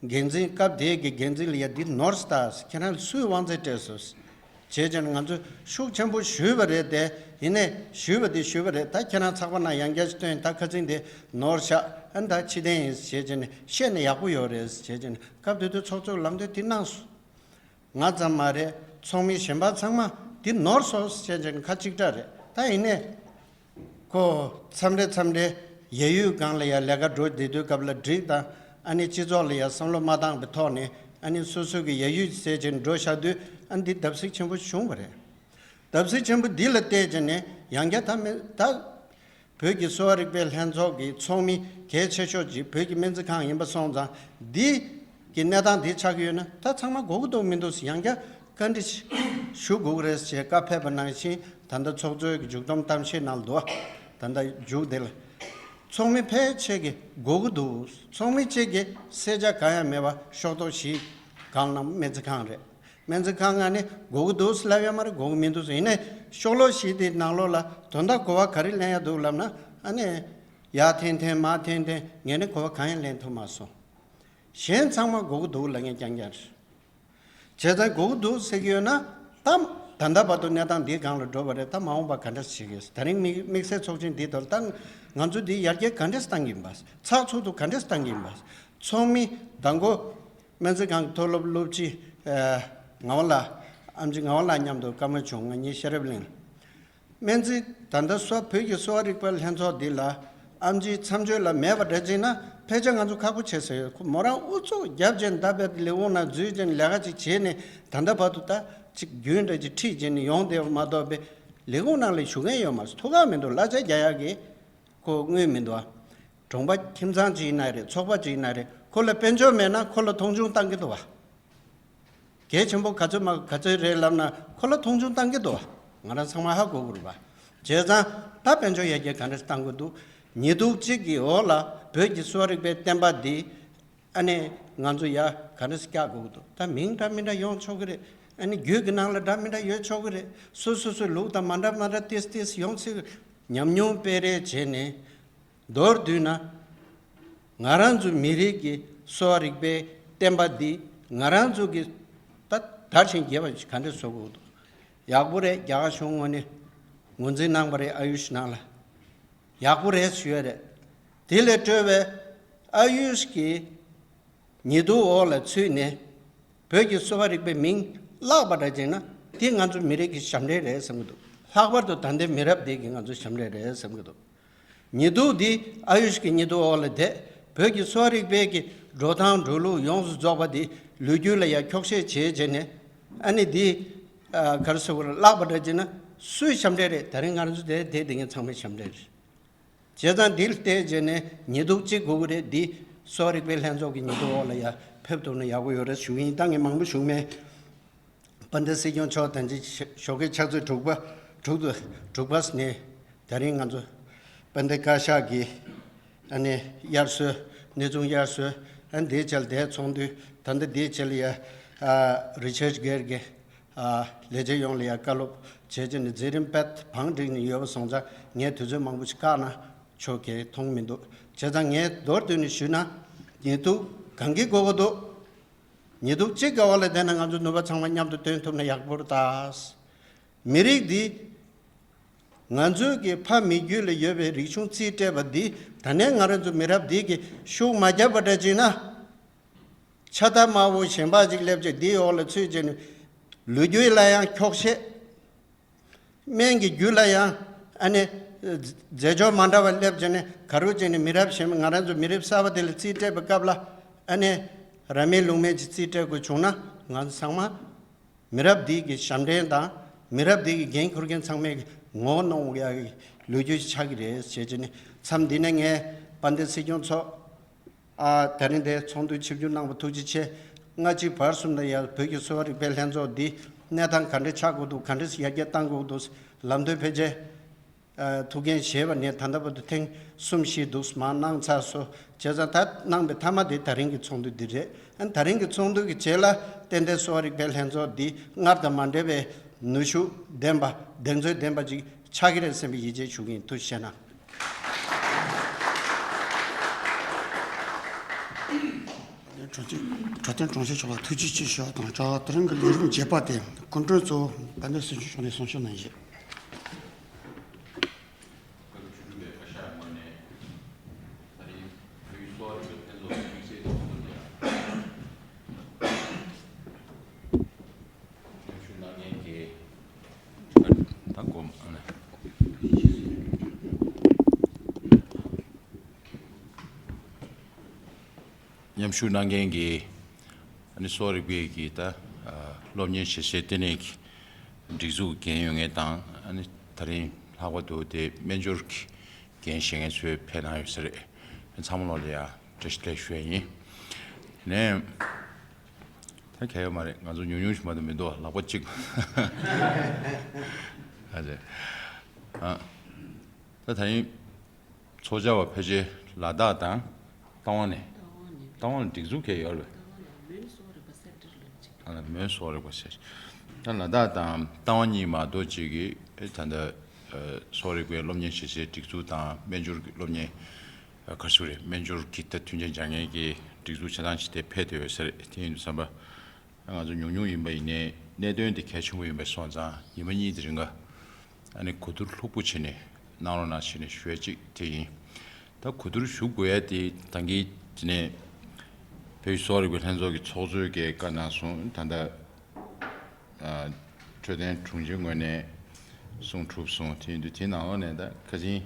འགན་འཛིན། སྐབས་དེའི་གི་འགན་འཛིན་ལ་ཡ་འདི་ནོར་སོང་། ད་ཁྱེད་རང་ལ་སུས་དབང་ཚད་སྤྲད་སོང་། བྱས་ཙང་ང་ཚོས་ཤུགས་ཆེན་པོ་ཞུས་པ་རེད་དེ། ཡིན་ནའི་ཞུས་པ་དེ་ཞུས་པ་རེད། ད་ཁྱེད་རང་ཚགས་པར་ནང་ཡང་བསྐྱར་ཞིག་བཏོན། ད་ཁ་སང་དེ་ནོར་བཞག་ཨ་ནི་ད་ཕྱིར་འཐེན་ཡིན་བྱས་ཙང་བཤད་ན་ཡག་པོ་ཡོད་རེད་བྱས་ཙང་། སྐབས་དེ་དུས་ཚོགས་གཙོས་ལམ་སྟོན་དེ་གནང་སོང་། ང་ཙམ་མ་རེད། ཚོགས་མི་གཞན་པ་ཚང་མ་འདི་ནོར་སོང་ཟེར་བྱས་ནས་ཁ་གཅིག་གྲགས་རེད། ད་ཡིན་ནའི་ཁོ་མཚམས་རེ་མཚམས་རེ་ཡ་ཡུལ་སྒང་ལ་ཡ་ལས་ཀ་འགྲོ་བསྡད་དུས་སྐབས་ལ་འགྲིག་དང་། ཨ་ནི་སྤྱི་ཚོགས་ལ་ཡ་བསམ་བློ་མ་བཏང་བའི་ཐོག་ནས། ཨ་ནི་སོ་སོ་གི་ཡ་ཡུལ་ཟེར་བྱས་ནས་འགྲོ་བཞག་དུས། ཨ་ནི་འདི་བརྡབ་གསིག་ཆེན་པོ་བྱུང་བ་རེད། བརྡབ་གསིག་ཆེན་པོ་འདི་ལ་བལྟས་བྱས་ནས་ཡང་བསྐྱར་ད་མི་ད། བོད་ཀྱི་གསོ་བ་རིག་པའི་ལྷན་ཚོགས་ཀྱི་ཚོགས་མི་གལ་ཆེ་ཤོས་ཅིག་བོད་ཀྱི་སྨན་རྩིས་ཁང་ཡིན་པ་སོང་ཙང་། འདི་གི་གནས་སྟངས་འདི་ཆགས་ཀྱི་ཡོད་ན། ད་ཚང་མ་དགོས་ཀྱི་འདུག་མི་འདུག་ཟེར་ཡང་བསྐྱར་བཀའ་འདྲི་ཞུ་དགོས་ཀྱི་རེད་ཅེས་བཀའ་ཕེབས་པ་ནང་བཞིན། ད་ལྟ་ཚོགས་གཙོའི་གི་མཇུག་བསྡོམས་གཏམ་བཤད་ནང་ལ་འདུག་ད་ལྟ་མཇུག་དེ་ལ། ཚོགས་མི་ཕལ་ཆེར་གྱིས་དགོས་ཀྱི་འདུག་ཚོགས་མི་གཅིག་གིས་གསལ་ཆ་གང་ཡང་མེད་པར་ཤོག་ཐོག་བཞི་སྒང་ལ་སྨན་རྩིས་ཁང་རེད། སྨན་རྩིས་ཁང་ང་ནི་དགོས་ཀྱི་འདུག་ལབ་ཡོད་མ་རེད། དགོས་ཀྱི་མི་འདུག་ཟེར། ཡིན་ནའི་ཤོག་ལོ་བཞི་དེའི་ནང་ལོགས་ལ་དོན་དག་གོ་བ་ག་རེ་ལེན་ཡ་འདུག་ལབ་ན། ཨ་ནི་ཡར་འཐེན་འཐེན་མར་འཐེན་འཐེན་ངས་ནི་གོ་བ་གང་ཡང་ལེན་ཐུབ་མ་སོང་། གཞན་ཚང་མ་དགོས་ཀྱི་འདུག་ལབ་མཁན་རྐྱང་རྐྱང་རེད། བྱས་ཙང་དགོས་ཀྱི་འདུག་ཟེར་གྱི་ཡོད་ན། ད་ད་ལྟ་བར་དུ་གནས་སྟངས་འདིའི་སྒང་ལ་འགྲོ་བ་རེད། ད་མ་འོངས་པ་ག་འདྲ་བྱེད་དགོས། ད་རིང་དམིགས་དམིགས་བསལ་ཚོགས་ཆེན་འདིའི་ཐོག་ལ་ད་ང་ཚོ་འདི་ཡར་རྒྱས་ག་འདྲས་བཏང་གི་ཡིན་པ། ཚགས་ཚུད་དུ་ག་འདྲས་བཏང་གི་ཡིན་པ། ཚོགས་མི་དང་པོ་སྨན་རྩིས་ཁང་གི་མཐོ་སློབ་སློབ་སྤྱི་ཨ་ངག་དབང་ལགས། ཨམ་ཆི་ངག་དབང་ལགས་མཉམ་དུ་བཀའ་མོལ་བྱུང་། ང་གཉིས་ཤེས་རབ་གླིང་། སྨན་རྩིས་ད་ལྟ་གསོ་བོད་ཀྱི་གསོ་བ་རིག་པ་ལྷན་ཚོགས་འདི་ལ་ཨམ་ཆིའི་མཚམས་གཅོད་ལ་མེད་པ་འདྲ་བྱས་ན། ཕལ་ཆེར་ང་ཚོ་ཁག་པོ་བྱེད་ས་ཡོད། ཁོ་མོ་རང་ཨུ་ཚུགས་རྒྱབ་བྱས་ནས་ད་བས་ལས་ཁུངས་ནང་འཛུལ་བྱས་ནས་ལས་ཀ་ཅིག་བྱས་ནས་ད་ལྟ་བར་དུ་ད་ཅིག་རྒྱུན་འདྲ་ཅིག་ཁྲིད་བྱས་ནས་ཡོང་བསྡད་པ་མ་གཏོགས་པས་ལས་ཁུངས་ནང་ལ་ཞུགས་མཁན་ཡོད་མ་རེད། ཐུགས་ཁག་མི་འདུག་གླ་ཆ་རྒྱག་ཡག་གི་ཁོ་དངུལ་མི་འདུག་ཨ། གྲོང་པ་ཁྱིམ་ཚང་ཅིག་ཡིན་ན་རེད། ཚོགས་པ་ཅིག་ཡིན་ན་རེད། ཁོ་ལ་དཔལ་འབྱོར་མེད་ན་ཁོ་ལ་མཐོང་ཆུང་བཏང་གི་འདུག་བ། གལ་ཆེན་པོ་ག་ཚོད་མ་ག་ཚོད་རེད་ལབ་ན་ཁོ་ལ་མཐོང་ཆུང་བཏང་གི་འདུག་བ། ང་རང་ཚང་མ་ཧ་གོ་གི་རེད་བ། བྱས་ཙང་ད་དཔལ་འབྱོར་ཡར་རྒྱས་ག་འདྲ་བཏང་དགོས་འདུག་ཉི་གདུགས་གཅིག་གི་འོག་ལ་བོད་ཀྱི་གསོ་བ་རིག་པའི་བསྟན་པ་འདི་ཨ་ནི་ང་ཚོ་ཡ་ག་འདྲ་ཞིག་བཀྱག་དགོས་ཀྱི་འདུག་ད་མིང་འདྲ་མི་འདྲ་ཡོང་ཆོག་གི་རེད། ཨ་ནི་རྒྱུད་ཀྱི་ནང་ལ་འདྲ་མི་འདྲ་ཡོད་ཆོག་གི་རེད། སོ་སོ་སོའི་ལུགས་དང་མ་འདྲ་མ་འདྲ་ཏིས་ཏིས་ཡོང་སྲིད། ཉམས་མྱོང་སྤེལ་རེས་བྱས་ནས། མདོར་བསྡུས་ན། ང་རང་ཚོ་མི་རིགས་ཀྱི་གསོ་བ་རིག་པའི་བསྟན་པ་འདི་ང་རང་ཚོ་གི་ད་དར་ཞིང་རྒྱས་པ་ཞིག་ག་འདྲ་བཟོ་དགོས་འདུག་ཡག་པོ་རེད། རྒྱ་གར་གཞུང་ངོས་ནས་ངོས་འཛིན་གནང་བ་རེད། ཨ་ཡུཤ་ནང་ལ་ཡག་པོ་རེད་ཞུ་ཡ་རེད། དེ་ལས་སྤྲོས་པའི་ཨ་ཡུཤ་གི་ཉི་གདུགས་འོག་ལ་ཚུད་ནས་བོད་ཀྱི་གསོ་བ་རིག་པའི་མིང་བརླག་པ་འདྲ་བྱས་ན་དེ་ང་ཚོ་མི་རིགས་ཀྱི་ཞབས་འདྲེན་རེད་བསམ་གྱི་འདུག་ལྷག་པར་དུ་ད་ལྟའི་མི་རབས་འདི་གི་ང་ཚོ་ཞབས་འདྲེན་རེད་བསམ་གྱི་འདུག་ཉི་གདུགས་འདི་ཨ་ཡུཤ་གི་ཉི་གདུགས་འོག་ལ་བསྡད། བོད་ཀྱི་གསོ་བ་རིག་པའི་གི་འགྲོ་སྟངས་འགྲོ་ལུགས་ཡོངས་སུ་རྫོགས་པ་འདི་ལོ་རྒྱུས་ལ་ཡང་འཁྱོག་བཤད་བྱས་བྱས་ནས་ཨ་ནི་འདི་ཨ་ག་རེ་ཟེར་དགོས་རེད། བརླག་པ་འདྲ་བྱས་ན་སུའི་ཞབས་འདྲེན་རེད། ད་རིང་ང་རང་ཚོ་དེ་དེ་དེ་ངའི་ཚང་མའི་ཞབས་འདྲེན་རེད། བྱས་ཙང་འདི་ལ་བལྟས་བྱས་ནས་ཉི་གདུགས་གཅིག་དགོས་ཀྱི་རེད། འདི་གསོ་བ་རིག་པའི་ལྷན་ཚོགས་ཀྱི་ཉི་གདུགས་འོག་ལ་ཡང་ཕེབས་ཐུབ་ན་ཡག་པོ་ཡོད་རེད་ཞུ་གི་ཡིན། ད་ངས་མང་པོ་ཞུ་མེད། དཔལ་ལྡན་སྲིད་སྐྱོང་མཆོག་ད་ཅི་ཞོགས་ཀའི་ཕྱག་ཚོད་དྲུག་པ་དྲུག་ཏུ་དྲུག་པ་ནས་ད་རིང་ང་ཚོ་དཔལ་ལྡན་བཀའ་ཤག་གི་ཨ་ནི་དབྱར་གསོལ་གནས་ཆུང་དབྱར་གསོལ་ཨ་འདིའི་ཆེད་དེ་ཚོགས་འདུ་ད་ལྟ་འདིའི་ཆེད་ལ་ཡ་ཨ་རི་ཆར་གྷེར་གྱི་ཨ་ལས་བྱེད་ཡོངས་ལ་ཡ་བཀའ་སློབ་བྱས་རྗེས་ནས་མཛད་རིམ་དཔེ་བང་བསྒྲིགས་ནས་ཡོད་པ་སོང་ཙང་ངས་དུས་ཚོད་མང་པོ་ཞིག་བཀག་ན་ཆོག་གི་མཐོང་མི་འདུག་བྱས་ཙང་ངས་མདོར་བསྡུས་ནས་ཞུས་ན་ཉི་གདུགས་གང་གི་དགོས་ཀྱི་འདུག་ཉི་གདུགས་གཅིག་གི་འོག་ལ་བསྡད་ན་ང་ཚོ་ནུས་པ་ཚང་མ་མཉམ་དུ་བཏོན་ཐུབ་ན་ཡག་པོ་རེད་ད། མི་རིགས་འདི་ང་ཚོའི་གི་ཕ་མེས་རྒྱུད་ལ་ཡོད་པའི་རིག་གཞུང་རྩིས་སྤྲད་པ་འདི་ད་ནས་ང་རང་ཚོ་མི་རབས་འདི་གི་ཤུགས་མ་བརྒྱབ་པ་འདྲ་བྱས་ན། ཕྱག་དར་དམར་པོ་གཞན་པ་ཅིག་སླེབས་བྱས་འདིའི་འོག་ལ་ཚུད་བྱས་ནས་ལོ་རྒྱུས་ལ་ཡང་འཁྱོག་བཤད། སྨན་གྱི་རྒྱུད་ལ་ཡང་ཨ་ནི་རྫས་སྦྱོར་མ་འདྲ་བ་སླེབས་བྱས་ནས་ག་རུ་བྱས་ནས་མི་རབས་གཞན་པ་ང་རང་ཚོ་མི་རབས་གསར་པ་དེ་ལ་རྩིས་སྤྲད་པའི་སྐབས་ལ་ཨ་ནི་ར་མེད་ལུག་མེད་ཅིག་རྩིས་སྤྲད་དགོས་བྱུང་ན་ང་ཚོ་ཚང་མ་མི་རབས་འདི་གི་ཞབས་འདྲེན་དང་མི་རབས་འདི་གི་འགན་འཁུར་མཁན་ཚང་མས་ངོ་གནོང་ཡག་གི་ལོ་རྒྱུས་ཤིག་ཆགས་ཀྱི་རེད་ཟེར་བྱས་ནས་མཚམས་འདི་ནས་ངས་དཔལ་ལྡན་སྲིད་སྐྱོང་མཆོག་ཨ་དེ་རིང་འདིར་ཚོགས་འདུ་ཆིབས་བསྒྱུར་གནང་བ་ཐུགས་རྗེ་ཆེ། སྔ་ཕྱི་བར་གསུམ་ལ་ཡང་བོད་ཀྱི་གསོ་བ་རིག་པའི་ལྷན་ཚོགས་འདི་གནས་སྟངས་ག་འདྲ་ཆགས་དགོས་འདུག་ག་འདྲ་ཡར་རྒྱས་གཏང་དགོས་འདུག་ལམ་སྟོན་ཕལ་ཆེར་ཨ་ཐུགས་འགན་བཞེས་པ་ནས་ད་ལྟ་བར་དུ་ཐེངས་གསུམ་བཞི་འདུག་མར་གནང་ཚར་སོང་། བྱས་ཙང་ད་གནང་པའི་མཐའ་མ་དེ་ད་རིང་གི་ཚོགས་འདུ་འདི་རེད། ཨ་ད་རིང་གི་ཚོགས་འདུ་གི་རྗེས་ལ་ཏན་ཏན་གསོ་བ་རིག་པའི་ལྷན་ཚོགས་འདི་སྔར་དང་མ་འདྲ་བའི་ནུས་ཤུགས་ལྡན་པ་གདེང་ཚོད་ལྡན་པ་ཅིག་ཆགས་ཀྱི་རེད་བསམ་པའི་ཡིད་ཆེས་ཞུ་གི་ཡིན། ཐུགས་རྗེ་གནང་། དྲང་ཆེན་དྲང་ཆེན་གྲོང་ཁྱེར་མཆོག་ལ་ཐུགས་རྗེ་ཆེ་ཞུ་བ་དང་སྦྲགས། དེ་རིང་གི་ལས་རིམ་རྒྱས་པ་དེ་སྐུ་མགྲོན་གཙོ་བོ་དཔལ་ལྡན་སྲིད་སྐྱོང་མཆོག་ནས་གསུང་བཤད་གནང་ཞིང་། ཉམས་ཞིབ་གནང་མཁན་གྱི་ད་སྒོམ་ཨ་ནི། ཉམས་ཞིབ་གནང་མཁན་གྱི་ཨ་ནི་གསོ་བ་རིག་པའི་གི་ད་སློབ་གཉེར་བྱེད་སའི་ལྟེ་གནས་ཀྱི་སྒྲིག་འཛུགས་འགན་ཡོད་མཁན་དང་ཨ་ནི་ད་རིང་ལྷག་པར་དུ་དེ་སྨན་སྦྱོར་གྱི་འགན་བཞེས་མཁན་ཚོས་ཕེབས་གནང་ཡོད་ས་རེད། ཚང་མ་ལོག་ལ་ཡ་བཀྲ་ཤིས་བདེ་ལེགས་ཞུ་ཡ་ཡིན། ནས། ད་གལ་ཡོད་མ་རེད། ང་ཚོ་ཉུང་ཉུང་ཞིག་མ་གཏོགས་མི་འདུག་ལག་པ་གཅིག་ཨ་ཙི། ཨ། ད་ད་རིང་ཚོགས་བཅར་བ་ཕལ་ཆེར་ལ་དྭགས་དང་རྟ་དབང་ནས། རྟ་དབང་ནས་སྒྲིག་འཛུགས་གས་ཡོད་རེད། རྟ་དབང་ནས་མོན་གསོ་བ་རིག་པ་སེན་ཊར་ལ་གཅིག་ལ་མོན་གསོ་རིག་པ་ཟེར། ད་ལ་དྭགས་དང་རྟ་དབང་གཉིས་མ་གཏོགས་གཅིག་གིས་ད་ལྟ་གསོ་རིག་པའི་སློབ་གཉེར་བྱེད་སའི་སྒྲིག་འཛུགས་དང་སྨན་སྦྱོར་གྱི་སློབ་གཉེར། ག་རེ་ཟེར་དགོས་རེད། སྨན་སྦྱོར་གྱི་ད་མཐུན་རྐྱེན་སྦྱར་མཁན་གྱི་སྒྲིག་འཛུགས་ཆ་ཚང་ཅིག་དེ་ཕེབས་བསྡད་ཡོད་ས་རེད། དེ་ཡིན་དུས་ཙམ་པ། ང་ཚོ་ཉུང་ཉུང་ཡིན་པ་ཡིན་ནའི་གནད་དོན་དེ་གལ་ཆེན་པོ་ཡིན་པ་སོང་ཙང་ཉི་མ་གཉིས་དེ་རིང་ག་ཨ་ནི་གོ་བསྡུར་ལྷུག་པོ་བྱས་ནས་གནང་རོགས་གནང་བྱས་ནས་ཞུ་ཡ་གཅིག་དེ་ཡིན། ད་གོ་བསྡུར་ཞུ་དགོས་ཡ་དེ་ད་གིན་དེ་ནས་བོད་ཀྱི་གསོ་བ་རིག་པའི་ལྷན་ཚོགས་ཀྱི་ཚོགས་གཙོས་ཀྱི་བཀའ་གནང་སོང་། ད་ལྟ་འཕྲོད་བསྟེན་དྲུང་ཆེ་ངོས་ནས་གསུང་གྲུབ་སོང་། དེ་ཡིན་དུས་དེའི་ནང་ལོགས་ནས་ད་ཁ་སང་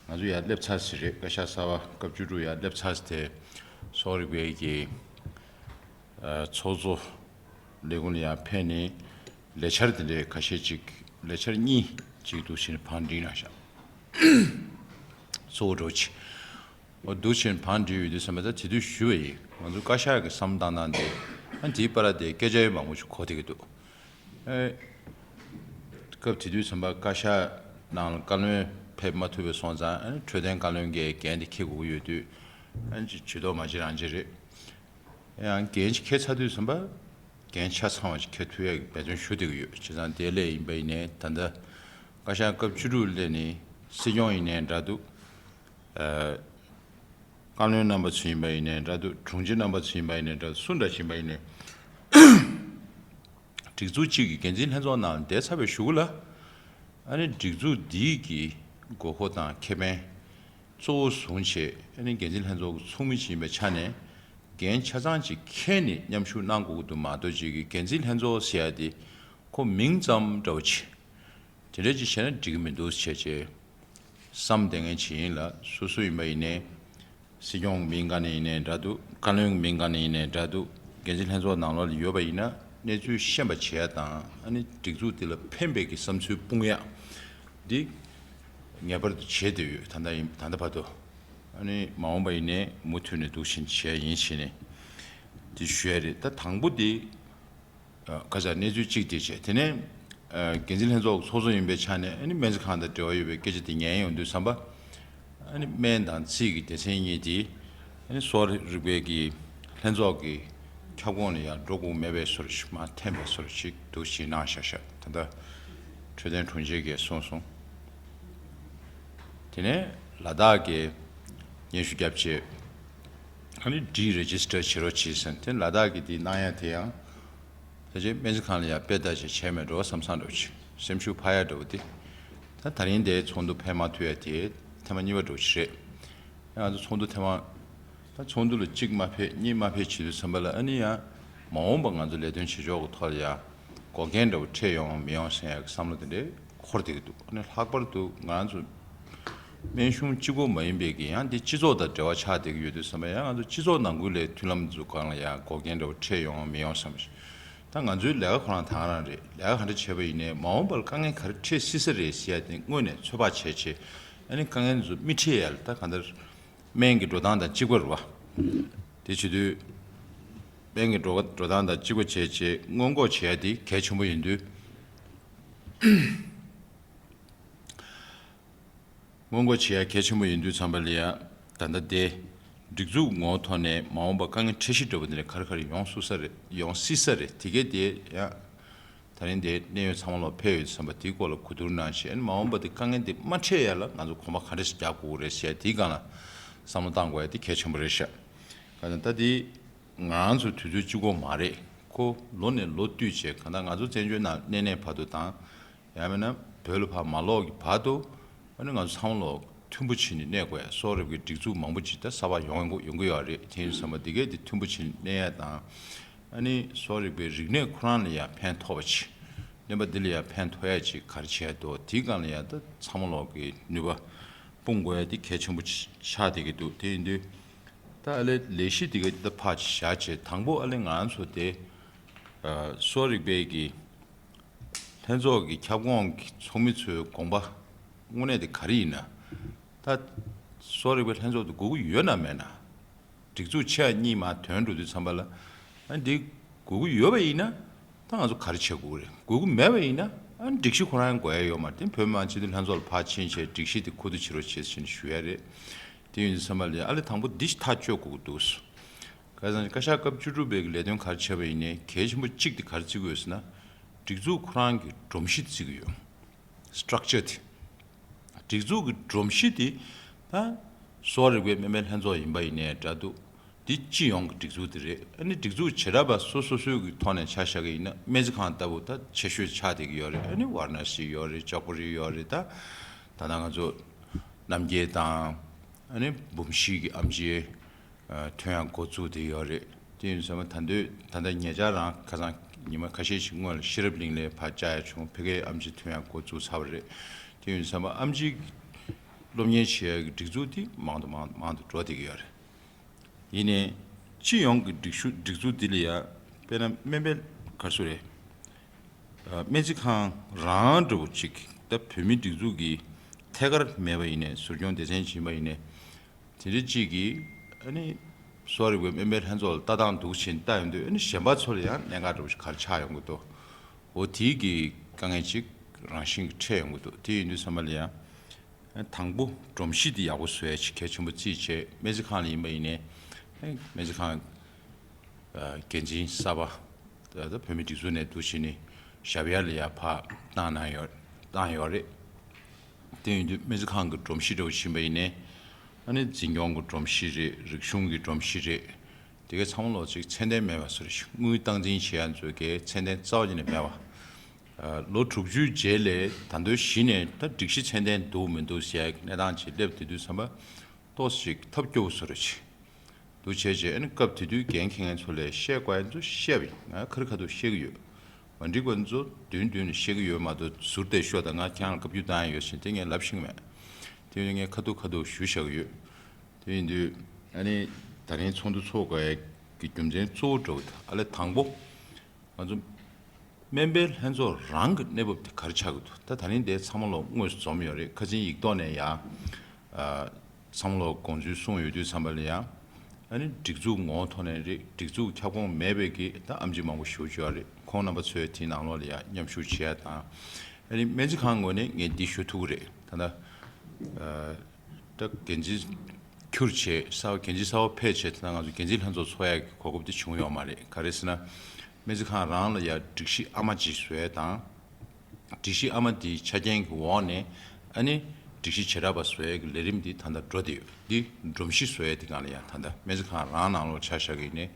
ང་ཚོ་ཡར་སླེབས་ཚར་ཟིན་རེད། བཀའ་ཤག་གསར་པ་སྐབས་བཅུ་དྲུག་ཡར་སླེབས་ཚར་ཟིན་དེ་གསོ་བ་རིག་པའི་གི་ཚོགས་གཙོ་ལས་ཁུངས་ལ་ཡང་ཕེབས་ནས་ལས་འཆར་དེ་འདྲའི་ཁ་ཤས་ཅིག་ལས་འཆར་གཉིས་ཅིག་འདུག་བྱས་ནས་བང་བསྒྲིགས་གནང་ཤག་གཙོ་བོ་འགྲོ་ཆེ་འོ་འདུག་བྱས་ནས་བང་བསྒྲིགས་ཡོད་དུས་ཙམ་པ་ད་དེ་དུས་ཞུས་པ་ཡིན། ང་ཚོ་བཀའ་ཤག་གི་བསམ་བློ་བཏང་སྟངས་དེ་ཨ་དེའི་བར་དེ་སྐད་ཆ་ཡང་མང་པོ་ཞིག་གོ་བསྡད་ཀྱི་འདུག་ཨེ། སྐབས་དེ་དུས་ཙམ་པ་བཀའ་ཤག་ནང་ལ་བཀའ་བློན་ཕེབས་མ་ཐུབ་པའི་སོང་ཙང་ཨ་ནི་འཕྲོད་བསྟེན་བཀའ་བློན་གྱི་འགན་དེ་འཁྱེར་དགོས་ཀྱི་ཡོད་དུས་ཨ་ནི་ཇུས་གཏོགས་མ་བྱེད་རང་བྱེད་རེད། ཡང་འགན་ཅིག་འཁྱེར་ཚར་དུས་ཙམ་པ་འགན་ཆ་ཚང་བ་ཞིག་འཁྱེར་ཐུབ་ཡག་གི་འབད་བརྩོན་ཞུ་བསྡད་ཀྱི་ཡོད། བྱས་ཙང་དེ་ལས་ཡིན་པ་ཡིན་ནའི་ད་ལྟ་བཀའ་ཤག་སྐབས་བཅུ་དྲུག་སླེབས་ནས་སྲིད་སྐྱོང་ཡིན་ནའི་འདྲ་འདུག་ཨ། བཀའ་བློན་རྣམ་པ་ཚོ་ཡིན་པ་ཡིན་ནའི་འདྲ་འདུག་དྲུང་ཆེ་རྣམ་པ་ཚོ་ཡིན་པ་ཡིན་ནའི་འདྲ་འདུག་སུ་འདྲ་ཞིག་ཡིན་པ་ཡིན་ནའི་སྒྲིག་འཛུགས་གཅིག་གི་འགན་འཛིན་ལྷན་ཚོགས་ནང་བསྡད་ཚར་བའི་གཞུག་ལ་ཨ་ནི་སྒྲིག་འཛུགས་འདིའི་གི་དགོས་མཁོ་དང་ཁེ་ཕན་གཙོ་བོ་བཟུང་བྱས་ཨ་ནི་འགན་འཛིན་ལྷན་ཚོགས་ཀྱི་ཚོགས་མི་ཅིག་ཡིན་པའི་ཆ་ནས་འགན་ཆ་ཚང་ཅིག་འཁྱེར་ནས་མཉམ་ཞུགས་གནང་དགོས་ཀྱི་འདུག་མ་གཏོགས་གཅིག་གི་འགན་འཛིན་ལྷན་ཚོགས་ཟེར་ཡ་དེ་ཁོ་མིང་ཙམ་འདྲ་བོ་ཅིག་དེ་འདྲ་ཅིག་བྱས་ན་འགྲིག་གི་མི་འདུག་བྱས་བྱས་བསམ་བསྡད་མཁན་ཅིག་ཡིན་ལ། སོ་སོ་ཡིན་པ་ཡིན་ནའི་སྲིད་སྐྱོང་མིང་ག་ནས་ཡིན་ནའི་འདྲ་འདུག་བཀའ་བློན་མིང་ག་ནས་ཡིན་ནའི་འདྲ་འདུག་འགན་འཛིན་ལྷན་ཚོགས་ནང་ལོགས་ལ་ཡོད་པ་ཡིན་ན་གནས་ཚུལ་ཤེས་པ་བྱེད་ཡ་དང་ཨ་ནི་སྒྲིག་འཛུགས་དེ་ལ་ཕན་པའི་གི་བསམ་ཚུལ་སྤུངས་ཡ་འདི་ངེས་པར་དུ་བྱེད་འདོད་ཡོད། ད་ལྟ་ཡིན་ད་ལྟ་བར་དུ་ཨ་ནི་མ་འོངས་པ་ཡིན་ནའི་མུ་མཐུད་ནས་འདུག་བཞིན་བྱས་ཡིན་བྱས་ནས་འདི་ཞུ་ཡ་རེད། ད་དང་པོ་འདི། ཨ་ཁ་ཚ་གནས་ཚུལ་གཅིག་དེ་བྱས། དེ་ནས་ཨ་འགན་འཛིན་ལྷན་ཚོགས་ཚོགས་གཙོ་ཡིན་པའི་ཆ་ནས་ཨ་ནི་སྨན་རྩིས་ཁང་དང་འབྲེལ་བ་ཡོད་པའི་སྐད་ཆ་དེ་ཉན་ཡོང་དུས་ཙམ་པ། ཨ་ནི་སྨན་དང་རྩིས་ཀྱི་སྡེ་ཚན་གཉིས་དེ་ཨ་ནི་གསོ་བ་རིག་པའི་གི་ལྷན་ཚོགས་ཀྱི་ཁྱབ་ཁོངས་ནས་ཡང་འགྲོ་དགོས་མེད་པའི་བཟོ་འདྲ་ཞིག་མར་འཐེན་པའི་བཟོ་འདྲ་ཞིག་འདུག་ཞེས་གནང་བཞག་བཞག་ད་ལྟ་འཕྲོད་བསྟེན་དྲུང་ཆེ་གིས་གསུངས་སོང་། དེ་ནས་ལ་དྭགས་ཀྱི་སྙན་ཞུ་བརྒྱབ་རྗེས་ཨ་ནི་ཌི་རེ་ཇི་སི་ཊར་བྱེད་རོགས་བྱས་ཟེར། དེ་ལ་དྭགས་ཀྱི་དེ་གནང་ཡ་དེ་ཡང་། ད་ཆ་སྨན་རྩིས་ཁང་ལ་ཡང་དཔེ་ལྟ་ཞིག་བྱས་མེད་འགྲོ་བསམ་བསམ་འདྲ་བོ་ཅིག་སེམས་ཤུགས་འཕར་ཡ་འདྲ་བོ་དེ། ད་ད་རིང་དེའི་ཚོགས་འདུ་ཕེབས་མ་ཐུབ་ཡ་དེ་ཐེངས་མ་གཉིས་པ་འདྲ་བོ་ཅིག་རེད། ང་ཚོ་ཚོགས་འདུ་ཐེངས་མ། ད་ཚོགས་འདུ་ལ་གཅིག་མ་ཕེབས་གཉིས་མ་ཕེབས་བྱེད་དུས་ཙམ་པ་ལ་ཨ་ནི་ཡང་མ་འོངས་པ་ང་ཚོ་ལས་དོན་བྱེད་ཕྱོགས་ཀྱི་ཐོག་ལ་ཡང་འགོག་རྐྱེན་འདྲ་བོ་འཕྲད་ཡོང་མི་ཡོང་ཟེར་ཡ་གི་བསམ་བློ་དེ་འདྲའི་འཁོར་བསྡད་ཀྱི་འདུག་ཨ་ནི་ལྷག་པར་དུ་ང་ཚོ་སྨན་གཞུང་གཅིག་པོ་མ་ཡིན་པའི་གི་ཡང་དེ་སྤྱི་ཚོགས་དང་འབྲེལ་བ་ཆགས་བསྡད་ཀྱི་ཡོད་དུས་ཙམ་པ་ཡང་ང་ཚོ་སྤྱི་ཚོགས་ནང་ཁུལ་ལ་མཐུན་ལམ་འཛུགས་སྒང་ལ་ཡང་འགོག་རྐྱེན་འདྲ་བོ་འཕྲད་ཡོང་མི་ཡོང་བསམ་ཞིག་ད་ང་ཚོའི་ལས་ཀ་ཁོ་རང་དེ་ག་རང་རེད། ལས་ཀ་ག་འདྲ་བྱས་པ་ཡིན་ནའི་མ་འོངས་པར་དཀའ་ངལ་ག་རེ་འཕྲད་སྲིད་ས་རེད་ཟེར་ཡ་དེ་སྔོན་ནས་ཚོད་དཔག་བྱས་བྱས་ཨ་ནི་དཀའ་ངལ་ཚོ་མི་འཕྲད་ཡ་ལ་ད་གང་ལྟར་སྨན་གྱི་འགྲོ་སྟངས་དང་གཅིག་པ་རེད་བ། དེ་བྱེད་དུས་སྨན་གྱི་འགྲོ་འགྲོ་སྟངས་དང་གཅིག་པ་བྱས་བྱས་སྔོན་འགོག་བྱེད་ཡ་དེ་གལ་ཆེན་པོ་ཡིན་དུས། སྔོན་འགོག་བྱེད་ཡ་གལ་ཆེན་པོ་ཡིན་དུས་ཙམ་པ་ལ་ཡ་ད་ལྟ་དེ་སྒྲིག་འཛུགས་ངོ་བོ་ཐོག་ནས་མ་འོངས་པ་དཀའ་ངལ་འཕྲད་གཞི་འདྲ་པོ་འདི་ནས་ག་རེ་ག་རེ་ཡོང་སྲིད་ས་རེད་ཡོང་སྲིད་ས་རེད། དེ་གས་དེ་ཡང་ད་རིང་དེ་གནད་ཡོད་ཚང་མ་ལོག་ཕེབས་ཡོད་ཙམ་པ་དེའི་སྐོར་ལ་གོ་བསྡུར་གནང་བྱས་ཨ་ནི་མ་འོངས་པ་དེ་དཀའ་ངལ་འདི་མ་འཕྲད་ཡ་ལ་ང་ཚོ་གོམ་པ་ག་འདྲ་ཞིག་རྒྱག་དགོས་རེད་ཟེར་ཡ་དེའི་སྒང་ལ་བསམ་བློ་བཏང་དགོས་ཡ་དེ་གལ་ཆེན་པོ་རེད་ཤག་ག་ཚོད་ད་དེ་ང་རང་ཚོ་དུས་ཚོད་གཅིག་པོ་མ་རེད། ཁོ་ལོ་ནས་ལོ་བསྟུད་བྱས་གང་ལྟར་ང་ཚོ་བཙན་བྱོལ་ནང་གནས་གནས་བར་དུ་དང་། ཡང་མིན་ན་བོད་ལ་ཕར་མ་ལོག་གི་བར་དུ་ཨ་ནི་ང་ཚོ་ཚང་མ་ལོག་མཐུན་པོ་བྱས་ནས་གནས་དགོས་ཡ། གསོ་བ་རིག་པའི་སྒྲིག་འཛུགས་མང་པོ་ཅིག་ད་གསར་པ་ཡོང་ཡོང་གི་ཡོང་གི་ཡོད་རེད། དེ་ཡིན་དུས་ཙམ་པ་འདི་གས་འདི་མཐུན་པོ་བྱས་ནས་གནས་ཡ་དང་། ཨ་ནི་གསོ་བ་རིག་པའི་རིག་གནས་ཁོ་རང་ལ་ཡང་ཕན་ཐོགས་པ་ཅིག་གནས་པ་འདི་ལ་ཡང་ཕན་ཐོགས་ཡ་ཅིག་ག་རེ་བྱས་འདུག་དེའི་སྒང་ལ་ཡང་ད་ཚང་མ་ལོག་གི་ནུས་པ་སྤུངས་དགོས་ཡ་འདི་གལ་ཆེན་པོ་ཆགས་བསྡད་ཀྱི་འདུག་དེ་ཡིན་དུས་ད་ཨ་ལས་ལས་གཞི་འདི་གས་འདི་ད་ཕར་ཅིག་བཞག་བྱས་དང་པོ་ཨ་ལས་ང་རང་ཚོ་དེ་གསོ་བ་རིག་པའི་གི་ལྷན་ཚོགས་ཀྱི་ཁྱབ་ཁོངས་ཀྱི་ཚོགས་མི་ཚོའི་དགོངས་པ་དངོས་གནས་དེ་ག་རེ་ཡིན་ན། ད་གསོ་བ་རིག་པའི་ལྷན་ཚོགས་དེ་དགོས་ཀྱི་ཡོད་ན་མེད་ན། སྒྲིག་འཛུགས་ཆེ་བ་གཉིས་མར་ཐོན་འགྲོ་དུས་ཙམ་པ་ལ་ཨ་འདི་དགོས་ཀྱི་ཡོད་པ་ཡིན་ན་ད་ང་ཚོ་ག་རེ་བྱེད་དགོས་རེད། དགོས་ཀྱི་མེད་པ་ཡིན་ན་ཨ་སྒྲིག་གཞི་ཁོ་རང་དགོས་ཡ་ཡོད་མ་རེད། དེ་བོད་མི་མང་སྤྱི་འཐུས་ལྷན་ཚོགས་ལ་ཕར་ཕྱིན་བྱས་སྒྲིག་གཞི་དེ་མཁོ་བསྡུ་བྱེད་རོགས་བྱེད་ཟེར་ནས་ཞུ་ཡ་རེད། དེ་ཡིན་དུས་ཙམ་པ་ལ་ཨ་ལས་དང་པོ་འདི་ཐག་གཅོད་དགོས་ཀྱི་འདུག་ཁ་སང་བཀའ་ཤག་སྐབས་བཅུ་དྲུག་པའི་གི་ལས་དོན་ག་རེ་བྱས་པ་ཡིན་ནའི་གལ་ཆེན་པོ་གཅིག་དེ་ག་རེ་བརྩི་གི་ཡོད་ཟེར་ན། སྒྲིག་འཛུགས་ཁོ་རང་གི་སྒྲོམ་གཞི་བརྩི་གི་ཡོད། སི་ཊག་ཅར་དེ། སྒྲིག་འཛུགས་ཀྱི་སྒྲོམ་གཞི་དེ་ད་གསོ་བ་རིག་པའི་སྨན་པའི་ལྷན་ཚོགས་ཡིན་པ་ཡིན་ནའི་འདྲ་འདུག་འདི་སྤྱི་ཡོངས་ཀྱི་སྒྲིག་འཛུགས་དེ་རེད། ཨ་ནི་སྒྲིག་འཛུགས་བྱེ་བྲག་པ་སོ་སོ་སོའི་གི་ཐོག་ནས་ཆ་བཞག་གི་ཡིན་ན་སྨན་རྩིས་ཁང་ལྟ་བུ་ད་ཆེ་ཤོས་ཆགས་བསྡད་ཀྱི་ཡོད་རེད། ཨ་ནི་ཝ་ར་ཎ་སི་ཡོད་རེད། ལྕགས་པོ་རི་ཡོད་རེད། ད་ད་ལྟ་ང་ཚོ་རྣམ་རྒྱལ་དང་ཨ་ནི་འབུམ་བཞི་གི་ཨེམ་ཆི་ཨ་ཐོན་ཡག་འགོ་བཙུགས་བསྡད་ཡོད་རེད། དེ་ཡིན་ཙང་ད་དུང་ད་ལྟ་ཉེ་ཆར་རང་ཁ་སང་ཉི་མ་ཁ་ཤས་ཤིག་སྔོན་ལ་ཤེས་རབ་གླིང་ལ་ཕར་བཅར་ཡག་བྱུང་། ཕ་གིའི་ཨེམ་ཆི་ཐོན་ཡག་འགོ་བཙུགས་ཚར་བ་རེད། དེ་ཡིན་ཙང་ཨེམ་ཆི་སློབ་གཉེར་བྱེད་ཡག་གི་སྒྲིག་འཛུགས་དེ་མང་དུ་མང་མང་དུ་འགྲོ་བསྡད་ཀྱི་ཡོད་རེད། ཡིན་ནའི་སྤྱི་ཡོངས་ཀྱི་སྒྲིག་ཞུ་སྒྲིག་འཛུགས་འདི་ལ་ཡ་དཔེར་ན་སྨན་པའི་ག་རེ་ཟེར་དགོས་རེད། ཨ་སྨན་རྩིས་ཁང་རང་འདྲ་བོ་ཅིག་ད་བོད་མིའི་སྒྲིག་འཛུགས་ཀྱི་ཐད་ཀར་མེད་པ་ཡིན་ནའི་ཟུར་སྐྱོང་སྡེ་ཚན་ཅིག་ཡིན་པ་ཡིན་ནའི་དེ་འདྲ་ཅིག་གིས་ཨ་ནི་གསོ་བ་རིག་པའི་སྨན་པའི་ལྷན་ཚོགས་ལ་ལྟ་སྟངས་འདུག་བྱས་ནས་ལྟ་ཡོང་དུས་ཨ་ནི་གཞན་པ་ཚོ་ལ་ཡང་གནད་འགག་འདྲ་བོ་ཞིག་ག་རེ་ཆགས་ཡོང་གི་འདུག་འོ་དེའི་གི་དཀའ་ངལ་ཅིག་རང་བཞིན་གྱིས་འཕྲད་ཡོང་གི་འདུག་དེ་ཡིན་དུས་ཙམ་པ་ལ་ཡང་དང་པོ་སྒྲོམ་གཞི་འདི་ཡག་པོ་བཟོ་ཡ་ཅིག་གལ་ཆེན་པོ་བརྩིས་བྱས། སྨན་རྩིས་ཁང་ལ་ཡིན་པ་ཡིན་ནའི་སྨན་རྩིས་ཁང་འགན་འཛིན་གསར་པ་ད་ལྟ་བོད་མིའི་སྒྲིག་འཛུགས་ནས་འདུག་བྱས་ནས་བཞག་ཡ་ལ་ཡ་ཕར་བཏང་གནང་ཡོད་བཏང་ཡོད་རེད། དེ་ཡིན་དུས་སྨན་རྩིས་ཁང་གི་སྒྲོམ་གཞི་འདྲ་བོ་ཕྱིན་པ་ཡིན་ནའི་ཨ་ནི་འཛིན་སྐྱོང་གི་སྒྲོམ་གཞི་རེད། རིག་གཞུང་གི་སྒྲོམ་གཞི་རེད། དེ་གའི་ཚང་མ་ལོག་ཅིག་ཚད་ལྡན་མེད་པ་བཟོ་རེད། དངུལ་སྟངས་འཛིན་བྱེད་ཡ་ཚོ་གའི་ཚད་ལྡན་རྩ་བ་ཉིད་ནས་མེད་པ། ལོ་དྲུག་ཅུའི་རྗེས་ལ་ད་དུང་གཞི་ནས་ད་སྒྲིག་གཞི་ཚད་ལྡན་འདུག་མི་འདུག་ཟེར་ཡ་གི་གནས་སྟངས་ཅིག་སླེབས་དེ་དུས་ཙམ་པ་ཏོག་ཙམ་ཅིག་ཐབས་སྐྱོ་བོ་བཟོ་རེད་ཅིག་འདུག་བྱས་རྗེས་ཨ་ནི་སྐབས་དེ་དུས་འགན་འཁྱེར་མཁན་ཚོ་ལ་བཤད་དགོས་ཡ་ཚོ་བཤད་པ་ཡིན། ང་ཁ་རི་ཁ་ཐུག་བཤད་ཀྱི་ཡོད། མ་འགྲིག་པ་ཚོ་མདུན་མདུན་ནས་བཤད་ཀྱི་ཡོད་མ་གཏོགས་ཟུར་དེ་ཤོག་དང་ང་ཁྱེད་རང་ལ་བཀའ་བཀྱོན་བཏང་ཡ་ཡོད་ཟེར་དེ་ངས་ལབ་ཤེས་ཀྱི་མེད། དེ་ཡིན་དུས་ངས་ཁ་ཐུག་ཁ་ཐུག་ཞུ་བཞག་གི་ཡོད། དེ་ཡིན་དུས་ཨ་ནི་ད་རིང་ཚོགས་འདུ་ཚོགས་དགོས་ཡ་གི་རྒྱུ་མཚན་གཙོ་བོ་འདྲ་བོ་དེ་ཨ་ལས་དང་པོ། ང་ཚོ་སྨན་པའི་ལྷན་ཚོགས་རང་གི་གནས་བབ་དེ་ག་རེ་ཆགས་ཀྱི་འདུག་ད་ད་རིང་དེ་ཚང་མ་ལོག་དངོས་སུ་འཛོམས་ཡོད་རེད། ཁ་སང་ཡིག་ཐོག་ནས་ཡ། ཨ་ཚང་མ་ལོག་དགོངས་ཚུལ་གསུངས་ཡོད་དུས་ཙམ་པ་ལ་ཡ། ཨ་ནི་སྒྲིག་འཛུགས་ངོ་བོ་ཐོག་ནས་རེད། སྒྲིག་འཛུགས་ཁྱབ་ཁོངས་མེད་པའི་གི་ད་ཨེམ་ཆི་མང་པོ་ཞེ་པོ་ཅིག་ཡོད་རེད། ཁོང་རྣམ་པ་ཚོས་དེའི་ནང་ལོགས་ལ་ཡ་མཉམ་ཞུགས་བྱེད་ཡ་དང་། ཨ་ནི་སྨན་རྩིས་ཁང་ངོས་ནས་ངས་འདི་ཞུ་ཐུབ་ཀྱི་རེད། ད་ལྟ། ཨ། ད་འགན་འཛིན་ཁྱུར་བྱས་གསར་པ་འགན་འཛིན་གསར་པ་ཕེབས་བྱས་ད་ང་ཚོ་འགན་འཛིན་ལྷན་ཚོགས་ཚོགས་ཡག་གི་གོ་སྐབས་དེ་བྱུང་ཡོད་མ་རེད། ག་རེ་ཟེར་ན། སྨན་རྩིས་ཁང་རང་ལ་ཡ་སྒྲིག་གཞི་ཨ་མ་ཅིག་བཟོ་ཡ་དང་། སྒྲིག་གཞི་ཨ་མ་དེའི་ཆ་རྐྱེན་གྱི་འོག་ནས་ཨ་ནི་སྒྲིག་གཞི་བྱེ་བྲག་པ་བཟོ་ཡ་གི་ལས་རིམ་འདི་ད་ལྟ་འགྲོ་བསྡད་ཡོད། འདི་སྒྲོམ་གཞི་བཟོ་ཡ་དེ་སྒང་ལ་ཡ་ད་ལྟ་སྨན་རྩིས་ཁང་རང་ནང་ལོགས་ཆ་བཞག་གི་ཡིན་ནའི་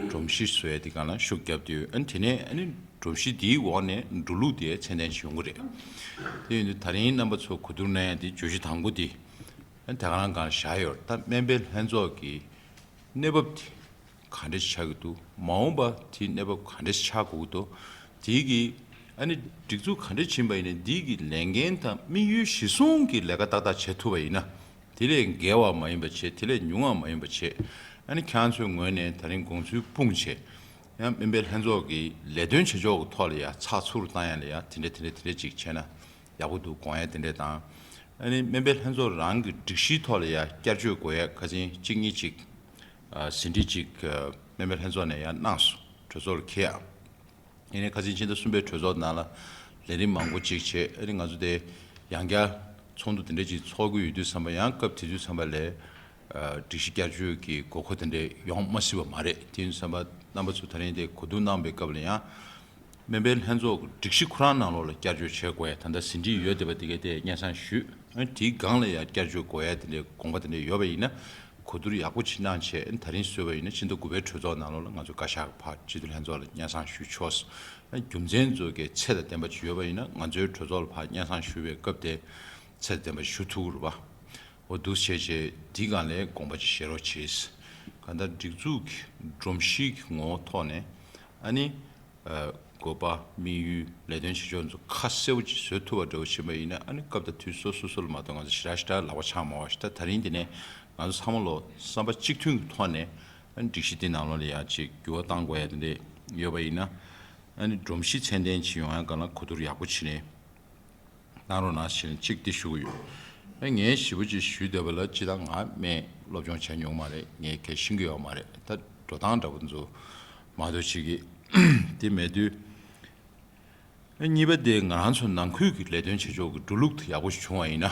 སྒྲོམ་གཞི་བཟོ་ཡ་དེ་སྒང་ལ་ཤུགས་བརྒྱབ་བསྡད་ཡོད། ཨ་ནི་དེ་ནས་ཨ་ནི་སྒྲོམ་གཞི་དེའི་འོག་ནས་འགྲོ་ལུགས་དེ་ཚད་ལྡན་ཞིག་ཡོང་གི་རེད། དེ་ཡིན་དུས་ད་རིང་རྣམ་པ་ཚོ་གོ་བསྡུར་གནང་ཡ་དེ་བརྗོད་གཞི་དང་པོ་དེ། ཨ་ནི་དེ་ག་རང་སྒང་བཞག་ཡོད། ད་སྨན་པའི་ལྷན་ཚོགས་ཀྱི་གནས་བབ་དེ་ག་འདྲ་ཞིག་ཆགས་ཀྱི་འདུག་མ་འོངས་པ་དེའི་གནས་བབ་ག་འདྲ་ཞིག་ཆགས་དགོས་ཀྱི་འདུག་དེའི་གི་ཨ་ནི་སྒྲིག་འཛུགས་ག་འདྲ་ཕྱིན་པ་ཡིན་ནའི་འདིའི་གི་ལས་འགན་དང་དམིགས་ཡུལ་གཞིར་བཟུང་གི་ལས་ཀ་ཏག་ཏག་བྱེད་ཐུབ་པ་ཡིན་ན། དེ་ལས་བརྒལ་བ་མ་ཡིན་པ་བྱེད། དེ་ལས་ཉུང་བ་མ་ཡིན་པ་བྱེད། ཨ་ནི་ཁྱེད་རང་ཚོའི་ངོས་ནས་ད་རིང་དགོངས་ཚུལ་སྤུངས་བྱས། ཡང་སྨན་པའི་ལྷན་ཚོགས་ཀྱི་ལས་དོན་བྱེད་ཕྱོགས་ཀྱི་ཐོག་ལ་ཡང་ཚགས་ཚུད་བཏང་ཡ་ལ་ཡང་དེ་འདྲ་དེ་འདྲ་དེ་འདྲ་ཅིག་བྱས་ན་ཡག་པོ་འདུག་དགོངས་ཡ་དེ་འདྲ་དང་། ཨ་ནི་སྨན་པའི་ལྷན་ཚོགས་རང་གི་སྒྲིག་གཞིའི་ཐོག་ལ་ཡང་བསྐྱར་བཅོས་དགོས་ཡ་ཁ་སང་གཅིག་གཉིས་ཅིག་ཨ་ཟིན་བྲིས་ཅིག་ཨ་སྨན་པའི་ལྷན་ཚོགས་ནས་ཡང་གནང་སོང་། གྲོས་ཚོགས་ལ་འཁྱེར་ཡ། ཡིན་ནའི་ཁ་སང་ཕྱི་ཟླ་གསུམ་པའི་གྲོས་ཚོགས་ནང་ལ་ལས་རིམ་མང་པོ་ཅིག་བྱས། ཨ་ནི་ང་ཚོ་དེ་ཡང་བསྐྱར་ཚོགས་འདུ་དེ་འདྲ་ཅིག་ཚོགས་ཀྱི་ཡོད་དུས་ཙམ་པ་ཡང་སྐབས་དེ་དུས་ཙམ་པ་ལ་ཨ་སྒྲིག་གཞི་བསྐྱར་བཅོས་ཀྱི་དགོས་མཁོ་དེ་འདྲ་ཡོང་མ་སྲིད་པ་མ་རེད། དེ་ཡིན་དུས་ཙམ་པ་རྣམ་པ་ཚོ་ད་རིང་དེ་གོ་བསྡུར་གནང་པའི་སྐབས་ལ་ཡང་སྨན་པའི་ལྷན་ཚོགས་ཀྱི་སྒྲིག་གཞི་ཁོ་རང་ནང་ལོགས་ལ་བསྐྱར་བཅོས་བྱེད་དགོས་ཡ་ད་ལྟ་ཟིན་བྲིས་ཡོད་བསྡད་པ་དེ་གའི་དེ་སྙན་སེང་ཞུས། ཨ་ནི་དེའི་སྒང་ལ་ཡང་བསྐྱར་བཅོས་དགོས་ཡ་དེ་འདྲའི་དགོངས་པ་དེ་འདྲ་ཡོད་པ་ཡིན་ན་གོ་བསྡུར་ཡག་པོ་ཅིག་གནང་བྱས། ཨ་ནི་ད་རིང་བཟོས་པ་ཡིན་ན་ཕྱི་ཟླ་དགུ་པའི་གྲོས་ཚོགས་ནང་ལོགས་ལ་ང་ཚོ་བཀའ་ཤག་ཕར་སྤྱི་འཐུས་ལྷན་ཚོགས་ལ་སྙན་སེང་ཞུ་ཆོག་ཨ་ནི་རྒྱུ་མཚན་ཚོ་གའི་ཚད་དང་ལྡན་པ་ཅིག་ཡོད་པ་ཡིན་ན་ང་ཚོའི་གྲོས་ཚོགས་ལ་ཕར་སྙན་སེང་ཞུ་བའི་སྐབས་དེ་ཚད་དང་ལྡན་པ་ཞུ་ཐུབ་ཀྱི་རེད་པ། འོ་འདུག་བྱས་བྱས་འདི་སྒང་ལ་དགོངས་པ་ཅིག་བཞེས་རོགས་བྱེད། གང་ལྟར་སྒྲིག་འཛུགས་ཀྱི་སྒྲོམ་གཞི་གི་ངོ་བོ་ཐོག་ནས་ཨ་ནི། ཨ་དགོས་པ། དམིགས་ཡུལ། ལས་དོན་བྱེད་ཕྱོགས་ཚོ་ཁ་གསལ་པོ་ཅིག་བཟོ་ཐུབ་པ་འདྲ་བོ་བྱེད་པ་ཡིན་ན་ཨ་ནི་སྐབས་དང་དུས་སོ་སོ་སོ་ལ་མ་གཏོགས་ང་ཚོ་ཞེ་དྲག་ཞེ་དྲག་ལག་པ་འཆང་མ་བ་ཞིག་ད་ད་རིང་འདི་ནས་ང་ཚོ་ཚང་མ་ལོ་བསམ་པ་གཅིག་མཐུན་གྱི་ཐོག་ནས་ཨ་ནི་སྒྲིག་གཞི་འདི་ནང་ལོགས་ལ་ཡ་ཅིག་འགྱུར་བ་གཏང་དགོས་ཡ་དེ་འདྲ་ཡོད་པ་ཡིན་ན་ཨ་ནི་སྒྲོམ་གཞི་ཚད་ལྡན་ཅིག་ཡོང་ཡ་སྒང་ལ་གོ་བསྡུར་ཡག་པོ་བྱེད་ནས། གནང་རོགས་གནང་ཞེས་གཅིག་འདི་ཞུ་གི་ཡོད། ཨ་ངས་ཞེ་པོ་ཅིག་ཞུས་བསྡད་པ་ལ་སྤྱིར་བཏང་ང་སྨན་སློབ་སྦྱོང་བྱས་མྱོང་མ་རེད། ངས་གལ་ཤེས་ཀྱི་ཡོད་མ་རེད། ད་འགྲོ་སྟངས་འདྲ་པོ་ཚོ་མ་གཏོགས་བྱེད་ཀྱི་དེ་མེད་དུས། ཨ་གཉིས་པ་དེ་ང་རང་ཚོ་ནང་ཁུལ་གྱི་ལས་དོན་བྱེད་ཕྱོགས་ཀྱི་འགྲོ་ལུགས་དེ་ཡག་པོ་ཞིག་བྱུང་བ་ཡིན་ན།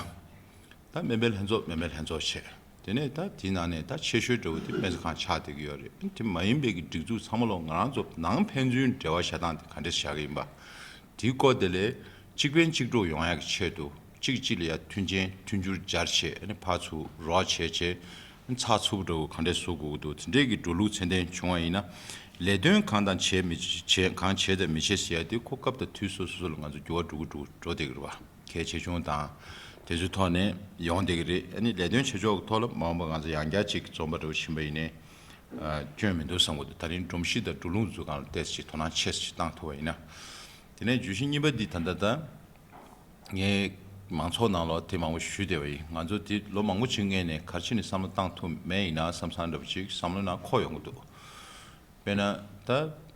ད་སྨན་པའི་ལྷན་ཚོགས་སྨན་པའི་ལྷན་ཚོགས་བྱས། དེ་ནས་ད་དེའི་ནང་ནས་ད་ཆེ་ཤོས་འདྲ་བོ་དེ་སྨན་རྩིས་ཁང་ཆགས་བསྡད་ཀྱི་ཡོད་རེད། དེ་མ་ཡིན་པའི་གི་སྒྲིག་འཛུགས་ཚང་མ་ལོ་ང་རང་ཚོ་ནང་ཕན་ཚུན་འབྲེལ་བ་བཞག་སྟངས་དེ་ག་འདྲས་བཞག་གི་ཡིན་པ། དེའི་སྐོར་དེ་ལས་གཅིག་ཕན་གཅིག་གྲོགས་ཡོང་ཡག་གི་ཆེད་དུ་གཅིག་གཅིག་ལ་ཡ་མཐུན་རྐྱེན་མཐུན་འགྱུར་སྦྱར་བྱས། ཨ་ནི་ཕར་ཚུར་རོགས་བྱས་བྱས་ཚགས་ཚུད་པོ་འདྲ་བོ་ག་འདྲས་བཟོ་དགོས་ཀྱི་འདུག་དེ་འདྲས་ཀྱི་འགྲོ་ལུགས་ཚད་ལྡན་བྱུང་བ་ཡིན་ན། ལས་དོན་གང་དང་བྱེད་མི་བྱེད། གང་བྱེད་དང་མི་བྱེད་ཟེར་ཡ་དེ་ཁོ་སྐབས་དང་དུས་སོ་སོ་ལ་ང་ཚོ་འགྱུར་བ་འགྲོ་གི་འགྲོ་འགྲོ་བསྡད་ཀྱི་རེད་བ། གལ་ཆེ་ཆུང་དང་དེ་ཚོའི་ཐོག་ནས་ཡོང་བསྡད་ཀྱི་རེད། ཨ་ནི་ལས་དོན་བྱེད་ཕྱོགས་ཀྱི་ཐོག་ལ་མ་འོངས་པ་ང་ཚོ་ཡང་བསྐྱར་ཅིག་འཛོམས་པ་འདྲ་བོ་ཕྱིན་པ་ཡིན་ནའི་ཨ་སྐྱོན་མི་འདུག་བསམ་གྱི་འདུག་ད་རིང་སྒྲོམ་གཞི་དང་འགྲོ་ལུགས་འཛུགས་སྒང་ལ་ཏོག་ཙམ་ཅིག་དོ་སྣང་ཆེ་ཙམ་ཅིག་བཏང་ཐུབ་པ་ཡིན་ན། དེ་ནས་བརྗོད་གཞི་གཉིས་པ་འདི་ད་ལྟ་ད་ངས་མང་ཚོགས་ནང་ལོགས་དེ་མང་པོ་ཞུས་བསྡད་པ་ཡིན། ང་ཚོ་དེ་ལོ་མང་པོ་ཕྱིན་སྔོན་ནས་ག་རེ་བྱས་ནས་བསམ་བློ་བཏང་ཐུབ་མེད་ཡིན་ན་བསམ་བསམ་འདྲ་པོ་ཅིག་བསམ་བློའི་ནང་འཁོར་ཡོང་གི་འདུག་དཔེར་ན་ད་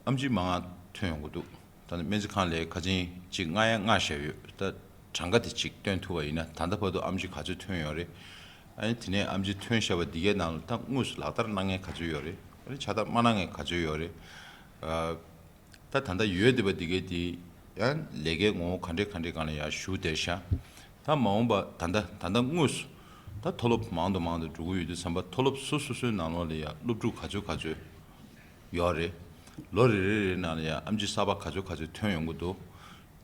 ཨེམ་ཆི་མང་ང་ཐོན་ཡོང་གི་འདུག་ད་ནི་སྨན་རྩིས་ཁང་ལ་ཁ་སང་གཅིག་ལྔ་ཡ་ལྔ་བཞག་ཡོད། ད་གྲངས་ཀ་དེ་གཅིག་སྟོན་ཐུབ་པ་ཡིན་ན། ད་ལྟ་བར་དུ་ཨེམ་ཆི་ག་ཚོད་ཐོན་ཡོད་རེད། ཨ་ནི་དེ་ནས་ཨེམ་ཆི་ཐོན་བཞག་པ་འདི་གའི་ནང་ལ་ད་དངོས་སུ་ལག་བསྟར་གནང་མཁན་ག་ཚོད་ཡོད་རེད། ཨ་ནི་ཕྱག་བསྟར་མ་གནང་མཁན་ག་ཚོད་ཡོད་རེད། ཨ། ད་ད་ལྟ་ཡོད་བསྡད་པ་འདི་གའི་དེ་ཡང་ལས་ཀའི་ངོ་བོ་ག་འདྲས་ག་འདྲས་སྒང་ལ་ཡང་ཞུགས་བསྡད་ཤག་ད་མ་འོངས་པ་ད་ལྟ་ད་ལྟ་དངོས་སུ་ད་མཐོ་སློབ་མང་དུ་མང་དུ་འགྲོ་གི་ཡོད་དུས་ཙམ་པ། མཐོ་སློབ་སོ་སོ་སོའི་ནང་ལོགས་ལ་ཡང་སློབ་ཕྲུག་ག་ཚོད་ག་ཚོད་ཡོད་རེད། ལོ་རེ་རེ་རེའི་ནང་ལ་ཡང་ཨེམ་ཆི་གསར་པ་ག་ཚོད་ག་ཚོད་ཐོན་ཡོང་གི་འདུག་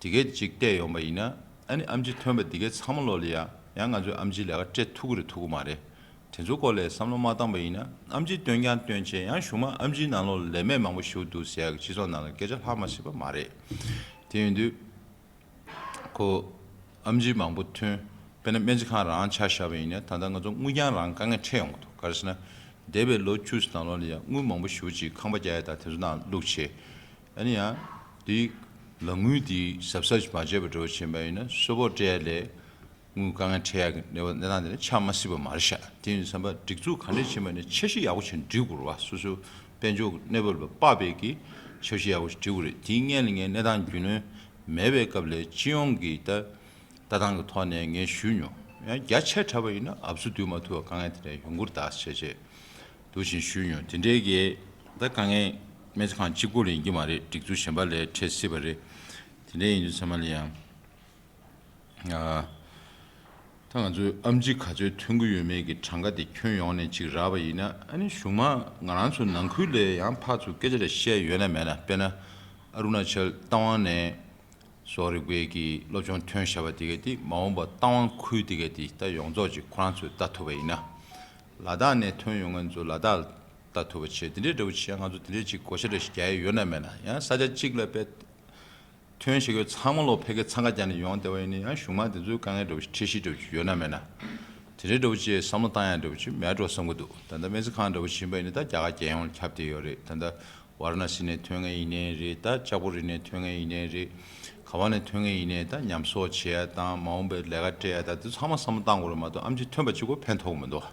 དེ་གའི་ཅིག་བལྟས་ཡོང་པ་ཡིན་ན། ཨ་ནི་ཨེམ་ཆི་ཐོན་པ་དེ་གའི་ཚང་མ་ལོགས་ལ་ཡང་ཡང་ང་ཚོས་ཨེམ་ཆི་ལས་ཀ་སྤྲད་ཐུབ་ཀྱི་རེད་ཐུབ་ཀྱི་མ་རེད། དེ་ཚོའི་སྐོར་ལ་བསམ་བློ་མ་བཏང་པ་ཡིན་ན། ཨེམ་ཆི་སྟོན་ཀྱང་སྟོན་བྱས་ཡང་གཞུག་མ་ཨེམ་ཆིའི་ནང་ལོགས་ལ་ལས་མེད་མང་པོ་ཞིག་འདུག་ཟེར་ཡག་གི་སྤྱི་ཚོགས་ནང་ལ་སྐད་ཆ་ལྷག་མ་སྲིད་པ་མ་རེད། དེ་ཡིན་དུས་ཁོ་ཨེམ་ཆི་མང་པོ་ཐོན། དཔེར་ན་སྨན་རྩིས་ཁང་རང་ཆ་བཞག་པ་ཡིན་ན་ད་ལྟ་ང་ཚོ་དངུལ་རྐྱང་རང་དཀའ་ངལ་འཕྲད་ཡོང་གི་འདུག་ག་རེ་ཟེར་ན། འདས་པའི་ལོ་བཅུ་ཙམ་ནང་ལོགས་ལ་ཡང་དངུལ་མང་པོ་ཞེ་པོ་ཅིག་ཁང་པ་རྒྱག་ཡ་དང་དེ་ཚོ་ནང་བླུགས་བྱས། ཨ་ནི་ཡང་དེའི་ལག་དངུལ་དེ་གཟབ་གཟབ་མ་བྱས་པ་འདྲ་བོ་བྱས་པ་ཡིན་ན་གསོལ་ཕོགས་སྤྲད་ཡ་ལས་དངུལ་དཀའ་ངལ་འཕྲད་ཡ་གི་གནས་བབ་གནས་སྟངས་དེ་ནི་ཆགས་མ་སྲིད་པ་མ་རེད་ཤག་དེ་ཡིན་དུས་ཙམ་པ་སྒྲིག་འཛུགས་ག་འདྲས་བྱས་པ་ནས་འཆར་གཞི་ཡག་པོ་ཞིག་སྒྲིག་དགོས་རེད་བ། སོ་སོའི་དཔལ་འབྱོར་གྱི་གནས་བབ་ལ་དཔག་པའི་གི་འཆར་གཞི་ཡག་པོ་ཞིག་སྒྲིག་དགོས་རེད། དེའི་སྔོན་ལ་ངས་གནས་སྟངས་རྒྱུས་ལོན་མེད་པའི་སྐབས་ལ་སྤྱི་ཡོངས་ཀྱི་ད་ལྟ་སྟངས་ཀྱི་ཐོག་ནས་ངས་ཞུས་མྱོང་། ཡང་རྒྱ་ཆེ་དྲགས་པ་ཡིན་ན་ཨབ་སུ་བསྡུ་མ་ཐུབ་པ་དཀའ་ངལ་དེ་འདྲ་ཡོང་གི་རེད་ད་ཟེར་བྱས་འདུག་བཞིན་ཞུས་མྱོང་། དེ་འདྲའི་གི་ད་དཀའ་ངལ་སྨན་རྩིས་ཁང་གཅིག་པོ་ལ་ཡིན་གྱི་མ་རེད། སྒྲིག་འཛུགས་གཞན་པ་ལ་འཕྲད་སྲིད་པ་རེད། དེ་འདྲ་ཡིན་དུས་ཚང་མ་ལ་ཡང་ཨ། ད་ང་ཚོའི་ཨེམ་ཆི་ག་ཚོད་ཐོན་གྱི་ཡོད་མེད་ཀྱི་གྲངས་ཀ་དེ་ཁྱོན་ཡོངས་ནས་ཅིག་རག་པ་ཡིན་ན། ཨ་ནི་གཞུག་མ་ང་རང་ཚོ་ནང་ཁུལ་ལ་ཡང་ཕར་ཚུར་སྐད་ཆ་རེ་བཤད་ཡོད་ན་མེད་ན། དཔེར་ན་ཨ་རུ་ན་ཅལ་རྟ་དབང་ནས་བཟོ་རིག་པའི་གི་སློབ་སྦྱོང་ཐོན་བཞག་པ་དེ་ག་དེ་མ་འོངས་པ་རྟ་དབང་ཁུལ་དེ་ག་དེ་ད་ཡོངས་རྫོགས་ཅིག་ཁོ་རང་ཚོས་ལྟ་ཐུབ་པ་ཡིན་ན། ལ་དྭགས་ནས་ཐོན་ཡོང་མཁན་ཚོ་ལ་དྭགས་ལ་ལྟ་ཐུབ་པ་བྱས། དེ་འདྲའི་འདྲ་བོ་བྱས་ང་ཚོ་དེ་འདྲའི་ཅིག་བགོ་བཤའ་རེ་ཞིག་རྒྱག་ཡ་ཡོད་ན་མེད་ན། ཡང་ས་ཆ་གཅིག་ལ་དཔེ་ཐོན་བྱེད་མཁན་ཚང་མ་ལོ་ཕལ་སྐད་འཚང་ཁ་རྒྱག་ནས་ཡོང་བསྡད་པ་ཡིན་ན། ཡང་གཞུག་མ་དེ་ཚོའི་དཀའ་ངལ་འདྲ་བོ་ཞིག་འཕྲད་གཞི་འདྲ་བོ་ཞིག་ཡོད་ན་མེད་ན། དེ་འདྲའི་འདྲ་བོ་ཅིག་བསམ་བློ་བཏང་ཡ་འདྲ་བོ་ཅིག་མེད་འགྲོ་བསམ་གྱི་འདུག་ད་ལྟ་སྨན་རྩིས་ཁང་འདྲ་བོ་ཞིག་ཡིན་པ་ཡིན་ན་ད་རྒྱ་གར་རྒྱལ་ཡོངས་ལ་ཁྱབ་བསྡད་ཡོད་རེད། ད་ལྟ་ཝཱ་ར་ཎ་སི་ནས་ཐོན་མཁན་ཡིན་ནའི་རེད། ད་ལྕགས་པོ་རི་ནས་ཐོན་མཁན་ཡིན་ནའི་རེད། ག་བ་ནས་ཐོན་མཁན་ཡིན་ནའི་ད་ཉམས་གསོ་བྱེད་ཡ་དང་མ་འོངས་པའི་ལས་ཀ་སྤྲད་ཡ་དང་དེ་ཚོ་ཚང་མ་བསམ་བློ་བཏང་དགོས་རེད་མ་གཏོགས་ཨེམ་ཆི་ཐོན་པ་གཅིག་པོ་ཕན་ཐོགས་ཀྱི་མི་འདུག་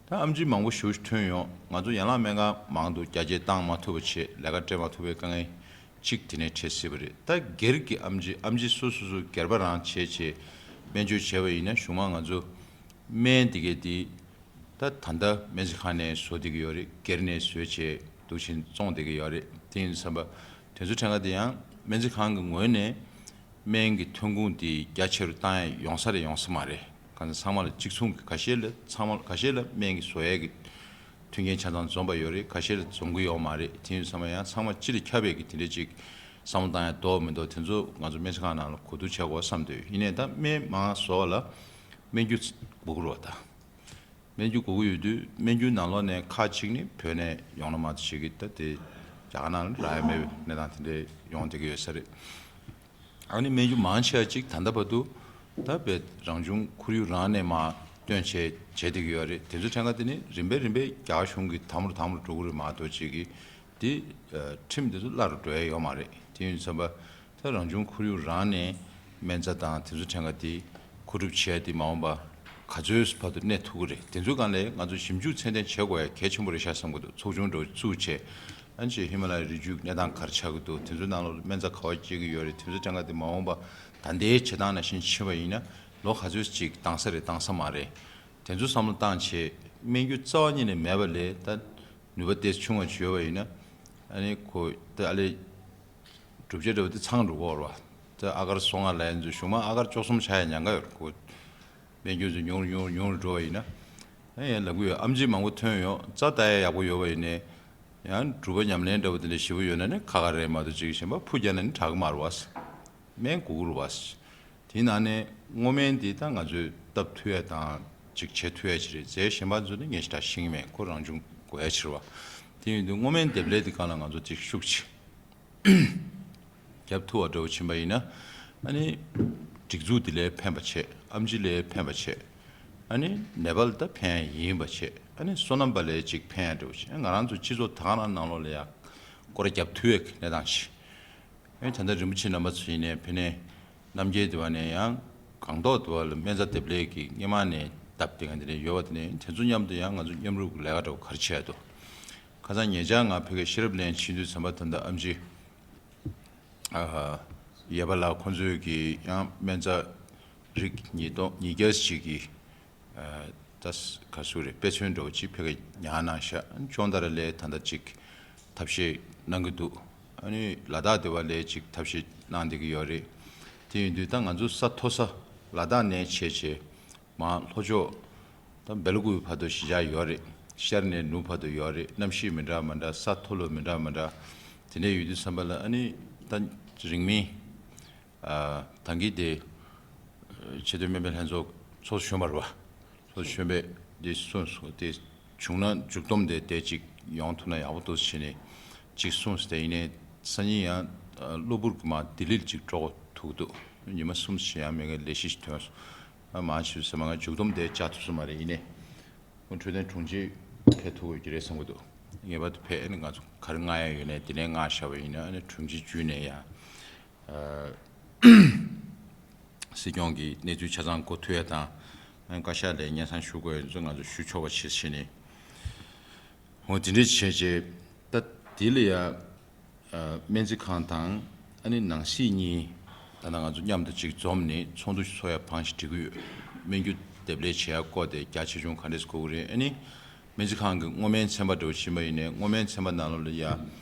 ད་ཨེམ་ཆི་མང་པོ་ཞེ་པོ་ཞིག་ཐོན་ཡོང་། ང་ཚོ་ཡན་ལག་སྨན་ཁང་མང་དུ་རྒྱ་སྐྱེད་བཏང་མ་ཐུབ་པ་བྱས། ལས་ཀ་སྤྲད་མ་ཐུབ་པའི་དཀའ་ངལ་གཅིག་དེ་ནས་འཕྲད་སྲིད་པ་རེད། ད་སྒེར་གྱི་ཨེམ་ཆི་ཨེམ་ཆི་སོ་སོ་སོ་སྒེར་པ་རང་བྱས་བྱས་སྨན་བཅོས་བྱས་པ་ཡིན་ན་གཞུག་མ་ང་ཚོ་སྨན་འདི་གས་འདི་ད་ད་ལྟ་སྨན་རྩིས་ཁང་ནས་བཟོ་བསྡད་ཀྱི་ཡོད་རེད། སྒེར་ནས་བཟོས་བྱས་འདུག་བཞིན་བཙོང་བསྡད་ཀྱི་ཡོད་རེད། དེ་ཡིན་དུས་ཙམ་པ་དེ་ཚོ་ཕྲན་ཁ་དེ་ཡང་སྨན་རྩིས་ཁང་གི་ངོས་ནས་སྨན་གྱི་ཐོན་ཁུངས་དེ་རྒྱ་ཆེ་རུ་བཏང་ཡ་ཡོང་ས་རེད་ཡོང་ས་མ་རེད། གང་ཟེར་ཚང་མ་ལ་གཅིག་མཚུངས་ཀྱི་ཁ་ཤས་ལ་ཚང་མ་ཁ་ཤས་ལ་སྨན་གྱི་བཟོ་ཡས་ཀྱི་མཐུན་རྐྱེན་ཆ་ཚང་འཛོམས་པ་ཡོད་རེད། ཁ་ཤས་ལ་འཛོམས་ཀྱི་ཡོད་མ་རེད། དེ་ཡིན་ཙང་ཡང་ཚང་མ་སྤྱི་ལ་ཁྱབ་པའི་གི་དེ་འདྲ་ཅིག་བསམ་བློ་བཏང་ཡ་འདུག་མི་འདུག་དེ་ཚོ་ང་ཚོ་སྨན་རྩིས་ཁང་ནང་ལ་གོ་བསྡུར་བྱེད་དགོས་བསམ་འདུག་ཡིན་ནའི་ད་སྨན་མང་བཟོ་བ་ལ་སྨན་རྒྱུ་དགོས་ཀྱི་རེད་བ། ད་སྨན་རྒྱུ་དགོས་ཀྱི་ཡོད་དུས་སྨན་རྒྱུ་ནང་ལོགས་ནས་ཁག་ཅིག་ནི་བོད་ནས་ཡོང་ལ་མ་གཏོགས་ཅིག་གི་ད་དེ་རྒྱ་གར་ནང་ལ་རག་ཡ་མེད་པའི་གནས་སྟངས་དེ་འདྲ་ཡོང་བསྡད་ཀྱི་ཡོད་ས་རེད། ཨ་ནི་སྨན་རྒྱུ་མང་ཆེ་བ་ཅིག་ད་ལྟ་བར་དུ་ད་བོད་རང་བྱུང་ཁོར་ཡུག་རང་ནས་མར་བཏོན་བྱས་བྱས་བསྡད་ཀྱི་ཡོད་རེད། དེ་ཚོ་ཕྲན་ཁ་དེ་ནི་རིམ་པས་རིམ་པས་རྒྱ་གཞུང་གི་དམ་རུ་དམ་རུ་འགྲོ་གི་རེད་མ་གཏོགས་ཅིག་གི་དེ་ཁྲིམས་དེ་ཚོ་སླར་འགྲོ་ཡ་ཡོད་མ་རེད། དེ་ཡིན་ཙམ་པ་ད་རང་བྱུང་ཁོར་ཡུག་རང་ནས་སྨན་རྩྭ་དང་དེ་ཚོ་ཕྲན་ཁ་དེ་མཁོ་སྒྲུབ་བྱས་ཏེ་མ་འོངས་པ་ག་ཚོད་བར་དུ་གནས་ཐུབ་ཀྱི་རེད། དེ་ཚོའི་སྒང་ལ་ང་ཚོ་ཞིབ་འཇུག་ཚད་ལྡན་བྱེད་དགོས་ཡ་གལ་ཆེན་པོ་རེད་ཤག་བསམ་གྱི་འདུག་ཚོགས་ཆུང་འདྲ་བོ་བཙུགས་བྱས། ཨ་ནི་ཅིག་ཧི་མ་ལ་ཡའི་རི་རྒྱུད་གནས་སྟངས་ག་རེ་ཆགས་ཀྱི་འདུག་དེ་ཚོའི་ནང་ལོགས་སྨན་རྩྭ་ག་པར་སྐྱེ་གི་ཡོད་རེད། དེ་ཚོ་ཕྲན་ཁ་དེ་མ་འོངས་པ་ད་ལྟའི་བྱེད་སྟངས་ནང་བཞིན་ཕྱིན་པ་ཡིན་ན་ལོ་ག་ཚོད་ཅིག་འདང་ས་རེད་འདང་ས་མ་རེད། དེ་ཚོ་བསམ་བློ་བཏང་བྱས་སྨན་རྒྱུ་རྩ་བ་ཉིད་ནས་མེད་པ་ལས་ད་ནུས་པ་ཏོག་ཙམ་ཆུང་བ་ཅིག་ཡོད་པ་ཡིན་ན། ཨ་ནི་ཁོ་ད་ཨ་ལས་གྲུབ་ཆ་འདྲ་བོ་དེ་ཚང་འགྲོ་གི་ཡོད་རེད་བ། ད་ཨ་གར་སོང་ང་ལ་ཡིན་ཚུལ་གཞུག་མ་ཨ་གར་བཅུ་གསུམ་ཆགས་ཡ་ཉེན་ཁ་ཡོད་རེད། ཁོ་སྨན་རྒྱུ་ཚོ་ཉུང་རུ་ཉུང་རུ་ཉུང་རུ་འགྲོ་བ་ཡིན་ན། ཡང་ལབ་གི་ཡོད། ཨེམ་ཆི་མང་པོ་ཐོན་ཡོང་། རྩ་ལྟ་ཡ་ཡག་པོ་ཡོད་པ་ཡིན་ནའི་ཡང་གྲུབ་པ་ཉམས་ལེན་འདྲ་པོ་དེ་འདྲ་ཞེ་པོ་ཡོད་ན་ནི་ཁག་ཁག་རེད་མ་གཏོགས། ཅིག་གཞན་པ་ཕུ་རྒྱག་ན་ནི་དྲག་གི་མ་རེད་པ། སྨན་དགོས་ཀྱི་རེད་པ། དེའི་ནང་ནས་སྔོ་སྨན་འདི་ད་ང་ཚོས་བཏབ་ཐུབ་ཡ་དང་ཅིག་བྱེད་ཐུབ་ཡ་ཅིག་རེད། རྫས་གཞན་པ་ཚོ་ནི་ངས་ཞེ་དྲག་ཤེས་ཀྱི་མེད། ཁོ་རང་བྱུང་དགོས་ཡ་ཅིག་རེད་པ། དེ་ཡིན་དུས་སྔོ་སྨན་འདེབས་ལས་འདི་སྒང་ལ་ང་ཚོ་ཅིག་ཤུགས་ཆེ་རྒྱབ་ཐུབ་པ་འདྲ་པོ་ཕྱིན་པ་ཡིན་ན། ཨ་ནི་སྒྲིག་འཛུགས་འདི་ལ་ཕན་པ་བྱས། ཨེམ་ཆི་ལ་ཕན་པ་བྱས། ཨ་ནི་ནེ་པཱལ་ད་ཕན་ཡ་ཡིན་པ་བྱས། ཨ་ནི་སོ་ནམ་པ་ལ་ཅིག་ཕན་ཡ་འདྲ་པོ་བྱས། ང་རང་ཚོ་སྤྱི་ཚོགས་ད་ག་རང་ནང་ལོགས་ལ་ཡ་སྐོར་ར་རྒྱབ་ཐུབ་ཡ་གི་གནས་སྟངས་ཤིག་ཨེ། ད་ལྟ་རིན་པོ་ཆེ་རྣམ་པ་ཚོ་ཡིན་ནའི་ཕ་ནས་རྣམ་རྒྱལ་དེ་བ་ནས་ཡང་སྒང་ཏོག་དེ་བ་ལ་སྨན་རྩྭ་འདེབས་ལས་ཀྱི་སྔོན་མ་ནས་བཏབ་དེ་ག་དེ་འདྲ་ཡོད་པ། དེ་ནས་དེ་ཚོ་མཉམ་དུ་ཡང་ང་ཚོ་མཉམ་རུབ་ཀྱི་ལས་ཀ་འདྲ་པོ་ག་རེ་བྱས་འདུག་ཁ་སང་ཉེ་ཆར་ང་ཕ་གིར་ཤེས་རབ་གླིང་ཕྱིན་དུས་ཙམ་པ་ད་ལྟ་ཨེམ་ཆི་ཨ་ཡེ་པ་ལགས་ཁོང་ཚོས་ཀྱི་ཡང་སྨན་རྩྭ་རིགས་ཉིས་སྟོང་ཉིས་བརྒྱ་ཅིག་གི་ཨ་ད་ག་ཟེར་དགོས་རེད། དཔེ་མཚོན་འདྲ་པོ་ཅིག་ཕ་གིར་ཉར་གནང་ཤག་སྦྱོང་བརྡར་ལ་ད་ལྟ་ཅིག་ཐབས་ཤེས་གནང་གི་འདུག་ཨ་ནི་ལ་དྭགས་དེ་བ་ལ་ཅིག་ཐབས་ཤེས་གནང་བསྡད་ཀྱི་ཡོད་རེད། དེ་ཡིན་དུས་ད་ང་ཚོ་ས་མཐོ་ས་ལ་དྭགས་ནས་བྱས་བྱས་མར་ལྷོ་ཕྱོགས་ད་སྦེལ་ཀོབ་བར་དུ་གཞིས་ཆགས་ཡོད་རེད། ཤར་ནས་ནུབ་བར་དུ་ཡོད་རེད། གནམ་གཤིས་མི་འདྲ་མི་འདྲ། ས་མཐོ་ལོ་མི་འདྲ་མི་འདྲ། དེ་འདྲ་ཡོད་དུས་ཙམ་པ་ལ་ཨ་ནི་ད་རིང་མིན་ཨ་ད་གིན་དེ་ཆེས་མཐོའི་སྨན་པའི་ལྷན་ཚོགས་ཚོགས་གཞོན་པ་རེད་པ། ཚོགས་གཞོན་པས་འདི་གསུངས་སོང་། དེ་བྱུང་ན་མཇུག་བསྡོམས་དེ་དེ་གཅིག་ཡོང་ཐུབ་ན་ཡག་པོ་འདུག་ཟེར་ནས་གཅིག་གསུངས་སོང་། དེ་ཡིན་ནའི་སང་ཉིན་ཡང་གློ་བུར་གྱི་མར་ལྡི་ལིར་གཅིག་འགྲོ་དགོས་ཐུག་འདུག་ཉི་མ་གསུམ་ཞིག་ཡང་མེད་མཁན་ལས་གཞི་ཞིག་ཐོན་སོང་། ཨ་མ་ཞུ་ཟེར་མ། ང་མཇུག་བསྡོམས་དེ་བཅར་ཐུབ་སོང་མ་རེད། ཡིན་ནའི་ཁོང་འཕྲོད་བསྟེན་དྲུང་ཆེ་ཕེབས་ཐུབ་དགོས་ཀྱི་རེད་བསམ་གྱི་འདུག་ངེས་པར་དུ་ཕེབས། ཨ་ནི་ང་ཚོ་ག་རེ་མངགས་ཡ་ཡོད་ནའི་དེ་ནས་མངགས་བཞག་པ་ཡིན་ན། ཨ་ནི་དྲུང་ཆེ་བརྒྱུད་ནས་ཡང་ཨ་སྲིད་སྐྱོང་གི་གནས་ཚུལ་ཆ་ཚང་གོ་ཐུབ་ཡ་དང་། ཨ་ནི་བཀའ་ཤག་ལ་སྙན་སེང་ཞུ་དགོས་ཡ་ཚོ་ང་ཚོ་ཞུ་ཆོག་པ་བྱེད་བྱས་ནས། འོ་དེ་འདྲས་བྱས་རྗེས་ད་དེ་ལ་ཡ་ཨ་སྨན་རྩིས་ཁང་དང་ཨ་ནི་ནང་སྲིད་གཉིས་ད་ལྟ་ང་ཚོ་མཉམ་དུ་གཅིག་འཛོམས་ནས་ཚོགས་འདུ་ཞིག་ཚོགས་ཡ་བང་ཞིག་སྒྲིག་གི་ཡོད། སྨན་རྒྱུ་འདེབས་ལས་བྱེད་ཡ་སྐོར་དེ་རྒྱ་ཆེ་ཆུང་ག་འདྲས་དགོས་ཀྱི་རེད། ཨ་ནི་སྨན་རྩིས་ཁང་གི་སྔོ་སྨན་ཚན་པ་འདྲ་པོ་ཕྱིན་པ་ཡིན་ནའི་སྔོ་སྨན་ཚན་པ་ནང་ལོགས་ལ་ཡ་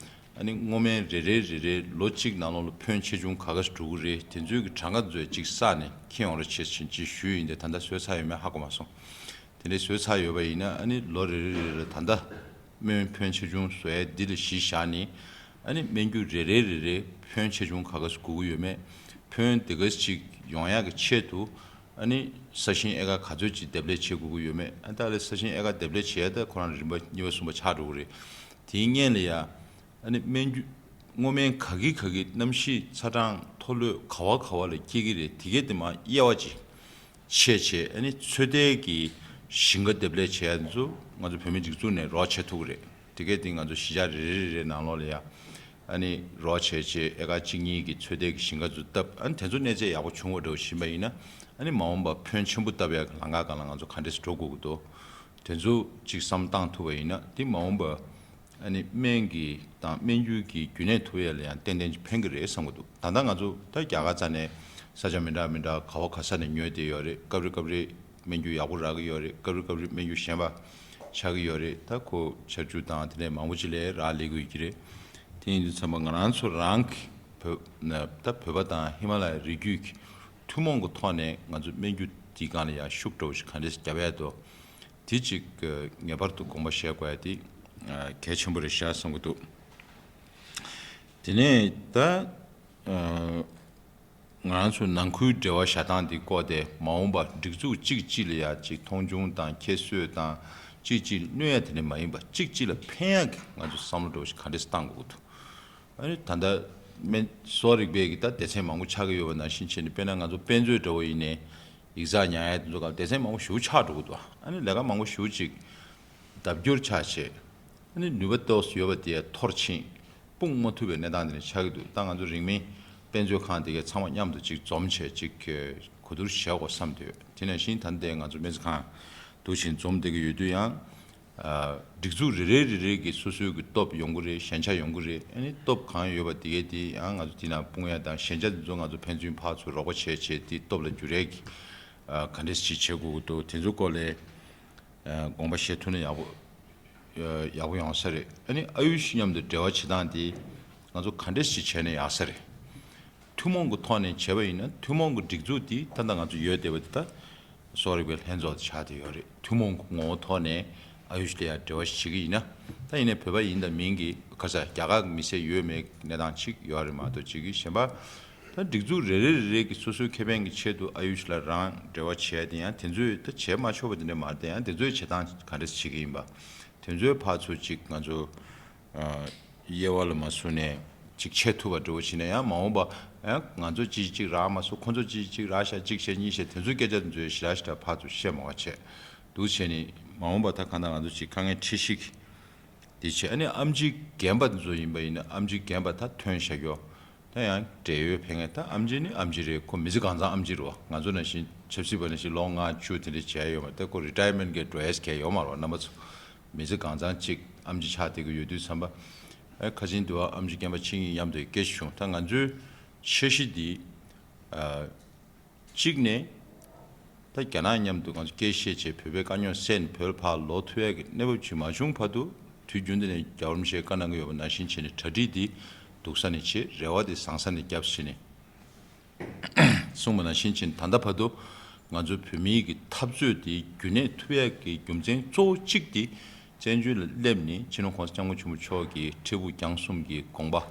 ཨ་ནི་སྔོ་སྨན་རེ་རེ་རེ་རེ་ལོ་གཅིག་ནང་ལོགས་ལ་ཕོན་ཆེ་ཆུང་ག་ག་ཞིག་འགྲོ་གི་རེད། དེ་ཚོའི་གི་གྲངས་ཀ་ཚོ་གཅིག་བསགས་ནས་འཁྱེར་ཡོང་རོགས་བྱེད་ཟེར་ཅིག་ཞུས་ཡིན། དེ་ད་ལྟ་བཟོས་ཚར་ཡོད་མེད་ཧ་གོ་མ་སོང་། དེ་འདྲའི་བཟོས་ཚར་ཡོད་པ་ཡིན་ན་ཨ་ནི་ལོ་རེ་རེ་རེ་ལ་ད་ལྟ་སྨན་ཕོན་ཆེ་ཆུང་བཟོ་ཡ་འདི་ལ་གཞི་བཞག་ནས། ཨ་ནི་སྨན་རྒྱུ་རེ་རེ་རེ་རེ་ཕོན་ཆེ་ཆུང་ག་ག་ཞིག་དགོས་ཀྱི་ཡོད་མེད། ཕོན་དེ་ག་ཞིག་ཡོང་ཡག་གི་ཆེད་དུ་ཨ་ནི་ས་ཞིང་ཨེ་ཀར་ག་ཚོད་ཅིག་འདེབས་ལས་བྱེད་དགོས་ཀྱི་ཡོད་མེད། ཨ་ད་ལས་ས་ཞིང་ཨེ་ཀར་འདེབས་ལས་བྱེད་ཡ་ད་ཁོ་རང་རིམ་པ་གཉིས་པ་གསུམ་པ་ཆགས་འགྲོ་གི་རེད། དེའི་སྔོན་ལ་ཡ་ཨ་ནི་སྨན་རྒྱུ་སྔོ་སྨན་ག་གི་ག་གི་གནམ་གཤིས་ཚ་གྲང་མཐོ་ལོས་ག་བ་ག་བ་ལ་སྐྱེ་གི་རེད། དེ་གས་དེ་མར་དབྱེ་བ་ཅིག་ཕྱེ་བྱས། ཨ་ནི་ཚོད་ལྟའི་གི་ཞིང་ཁ་འདེབས་ལས་བྱེད་ཡ་ཚོ་ང་ཚོ་བོད་མི་སྒྲིག་འཛུགས་ནས་རོགས་བྱེད་ཐུབ་ཀྱི་རེད། དེ་གས་དེ་ང་ཚོ་གཞིས་ཆགས་རེ་རེ་རེ་རེ་ནང་ལོགས་ལ་ཡ་ཨ་ནི་རོགས་བྱས་བྱས་ཨེ་ཀར་གཅིག་གཉིས་ཀྱི་ཚོད་ལྟའི་གི་ཞིང་ཁ་ཚོ་བཏབ། ཨ་ནི་དེ་ཚོ་གནས་ཚད་ཡག་པོ་བྱུང་བ་འདྲ་པོ་ཕྱིན་པ་ཡིན་ན། ཨ་ནི་མ་འོངས་པ་ཕོན་ཆེན་པོ་བཏབ་ཡ་གི་ལམ་ཁ་སྒང་ལ་ང་ཚོ་ག་འདྲས་འགྲོ་དགོས་ཀྱི་འདུག་དེ་ཚོ་གཅིག་བསམ་བློ་བཏང་ཐུབ་པ་ཡིན་ན། དེ་མ་འོངས་པ་ཨ་ནི་སྨན་གྱི་དང་སྨན་རྒྱུ་གི་རྒྱུན་གནས་ཐུབ་ཡ་ལ་ཡང་ཏན་ཏན་ཅིག་ཕན་གྱི་རེད་བསམ་གྱི་འདུག་ད་ལྟ་ང་ཚོ་ད་རྒྱ་གར་རྩ་ནས་ས་ཆ་མི་འདྲ་མི་འདྲ་ག་བ་ག་ས་ནས་ཉོས་བསྡད་ཡོད་རེད། སྐབས་རེ་སྐབས་རེ་སྨན་རྒྱུ་ཡག་པོ་རག་གི་ཡོད་རེད། སྐབས་རེ་སྐབས་རེ་སྨན་རྒྱུ་གཞན་པ་ཆགས་ཀྱི་ཡོད་རེད། ད་ཁོ་ཆར་ཆུ་དང་དེ་ནས་མང་པོ་ཅིག་ལས་རག་ལས་ཀྱི་ཡོད་ཀྱི་རེད། དེ་ཡིན་དུས་ཙམ་པ་ང་རང་ཚོ་རང་གི་བོད་ད་བོད་པ་དང་ཧི་མ་ལ་ཡའི་རི་རྒྱུད་ཀྱི་ཐུན་མོང་གི་ཐོག་ནས་ང་ཚོ་སྨན་རྒྱུ་འདིའི་སྒང་ལ་ཡང་ཤུགས་འདྲ་པོ་ཞིག་ག་འདྲས་རྒྱབ་ཡ་འདུག་དེ་གཅིག་ངེས་པར་དུ་དགོངས་པ་བཞེས་དགོས་ཡ་དེ་གལ་ཆེན་པོ་རེད་ཤག་བསམ་གྱི་འདུག་དེ་ནས་ད་ང་རང་ཚོ་ནང་ཁུལ་འབྲེལ་བ་བཞག་སྟངས་དེ་སྐོར་དེ་མ་འོངས་པ་སྒྲིག་འཛུགས་གཅིག་གཅིག་ལ་ཡ་གཅིག་མཐོང་ཆུང་དང་ཁྱད་གསོད་དང་གཅིག་གཅིག་གནོད་ཡ་དེ་འདྲ་མ་ཡིན་པ། གཅིག་གཅིག་ལ་ཕན་ཡ་གི་ང་ཚོ་བསམ་བློ་འདྲ་པོ་ཞིག་ག་འདྲས་བཏང་དགོས་ཀྱི་འདུག་ཨ་ནི་ད་ལྟ་སྨན་གསོ་བ་རིག་པའི་གི་ད་སྡེ་ཚན་མང་པོ་ཆགས་ཀྱི་ཡོད་པ་ནང་བཞིན་བྱས་ནས། དཔེར་ན་ང་ཚོ་དཔེ་མཛོད་འདྲ་པོ་ཡིན་ནའི་ཡིག་ཚགས་ཉར་ཡ་དེ་ཚོ་སྒང་སྡེ་ཚན་མང་པོ་ཞེ་པོ་ཆགས་འགྲོ་གི་འདུག་ཨ་ནི་ལས་ཀ་མང་པོ་ཞེ་པོ་ཅིག་ལྡབ་འགྱུར་ཆགས་བྱས། ཨ་ནི་ནུས་པ་ཏོག་ཙམ་ཡོད་པ་དེ་ཡ་འཐོར་ཕྱིན། སྤུངས་མ་ཐུབ་པའི་གནས་སྟངས་དེ་འདྲ་ཆགས་ཀྱི་འདུག་ད་ང་ཚོ་རིང་མིན་དཔེ་མཛོད་ཁང་དེ་གའི་ཚང་མ་མཉམ་དུ་ཅིག་འཛོམས་བྱས་ཅིག་གོ་བསྡུར་བྱེད་དགོས་བསམ་འདུག་དེ་ནང་བཞིན་ད་ལྟའི་ང་ཚོ་སྨན་རྩིས་ཁང་འདུག་བཞིན་འཛོམས་བསྡད་ཀྱི་ཡོད་དུས་ཡང་། ཨ་སྒྲིག་འཛུགས་རེ་རེ་རེ་རེ་གི་སོ་སོའི་གི་སྟོབས་ཡོང་གི་རེད། ཞན་ཆ་ཡོང་གི་རེད། ཨ་ནི་སྟོབས་གང་ཡོད་པ་དེ་གའི་དེ་ཡང་ང་ཚོ་དེ་ནང་སྤུངས་ཡ་དང་། ཞན་ཆ་དེ་ཚོ་ང་ཚོ་ཕན་ཚུན་ཕར་ཚུར་རོགས་པ་བྱས་བྱས་དེ་སྟོབས་ལ་འགྱུར་ཡས་ཀྱི་ཨ་ག་འདྲས་ཅིག་བྱེད་དགོས་ཀྱི་འདུག་དེ་ཚོའི་སྐོར་ལ་ཨ་དགོངས་པ་བཞེས་ཐུབ་ན་ཡག་པོ་ཡག་པོ་ཡོང་ས་རེད། ཨ་ནི་ཨ་ཡུཤ་མཉམ་དུ་འབྲེལ་བ་བྱེད་སྟངས་དེ་ང་ཚོ་ག་འདྲས་ཅིག་བྱས་ན་ཡག་ས་རེད། ཐུན་མོང་གི་ཐོག་ནས་བྱས་པ་ཡིན་ན། ཐུན་མོང་གི་སྒྲིག་འཛུགས་དེ་ད་ལྟ་ང་ཚོ་ཡོད་བསྡད་པ་དེ་ད་ གསོ་རིག་པའི་ལྷན་ཚོགས་ཆགས་བསྡད་ཡོད་རེད། ཐུན་མོང་གི་ངོ་བོ་ཐོག་ནས་ཨ་ཡུཤ་ལ་ཡང་འབྲེལ་བ་ཞིག་བྱེད་ཀྱི་ཡིན་ན། ད་ཡིན་ནའི་བོད་པ་ཡིན་དང་མིན་གྱི་ག་ས་རྒྱ་གར་གྱི་མི་སེར་ཡོད་མེད་གནས་སྟངས་གཅིག་ཡོད་རེད་མ་གཏོགས་གཅིག་གི་གཞན་པ། ད་སྒྲིག་འཛུགས་རེ་རེ་རེ་རེ་གི་སོ་སོའི་ཁེ་ཕན་གྱི་ཆེད་དུ་ཨ་ཡུཤ་ལ་རང་འབྲེལ་བ་བྱས་ཏེ་ཡང་དེ་ཚོས་ད་བྱས་མ་ཆོག་པ་དེ་འདྲ་མ་རེད། ད་ཡང་དེ་ཚོས་བྱེད་སྟངས་ག་འདྲ་བྱེད་ཀྱི་ཡིན་པ། དེ་ཚོའི་ཕར་ཚུར་གཅིག་ང་ཚོ་དབྱེ་བ་ལ་མ་བཟུང་ནས་གཅིག་བྱེད་ཐུབ་པ་འདྲ་བོ་བྱས་ན་ཡང་མ་འོངས་པ་ཡང་ང་ཚོ་གཅིག་གཅིག་རག་མ་སོང་། ཁོ་ཚོ་གཅིག་གཅིག་རག་ཤག་གཅིག་བྱས་གཉིས་བྱས་དེ་ཚོའི་སྐད་ཆ་དེ་ཚོའི་ཞེ་དྲག་ཞེ་དྲག་ཕར་ཚུར་བཤད་མ་བ་བྱས་འདུག་བྱས་ནས་མ་འོངས་པ་ད་གང་ལྟར་ང་ཚོ་གཅིག་དཀའ་ངལ་འཕྲད་གཞི་གི་དེ་བྱས། ཨ་ནི་ཨེམ་ཆི་རྒན་པ་དེ་ཚོ་ཡིན་པ་ཡིན་ན་ཨེམ་ཆི་རྒན་པ་ད་ཐོན་བཞག་ཡོད། ད་ཡང་བགྲེས་ཡོལ་ཕེབས་མཁན་ད་ཨེམ་ཆི་ནི་ཨེམ་ཆི་རེད། ཁོ་མི་ཚེ་གང་ཚང་ཨེམ་ཆི་རེད་བ། ང་ཚོ་ནང་བཞིན་ཆབ་སྲིད་པ་ནང་བཞིན་ལོ་ལྔ་བཅུ་དེ་འདྲ་བྱས་ཡོད་མ་རེད། ད་ཁོ་རི་ཊ་ཡར་མེན་ཊི་གི་འགྲོ་ཡས་གང་ཡོད་མ་རེད་བ། རྣམ་པ་ཚོ་མི་ཚེ་གང་ཚང་གཅིག་ཨེམ་ཆི་ཆགས་བསྡད་ཀྱི་ཡོད་དུས་ཙམ་པ། ཨ་ཁ་ཆེན་དུ་བ་ཨེམ་ཆི་རྒན་པ་ཕྱིན་ཡིན་མཉམ་དུ་སྐད་ཆ་བྱུང་། ད་ང་ཚོའི་འཆར་གཞི་འདི་ཨ། གཅིག་ནས་ད་རྒྱ་ནག་མཉམ་དུ་ང་ཚོ་སྐད་བཤད་བྱས་བོད་པའི་དཀའ་རྙོག་སེལ་ནས་བོད་ལ་ཕར་ལོག་ཐུབ་ཡས་ཀྱི་གནས་བབ་ཅིག་མ་བྱུང་བར་དུ་དུས་རྒྱུན་དུ་ནས་རྒྱལ་བ་རིན་པོ་ཆེས་བཀའ་གནང་གི་ཡོད་པ་ནང་བཞིན་བྱས་ནས་གྲ་སྒྲིག་འདི་སྡུག་ས་ནས་བྱེད། རེ་བ་འདི་བཟང་ས་ནས་རྒྱབ་བྱས་ནས་གསུངས་པ་ནང་བཞིན་བྱས་ནས་ད་ལྟ་བར་དུ་ང་ཚོ་བོད་མིའི་གི་འཐབ་རྩོད་འདི་རྒྱུན་གནས་ཐུབ་ཡས་ཀྱི་རྒྱུ་མཚན་གཙོ་བོ་གཅིག་འདི་བཙན་བྱོལ་ལ་སླེབས་ནས་སྤྱི་ནོར་༸གོང་ས་༸སྐྱབས་མགོན་ཆེན་པོ་མཆོག་གི་ཁྲི་དབུ་བརྐྱངས་གསུམ་གྱི་དགོངས་པ་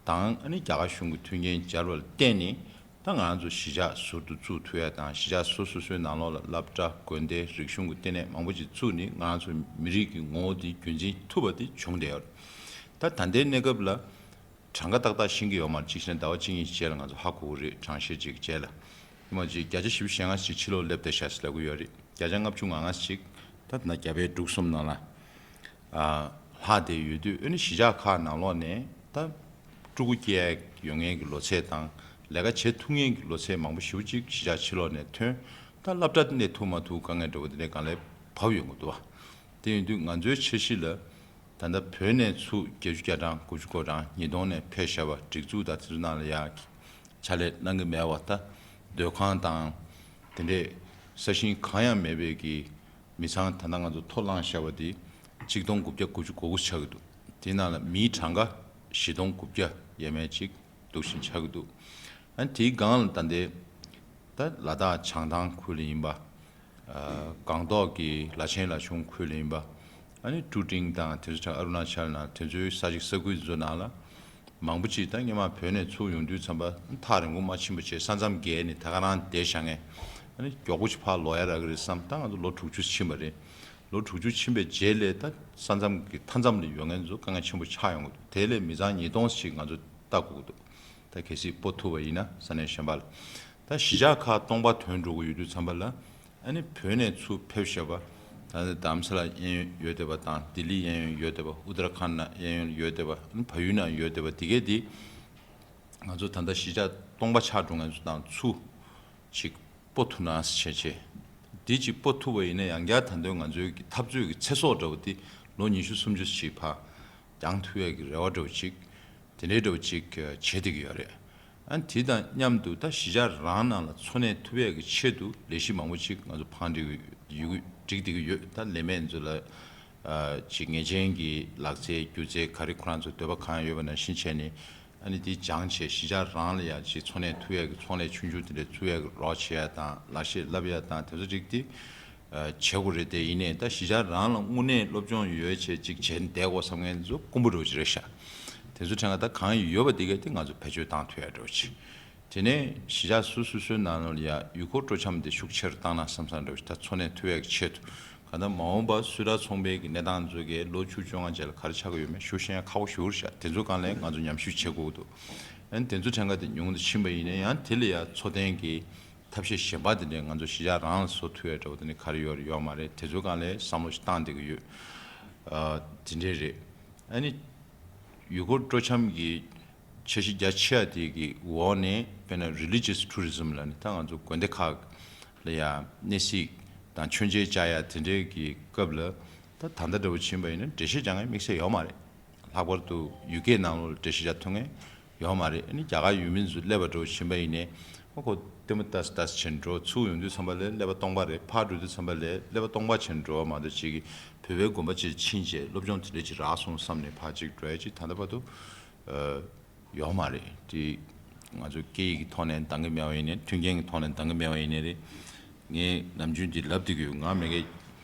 དང་། ཨ་ནི་རྒྱ་གར་གཞུང་གི་མཐུན་རྐྱེན་སྦྱར་བ་ལ་བརྟེན་ནས་ད་ང་ཚོ་གཞིས་ཆགས་ཟུར་དུ་བཙུགས་ཐུབ་ཡ་དང་། གཞིས་ཆགས་སོ་སོ་སོའི་ནང་ལོགས་ལ་སློབ་གྲྭ་དགོན་སྡེ་རིག་གཞུང་གི་ལྟེ་གནས་མང་པོ་ཅིག་བཙུགས་ནས་ང་ཚོ་མི་རིགས་ཀྱི་ངོ་བོ་དེ་རྒྱུན་འཛིན་ཐུབ་པ་དེ་བྱུང་བསྡད་ཡོད་རེད། ད་ད་ལྟའི་གནས་སྐབས་ལ་གྲངས་ཀ་ཏག་ཏག་ཤེས་ཀྱི་ཡོད་མ་རེད། གཅིག་བྱས་ན་ཟླ་བ་གཅིག་གཉིས་རྗེས་ལ་ང་ཚོ་ཧ་གོ་གི་རེད། གྲངས་བཤེར་ཅིག་རྗེས་ལ། ཉི་མ་གཅིག་བརྒྱ་ཆ་བཞི་བཅུ་ཞེ་ལྔ་ཞིག་ཕྱི་ལོགས་སླེབས་བསྡད་ཤག་ཟེར་ལབ་ཀྱི་ཡོད་རེད། བརྒྱ་ཆ་ལྔ་བཅུ་ང་ལྔ་ཞིག་ད་ད་རྒྱ་བལ་འབྲུག་གསུམ་ནང་ལ་ཨ་ལྷག་བསྡད་ཡོད་དུས། ཨ་ནི་གཞིས་ཆགས་ཁག་ནང་ལོགས་ནས་ད་ཕྲུ་གུ་སྐྱེ་ཡ་ཡོང་མཁན་གྱི་ལོ་ཚད་དང་ལས་ཀ་བྱེད་ཐུབ་མཁན་གྱི་ལོ་ཚད་མང་པོ་ཞེ་པོ་ཅིག་གཞིས་ཆགས་ཕྱི་ལོགས་ནས་ཐོན། ད་སློབ་གྲྭ་གནས་ཐུབ་མ་ཐུབ་དཀའ་ངལ་འདྲ་བོ་དེ་འདྲའི་སྒང་ལ་བབས་ཡོང་གི་འདུག་བ། དེ་ཡིན་དུས་ང་ཚོའི་འཆར་གཞི་ལ་ད་ལྟ་བོད་ནས་ཚུར་བརྒྱད་ཅུ་གྱ་གྲངས་དགུ་བཅུ་གོ་གྲངས་ཉིས་སྟོང་ནས་ཕེབས་བཞག་པ་སྒྲིག་འཛུགས་དང་དེ་ཚོ་ནང་ལ་ཡ་ཕྱག་ལས་གནང་གི་མེད་པ། ད་སྡོད་ཁང་དང་དེ་འདྲས་ས་ཞིང་གང་ཡང་མེད་པའི་གི་མི་ཚང་ད་ལྟ་ང་ཚོ་ཐོ་བླངས་བཞག་པ་དེ་ཆིག་སྟོང་དགུ་བརྒྱ་དགུ་བཅུ་གོ་དགུ་ཆགས་ཀྱི་འདུག་དེའི་ནང་ལ་མིའི་གྲངས་ཀ་བཞི་སྟོང་དགུ་བརྒྱ་ཡས་མས་ཅིག་འདུག་བཞིན་ཆགས་ཀྱི་འདུག་ཨ་ནི་དེའི་སྒང་ལ་ད་ལྟའི་ད་ལ་དྭགས་བྱང་ཐང་ཁུལ་ལ་ཡིན་པ། ཨ་སྒང་ཏོག་གི་ལ་ཆེན་ལ་ཆུང་ཁུལ་ལ་ཡིན་པ། ཨ་ནི་ཀྲུ་ཀྲིང་དང་དེ་ཚོ་ཆགས་ཨ་རུ་ན་ཅལ་ནང་དེ་ཚོའི་ས་ཅིག་ས་ཁུལ་དེ་ཚོ་ནང་ལ་མང་པོ་ཅིག་ད་སྔོན་མ་བོད་ནས་ཚུར་ཡོང་དུས་ཙམ་པ་ཐག་རིང་པོ་མ་ཕྱིན་པ་བྱས་ས་མཚམས་བརྒལ་ནས་ད་ག་རང་བསྡད་བཞག་མཁན། ཨ་ནི་མགྱོགས་པོ་ཅིག་ཕར་ལོག་ཡ་རག་གི་རེད་བསམ། ད་ང་ཚོ་ལོ་དྲུག་ཅུ་ཕྱིན་པ་རེད། ལོ་དྲུག་ཅུ་ཕྱིན་པའི་རྗེས་ལ་ད་ས་མཚམས་ཀྱི་མཐའ་མཚམས་ལ་ཡོད་མཁན་ཚོ་དཀའ་ངལ་ཆེན་པོ་ཆགས་ཡོང་གི་འདུག་དེ་ལས་མི་ཚང་ཉིས་སྟོང་ཞིག་ང་ཚོ་ལྟ་དགོས་ཀྱི་འདུག་ད་གལ་སྲིད་སྤོ་ཐུབ་པ་ཡིན་ན་ས་གནས་གཞན་པ་ལ། ད་གཞིས་ཆགས་ཁག་སྟོང་པ་ཐོན་འགྲོ་གི་ཡོད་དུས་ཙམ་པ་ལ། ཨ་ནི་བོད་ནས་ཚུར་ཕེབས་བཞག་པ། ད་ལྟ་རྡ་རམ་ས་ལ་གཡས་གཡོན་ཡོད་བསྡད་པ་དང་ལྡི་ལི་གཡས་གཡོན་ཡོད་བསྡད་པ། ཨུ་ཏར་ཁཱན་ན་གཡས་གཡོན་ཡོད་བསྡད་པ། ཨ་ནི་བལ་ཡུལ་ནང་ཡོད་བསྡད་པ་དེ་གས་དེ་ང་ཚོ་ད་ལྟ་གཞིས་ཆགས་སྟོང་པ་ཆགས་འགྲོ་མཁན་ཚོ་དང་ཚུར་ཅིག་སྤོ་ཐུབ་ན་བྱས་བྱས། འདི་ཅིག་སྤོ་ཐུབ་པ་ཡིན་ན་ཡང་བསྐྱར་ད་དུང་ང་ཚོའི་གི་འཐབ་རྩོད་ཀྱི་ཚེ་སྲོག་འདྲ་བོ་དེ་ལོ་ཉི་ཤུ་སུམ་ཅུ་ཞིག་ཕར་འགྱངས་ཐུབ་ཡས་ཀྱི་རེ་བ་འདྲ་བོ་ཅིག་དེ་འདྲའི་འདྲ་བོ་ཅིག་བྱེད་བསྡད་ཀྱི་ཡོད་རེད། ཨ་ནི་དེ་དང་མཉམ་དུ་ད་གཞིས་ཆགས་རང་ནང་ལ་འཚོ་གནས་ཐུབ་ཡས་ཀྱི་ཆེད་དུ་ལས་གཞི་མང་པོ་ཅིག་ང་ཚོ་བང་སྒྲིག་ཡོད་སྒྲིག་བསྡད་ཀྱི་ཡོད། ད་ལས་མེད་ཚོ་ལ་ཨ་ཅིག་ངེས་ཅན་གྱི་ལག་རྩལ་སྒྱུ་རྩལ་ག་རེ་ཁོ་རང་ཚོ་འདོད་པ་གང་ཡོད་པ་ནང་བཞིན་བྱས་ནས། ཨ་ནི་དེ་སྦྱངས་བྱས་གཞིས་ཆགས་རང་ལ་ཡང་ཅིག་འཚོ་གནས་ཐུབ་ཡས་ཀྱི་ཚོང་ལས་ཆུང་ཆུང་དེ་འདྲ་བཙུགས་ཡས་ཀྱི་རོགས་བྱེད་ཡས་དང་ལག་ཤེས་བསླབ་ཡས་དང་དེ་ཚོ་རིགས་དེ་ཨ་བྱེད་དགོས་རེད། དེ་ཡིན་ནའི་ད་གཞིས་ཆགས་རང་ལ་དངོས་གནས་སློབ་སྦྱོང་ཡོད་བྱས་ཅིག་བྱས་ནས་བསྡད་དགོས་བསམ་མཁན་ཚོ་དཀོན་པོ་འདྲ་བོ་ཅིག་རེད་ཤག་དེ་ཚོ་ཕྲན་ག་ད་གང་ཡོད་པ་དེ་གས་དེ་ང་ཚོ་བེད་སྤྱོད་བཏང་ཐུབ་ཡས་འདྲ་བོ་ཅིག་དེ་ནས་གཞིས་ཆགས་སོ་སོ་སོའི་ནང་ལ་ཡ་ཡུལ་སྐོར་སྤྲོ་འཆམ་དེ་ཤུགས་ཆེ་རུ་བཏང་ན་བསམ་བསམ་འདྲ་བོ་ཞིག་ད་འཚོ་གནས་ཐུབ་ཡག་གི་ཆེད་དུ། གང་ལྟར་མ་འོངས་པར་སུད་ཊར་ཚོང་པའི་གི་གནས་སྟངས་ཚོ་གས་ལོ་བཅུ་བཅོ་ལྔ་རྗེས་ལ་ག་རེ་ཆགས་ཀྱི་ཡོད་མེད་ཞུ་ཤེས་ཡ་ཁག་པོ་ཞེ་པོ་རེད་ཤག་དེ་ཚོ་སྒང་ལ་ང་ཚོ་ཉམས་ཞིབ་བྱེད་དགོས་ཀྱི་འདུག་ཨ་ནི་དེ་ཚོ་ཕྲན་ག་དེ་ཉུང་དུ་ཕྱིན་པ་ཡིན་ན་ཡང་དེ་ལ་ཡ་འཚོ་རྟེན་གྱི་ཐབས་ཤེས་གཞན་པ་དེ་འདྲས་ང་ཚོ་གཞིས་ཆགས་རང་ལ་བཟོ་ཐུབ་ཡ་འདྲ་བོ་དེ་འདྲས་ག་རེ་ཡོད་རེད་ཡོད་མ་རེད། དེ་ཚོ་སྒང་ལ་བསམ་བློ་ཞིག་བཏང་བསྡད་ཀྱི་ཡོད། ཨ་དེ་འདྲས་རེད། ཨ་ནི་ཡུལ་སྐོར་སྤྲོ་འཆམ་གྱི་འཆར་གཞི་རྒྱ་ཆེ་བ་དེ་གི་འོག་ནས་དཔེར་ན་religious tourism ལབ་ནས་ད་ང་ཚོ་དགོན་སྡེ་ཁག་ལ་ཡང་གནས་གཟིགས་དང་མཆོད་མཇལ་བཅར་ཡ་དེ་འདྲའི་གི་སྐབས་ལ་ད་ད་ལྟ་འདྲ་བོ་ཕྱིན་པ་ཡིན་ན་འགྲེལ་བཤད་རྒྱག་མཁན་དམིགས་བསལ་ཡོད་མ་རེད། ལྷག་པར་དུ་ཡུ་ཀེ་ནང་ལོགས་ལ་འགྲེལ་བཤད་རྒྱག་ཐུབ་མཁན་ཡོད་མ་རེད། ཨ་ནི་རྒྱ་གར་ཡུལ་མི་ཚོ་སླེབས་པ་འདྲ་བོ་ཕྱིན་པ་ཡིན་ནའི་ཨོ་ཁོ་ལྟད་མོ་ལྟ་ས་ལྟ་ས་བྱས་ནས་འགྲོ། ཚུར་ཡོང་དུས་ཙམ་པ་ལ་ཀླད་པ་སྟོང་པ་རེད། ཕར་འགྲོ་དུས་ཙམ་པ་ལ་ཀླད་པ་སྟོང་པ་བྱས་ནས་འགྲོ་བ་མ་གཏོགས་ཅིག་གི་བོད་པའི་དགོན་པ་ཅིག་ཕྱིན་བྱས་སློབ་སྦྱོང་དེ་འདྲ་ཅིག་རག་སོང་བསམ་ནས་ཕར་ཅིག་འགྲོ་ཡ་ཅིག་ད་ལྟ་བར་དུ་ཨ། ཡོད་མ་རེད། དེ་ང་ཚོ་སྐད་ཡིག་གི་ཐོག་ནས་འདང་གི་མེད་པ་ཡིན་ནའི་མཐུན་རྐྱེན་གྱི་ཐོག་ནས་འདང་གི་མེད་པ་ཡིན་ནའི་རེད། ངས་ནམ་རྒྱུན་འདི་ལབ་བསྡད་ཀྱི་ཡོད། ང་མ་གི་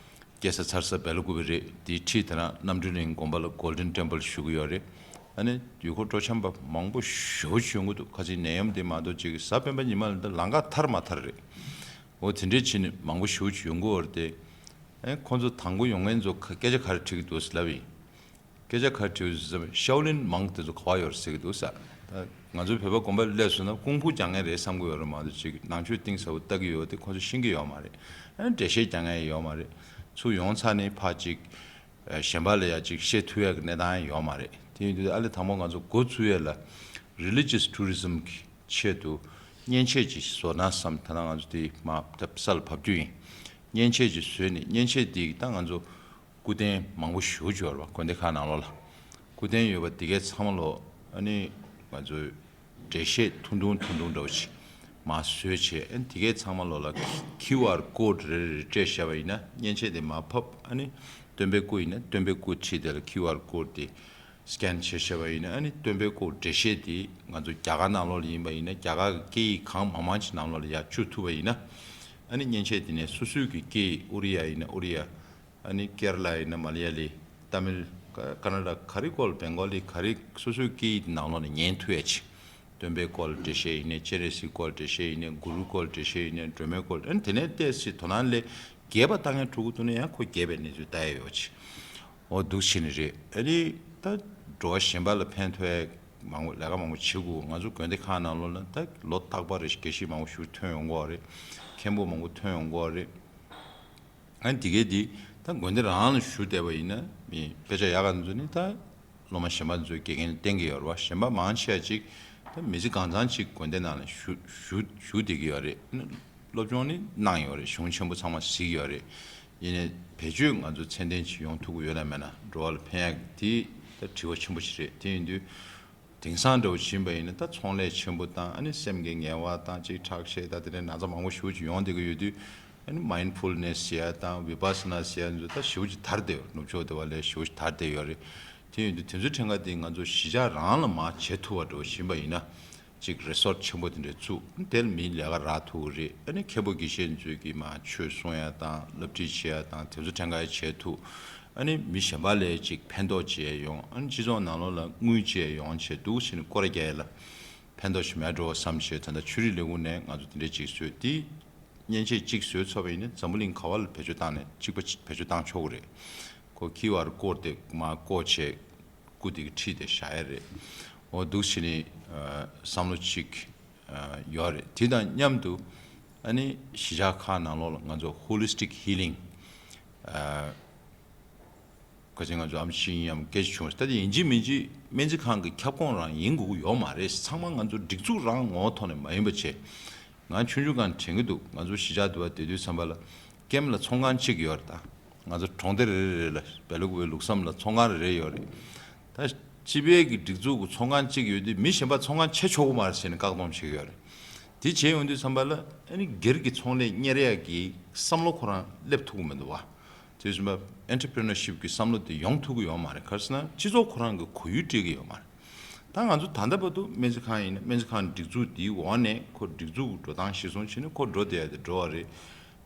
སྐྱེས་ས་འཚར་ས་སྦེལ་ཀོབ་རེད། དེའི་འཁྲིས་དེ་ན་རྣམ་གྲོལ་གླིང་དགོན་པ་ལ་Golden Temple་ཞུ་གི་ཡོད་རེད། ཨ་ནི་ཡུལ་སྐོར་སྤྲོ་འཆམ་པ་མང་པོ་ཞེ་པོ་ཅིག་ཡོང་གི་འདུག་ཁ་ཅིག་ནད་ཡམས་དེ་མ་གཏོགས་ཅིག་གཟའ་སྤེན་པ་ཉི་མ་ལ་འདི་ལམ་ཁ་ཐར་མ་ཐར་རེད། འོ་དེ་འདྲས་བྱས་ནས་མང་པོ་ཞེ་པོ་ཅིག་ཡོང་གི་ཡོད་རེད་དེ། ཨེ་ཁོང་ཚོ་དང་པོ་ཡོང་མཁན་ཚོ་ཁ་སྐད་ཆ་ག་རེ་དྲིས་ཀྱི་འདུག་ཟེར་ལབ་ཡིན། སྐད་ཆ་ག་རེ་དྲིས་ཟེར་ན་ཤའོ་ལིན་མོང་དེ་ཚོ་ག་པར་ཡོད་རེད་ཟེར་གྱི་འདུག་ཟེར། ད་ང་ཚོའི་བོད་པ་དགོན་པ་སླེབས་སོང་ན་ཀུང་ཧྥུ་སྦྱང་མཁན་རེད་བསམ་གྱི་ཡོད་རེད་མ་གཏོགས་ཅིག་ནང་ཆོས་གཏིང་ཟབ་པོ་ལྟ་གི་ཡོད་དེ་ཁོང་ཚོ་ཤེས་ཀྱི་ཡོད་མ་རེད། ཨ་འགྲེལ་བཤད་རྒྱག་མཁན་ཡོད་མ་རེད། ཚུར་ཡོང་ཚར་ནས་ཕར་ཅིག་ཨ་གཞན་པ་ལ་ཡ་ཅིག་བཤད་ཐུབ་ཡག་གི་གནས་སྟངས་ཡོད་མ་རེད། དེ་ཡིན་དུས་ཨ་ལས་དང་པོ་ང་ཚོ་འགོ་བཙུགས་ཡས་ལ་Religious Tourism་གི་ཆེད་དུ་མཉེན་ཆས་ཅིག་བཟོ་ན་བསམ། ད་ལྟ་ང་ཚོ་དེ་མར་ས་ལ་བབས་རྒྱུ་ཡིན། མཉེན་ཆས་ཅིག་བཟོས་ནས་མཉེན་ཆས་དེ་ད་ང་ཚོ་སྐུ་རྟེན་མང་པོ་ཞེ་པོ་ཅིག་ཡོད་རེད་པ། དགོན་སྡེ་ཁག་ནང་ལོགས་ལ་སྐུ་རྟེན་ཡོད་པ་དེ་གའི་ཚང་མ་ལོག་ཨ་ནི་ང་ཚོས་འགྲེལ་བཤད་ཐུང་ཐུང་ཐུང་ཐུང་འདྲ་བོ་ཅིག་མར་བཟོས་བྱས། ཨ་ནི་དེ་གའི་ཚང་མ་ལོགས་ལ་QR code་རེ་རེ་རེ་སྤྲད་བཞག་པ་ཡིན་ན་མཉེན་ཆས་དེ་མར་ཕབ། ཨ་ནི་སྟོན་པའི་སྐུ་ཡིན་ན་སྟོན་པའི་སྐུ་བྲིས་དེ་ལ་QR code་དེ་སི་ཀེན་བྱས་བཞག་པ་ཡིན་ན། ཨ་ནི་སྟོན་པའི་སྐུ་འགྲེལ་བཤད་དེ་ང་ཚོ་རྒྱ་གར་ནང་ལོགས་ལ་ཡིན་པ་ཡིན་ན་རྒྱ་གར་གྱི་སྐད་ཡིག་གང་མང་མང་ཅིག་ནང་ལོགས་ལ་ཡར་བཅུག་ཐུབ་པ་ཡིན་ན། ཨ་ནི་མཉེན་ཆས་དེ་ནས་སོ་སོའི་གི་སྐད་ཡིག་ཨོ་རི་ཡ་ཡིན་ན་ཨོ་རི་ཡ། ཨ་ནི་ཀེ་ར་ལ་ཡིན་ན་མ་ལ་ཡ་ལི། ཏ་མིལ། ཀ་ཀ་ན་ཌ། ག་རེ་སྐོར་ལ་བེང་གོ་ལི་ག་རེ་སོ་སོའི་སྐད་ཡིག་ནང་ལོགས་ནས་ཉན་ཐུབ་ཡ་ཅིག་སྟོན་པའི་སྐོར་ལ་འགྲེལ་བཤད་ཡིན་ནའི་སྤྱན་རས་གཟིགས་སྐོར་ལ་འགྲེལ་བཤད་ཡིན་ནའི་གུ་རུ་སྐོར་ལ་འགྲེལ་བཤད་ཡིན་ནའི་སྒྲོལ་མའི་སྐོར་ལ། ཨ་ནི་དེ་ནས་ཏོག་ཙམ་དོ་སྣང་སླེབས། རྒྱས་པ་ལྟ་མཁན་འགྲོ་གི་འདུག་ན་ཡང་ཁོ་རྒྱས་པའི་གནས་ཚུལ་ལྟ་ཡ་ཡོད་ཅིག་འོ་འདུག་བྱས་ནི་རེད། ཨ་ནི་ད་འགྲོ་བ་གཞན་པ་ལ་ཕན་ཐོགས་ཡ་མང་པོ་ལས་ཀ་མང་པོ་བྱེད་དགོས། ང་ཚོ་དགོན་སྡེ་ཁག་ནང་ལོགས་ལ་ད་ལོ་རྟག་པར་རེ་དགེ་བཤེས་མང་པོ་ཞིག་ཐོན་ཡོང་གི་ཡོད་རེད། མཁན་པོ་མང་པོ་ཐོན་ཡོང་གི་ཡོད་རེད། ཨ་ནི་དེ་གའི་དེ་ད་དགོན་སྡེ་རང་ལ་ཞུ་བསྡད་པ་ཡིན་ན་མི་དཔེ་ཆ་ཡག་ག་ཚོ་ནི་ད་སློབ་མ་གཞན་པ་ཚོའི་དགེ་རྒན་བསྟེན་གྱི་ཡོད་རེད་བ། གཞན་པ་མང་ཆེ་བ་ཅིག་ད་མི་ཚེ་གང་ཚང་ཅིག་དགོན་སྡེ་ནང་ལ་ཞུ་ཞུ་ཞུ་བསྡད་ཀྱི་ཡོད་རེད། ཨ་ནི་སློབ་སྦྱོང་ནི་གནང་ཡོད་རེད། གཞུང་ཆེན་པོ་ཚང་མ་གཟིགས་ཡོད་རེད། ཡིན་ནའི་བེད་སྤྱོད་ང་ཚོ་ཚད་ལྡན་ཅིག་ཡོང་ཐུབ་ཀྱི་ཡོད་ན་མེད་ན་འགྲོ་བ་ལ་ཕན་ཡག་དེ་ད་དྲི་བ་ཆེན་པོ་ཞིག་རེད། དེ་ཡིན་དུས། དེང་སང་འདྲ་བོ་ཕྱིན་པ་ཡིན་ན་ད་ཚོང་ལས་ཆེན་པོ་དང་། ཨ་ནི་སེམས་ཀྱི་ངལ་བ་དང་ཅིག་ཁྲག་ཤེད་དང་དེ་འདྲའི་ན་ཚ་མང་པོ་ཞེ་པོ་ཅིག་ཡོང་བསྡད་ཀྱི་ཡོད་དུས། ཨ་ནི་མའིན་ཌ་ཕུལ་ནེས་ཟེར་ཡ་དང་བི་པ་ས་ན་ཟེར་ཡ་ཚོ་ད་ཞེ་པོ་ཅིག་དར་བསྡད་ཡོད། ནུབ་ཕྱོགས་དེ་བ་ལས་ཞེ་པོ་ཅིག་དར་བསྡད་ཡོད་རེད། དེ་ཡིན་དུས་དེ་ཚོའི་ཕྲན་ཁ་དེ་ང་ཚོ་གཞིས་ཆགས་རང་ལ་མར་བྱེད་ཐུབ་པ་འདྲ་བོ་ཕྱིན་པ་ཡིན་ན། ཅིག་རི་སོར་ཊི་ཆེན་པོ་དེ་འདྲ་བཙུགས། དེ་ལ་མིའི་ལས་ཀ་རག་ཐུབ་ཀྱི་རེད། ཨ་ནི་མཁན་པོ་དགེ་བཤེས་ཚོས་ཀྱིས་མར་ཆོས་གསུང་ཡ་དང་སློབ་ཁྲིད་བྱེད་ཡ་དང་དེ་ཚོ་ཕྲན་ཁ་བྱེད་ཐུབ། ཨ་ནི་མི་གཞན་པ་ལ་ཅིག་ཕན་ཐོགས་བྱེད་ཡ་ཡོང་། ཨ་ནི་སྤྱི་ཚོགས་ནང་ལོགས་ལ་དངུལ་བྱེད་ཡ་ཡོང་བྱས་འདུག་ཟེར་ནས་སྐོར་ར་རྒྱག་ཡ་ལ་ཕན་ཐོགས་ཤིག་མེད་འགྲོ་བསམ་བྱས། ད་ལྟ་ཆོས་རིག་ལས་ཁུངས་ནས་ང་ཚོ་དེ་འདྲས་ཅིག་བཟོས་ཏེ། མཉེན་ཆས་གཅིག་བཟོས་ཚར་བ་ཡིན་ན་འཛམ་བུ་གླིང་ག་བ་ལ་བེད་སྤྱོད་བཏང་ནས་གཅིག་པ་བེད་སྤྱོད་བཏང་ཆོག་གི་རེད། ཁོ་ཁིའུ་ཨར་ཀོཌ་དེ་མར་བཀོག་བྱས་སྐུ་དེ་གི་ཁྲིད་དེ་བཞག་ཡ་རེད། འོ་འདུག་བྱས་ནས་ཨ་བསམ་བློ་གཅིག་ཨ་ཡོད་རེད། དེ་དང་མཉམ་དུ་ཨ་ནི་གཞིས་ཆགས་ཁག་ནང་ལོགས་ལ་ང་ཚོ་ཧོ་ལི་སི་ཊིག་ཧི་ལིང་ཨ། ཁ་ཅིག་ང་ཚོ་ཨེམ་ཆི་ཡིན་ཡང་སྐད་ཆ་བྱུང་། ད་དེ་ཡིན་གཅིག་མིན་གཅིག་སྨན་རྩིས་ཁང་གི་ཁྱབ་ཁོངས་རང་ཡིན་དགོས་ཀྱི་ཡོད་མ་རེད། ཚང་མ་ང་ཚོ་སྒྲིག་འཛུགས་རང་ངོ་བོ་ཐོག་ནས་མ་ཡིན་པ་བྱས། ང་ཆུང་ཆུང་སྒང་དྲན་གྱི་འདུག་ང་ཚོ་གཞིས་ཆགས་དེ་བ་བསྡད་དུས་ཙམ་པ་ལ་ཀེམ་ལ་ཚོང་ཁང་གཅིག་ཡོད་རེད། ད་ང་ཚོ་གྲོང་སྡེ་རེ་རེ་རེ་ལ་སྦེལ་ཀོབ་པའི་ལུགས་བསམ་ལ་ཚོང་ཁང་རེ་རེ་ཡོད་རེད། ད་སྤྱི་པའི་གི་སྒྲིག་འཛུགས་ཀྱི་ཚོང་ཁང་གཅིག་ཡོད་དུས་མི་གཞན་པ་ཚོང་ཁང་ཕྱེ་ཆོག་གི་མ་རེད་ཟེར་ནས་བཀག་སྡོམ་བྱེད་ཀྱི་ཡོད་རེད། དེ་བྱས་ཡོང་དུས་ཙམ་པ་ལ་ཨ་ནི་སྒེར་གྱི་ཚོང་ལས་གཉེར་ཡག་གི་བསམ་བློ་ཁོ་རང་སླེབས་ཐུབ་ཀྱི་མི་འདུག་བ། དེ་བཞིན་པ་ཨེན་ཊི་པི་རི་ནར་ཤིབ་ཀྱི་བསམ་བློ་དེ་ཡོང་ཐུབ་ཀྱི་ཡོད་མ་རེད། ག་རེ་ཟེར་ན་སྤྱི་ཚོགས་ཁོ་རང་གི་གོ་ཡུལ་སྤྲད་ཀྱི་ཡོད་མ་རེད། ད་ང་ཚོ་ད་ལྟ་བར་དུ་སྨན་རྩིས་ཁང་ཡིན་ན་སྨན་རྩིས་ཁང་སྒྲིག་འཛུགས་འདིའི་འོག་ནས་ཁོ་སྒྲིག་འཛུགས་འགྲོ་སྟངས་གཞིར་བཟུང་བྱས་ནས་ཁོ་འགྲོ་བསྡད་ཡ་དེ་འགྲོ་བ་རེད།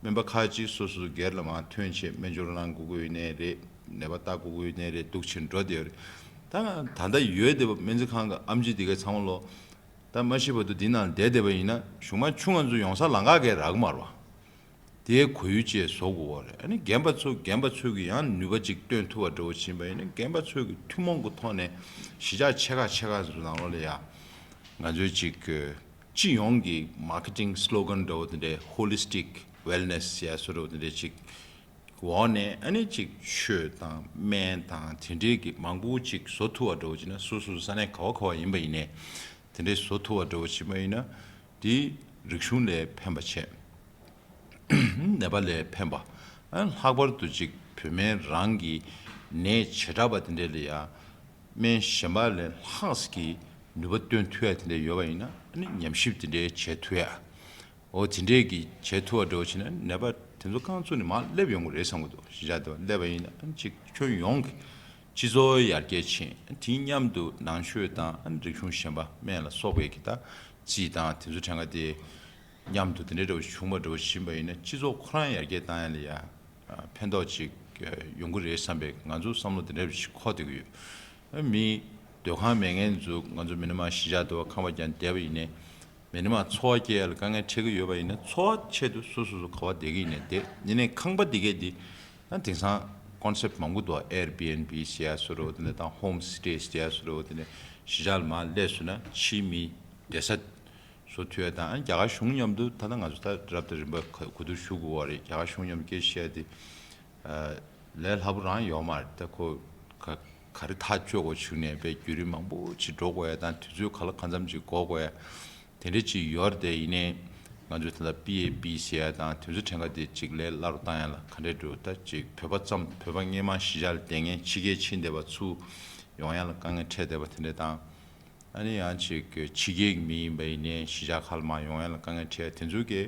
སྨན་པ་ཁག་ཅིག་སོ་སོ་སྒེར་ལ་མར་ཐོན་བྱས་སྨན་སྦྱོར་གནང་དགོས་ཀྱི་ཡོད་ནའི་རེད། ནད་པ་ལྟ་དགོས་ཀྱི་ཡོད་ནའི་རེད། འདུག་བྱས་འགྲོ་བསྡད་ཡོད་རེད། ད་ད་ལྟ་ཡོད་བསྡད་པ་སྨན་རྩིས་ཁང་གི་ཨེམ་ཆི་དེ་གའི་ཚང་མ་ལོ། ད་མ་ཤི་བར་དུ་འདི་ནང་བསྡད་བསྡད་པ་ཡིན་ན་གཞུག་མ་ཆུང་ང་ཚོ་ཡོང་ས་ལམ་ཁ་གས་རག་གི་མ་རེད་བ། དེའི་གོ་ཡུལ་བཅས་བཟོ་དགོས་པ་རེད། ཨ་ནི་རྒན་པ་ཚོ་རྒན་པ་ཚོས་ཀྱི་ཡང་ནུས་པ་ཅིག་སྟོན་ཐུབ་པ་འདྲ་བོ་ཕྱིན་པ་ཡིན་ན་རྒན་པ་ཚོས་ཀྱི་ཐུན་མོང་གི་ཐོག་ནས་གཞིས་ཆགས་ཆེ་ཁག་ཆེ་ཁག་ཚོ་ནང་ལོགས་ལ་ཡ་ང་ཚོའི་ཅིག་སྤྱི་ཡོངས་ཀྱི་མར་ཀེ་ཊིང་སི་ལོ་གན་འདྲ་བོ་དེ་འདྲའི་ཧོ་ལི་སི་ཊིག་ཝེལ་ནེ་སི་ཟེར་ཡ་བཟོ་འདྲ་བོ་དེ་འདྲའི་ཅིག་འོག་ནས་ཨ་ནི་ཅིག་ཆོས་དང་སྨན་དང་དེ་འདྲའི་གི་མང་པོ་ཅིག་བཟོ་ཐུབ་པ་འདྲ་བོ་བྱས་ན་སོ་སོ་ས་གནས་ག་བ་ག་བ་ཡིན་པ་ཡིན་ནའི་དེ་འདྲའི་བཟོ་ཐུབ་པ་འདྲ་བོ་བྱས་པ་ཡིན་ན་དེ་རིག་གཞུང་ལ་ཕན་པ་བྱས། ནད་པ་ལ་ཕན་པ། ཨ་ལྷག་པར་དུ་ཅིག་བོད་སྨན་རང་གི་ནད་བྱེ་བྲག་པ་དེ་འདྲ་ལ་ཡ་སྨན་གཞན་པ་ལས་ལྷག་ཙམ་གྱི་ནུས་པ་བཏོན་ཐུབ་ཡ་དེ་འདྲ་ཡོད་པ་ཡིན་ན་ཨ་ནི་ཉམས་ཞིབ་དེ་འདྲའི་བྱེད་ཐུབ་ཡ། འོ་དེ་འདྲས་ཀྱི་བྱེད་ཐུབ་པ་འདྲ་བོ་བྱས་ན་ནད་པ་དེ་ཚོ་རྐང་བཙུགས་ནས་མར་སླེབས་ཡོང་གི་རེད་བསམ་གྱི་འདུག་གཞིས་ཆགས་དེ་བ་སླེབས་པ་ཡིན་ན་ཨ་ནི་ཅིག་ཁྱོན་ཡོངས་ཀྱི་སྤྱི་ཚོགས་ཡར་རྒྱས་ཕྱིན། དེའི་མཉམ་དུ་ནང་ཆོས་དང་ཨ་ནི་རིག་གཞུང་གཞན་པ་སྨན་ལ་སོགས་པའི་གི་ད་རྩིས་དང་དེ་ཚོ་ཕྲན་ག་དེ་ མཉམ་དུ་དེ་འདྲའི་འདྲ་བོ་བྱུང་བ་འདྲ་བོ་ཕྱིན་པ་ཡིན་ན། སྤྱི་ཚོགས་ཁོ་རང་ཡར་རྒྱས་བཏང་ཡ་ལ་ཡ་ཕན་ཐོགས་ཅིག་ཡོང་གི་རེད་བསམ་པའི་ང་ཚོ་བསམ་བློ་དེ་འདྲ་བོ་ཞིག་འཁོར་བསྡད་ཀྱི་ཡོད། མི་སྡོད་ཁང་མེད་མཁན་ཚོ། ང་ཚོ་མི་ནི་མ་གཞིས་ཆགས་དུ་བ་ཁང་པ་རྒྱབ་བསྡད་པ་ཡིན་ནའི། མི་ནི་མ་འཚོ་བ་སྐྱེལ་ཡ་ལ་དཀའ་ངལ་འཕྲད་ཀྱི་ཡོད་པ་ཡིན་ན། འཚོ་བ་ཆེད་དུ་སོ་སོ་སོ་ག་བ་བསྡད་ཀྱི་ཡིན་ནའི་བསྡད། ཡིན་ནའི་ཁང་པ་འདི་གས་འདི་ད་དེང་སང་ཀོན་སེབ་མང་པོ་འདུག Airbnb་ཟེར་ཡ་བཟོ་འདྲ་བོ་དེ་འདྲ་དང་། ཧོམ་སི་ཊེ་ཟེར་ཡ་བཟོ་འདྲ་བོ་དེ་འདྲ། གཞིས་ཆགས་ལ་མར་སླེབས་སོང་ན་ཕྱིའི་མི་བསྡད་ས་བཟོ་ཐུབ་ཡ་དང་། ཨ་ནི་རྒྱ་གར་གཞུང་མཉམ་དུ་ད་ལྟ་ང་ཚོ་ད་རབ་དང་རིམ་པ་གོ་བསྡུར་ཞུ་དགོས་པ་རེད། རྒྱ་གར་གཞུང་མཉམ་དུ་སྐད་ཆ་བཤད་དེ། ལས་སླ་པོ་རང་ཡོད་མ་རེད། ད་ཁོ་ག་ག་རེ་ཐག་གཅོད་དགོས་བྱུང་ནས་དཔེ་བརྒྱུད་རིམ་མང་པོ་ཅིག་འགྲོ་དགོས་ཡ་དང་། དུས་ཚོད་ག་ལ་གང་འཚམ་ཅིག་འགོར་དགོས་ཡ་དེ་འདྲ་ཅིག་ཡོད་རེད་དེ། ཡིན་ནའི་ང་ཚོས་ད་ལྟ་པི་ཨེ་པི་ཟེར་ཡ་དང་དེ་ཚོ་ཕྲན་ཁ་དེ་ཅིག་ལས་སླ་རུ་བཏང་ཡ་ལ་ག་འདྲས་འགྲོ། ད་ཅིག་བོད་པ་ཙམ། བོད་པ་སྔས་མ་གཞིས་ཆགས་ལ་བསྡད་མཁན་ཕྱི་རྒྱལ་ཕྱིན་བསྡད་པ་ཚུར་ཡོང་ཡ་ལ་དཀའ་ངལ་འཕྲད་བསྡད་པ་དེ་འདྲས་དང་། ཨ་ནི་ཡང་ཅིག་ཕྱི་རྒྱལ་གྱི་མི་ཡིན་པ་ཡིན་ནའི་གཞིས་ཆགས་ཁག་ལ་མར་ཡོང་ཡ་ལ་དཀའ་ངལ་འཕྲད་ཡ་དེ་ཚོ་གི།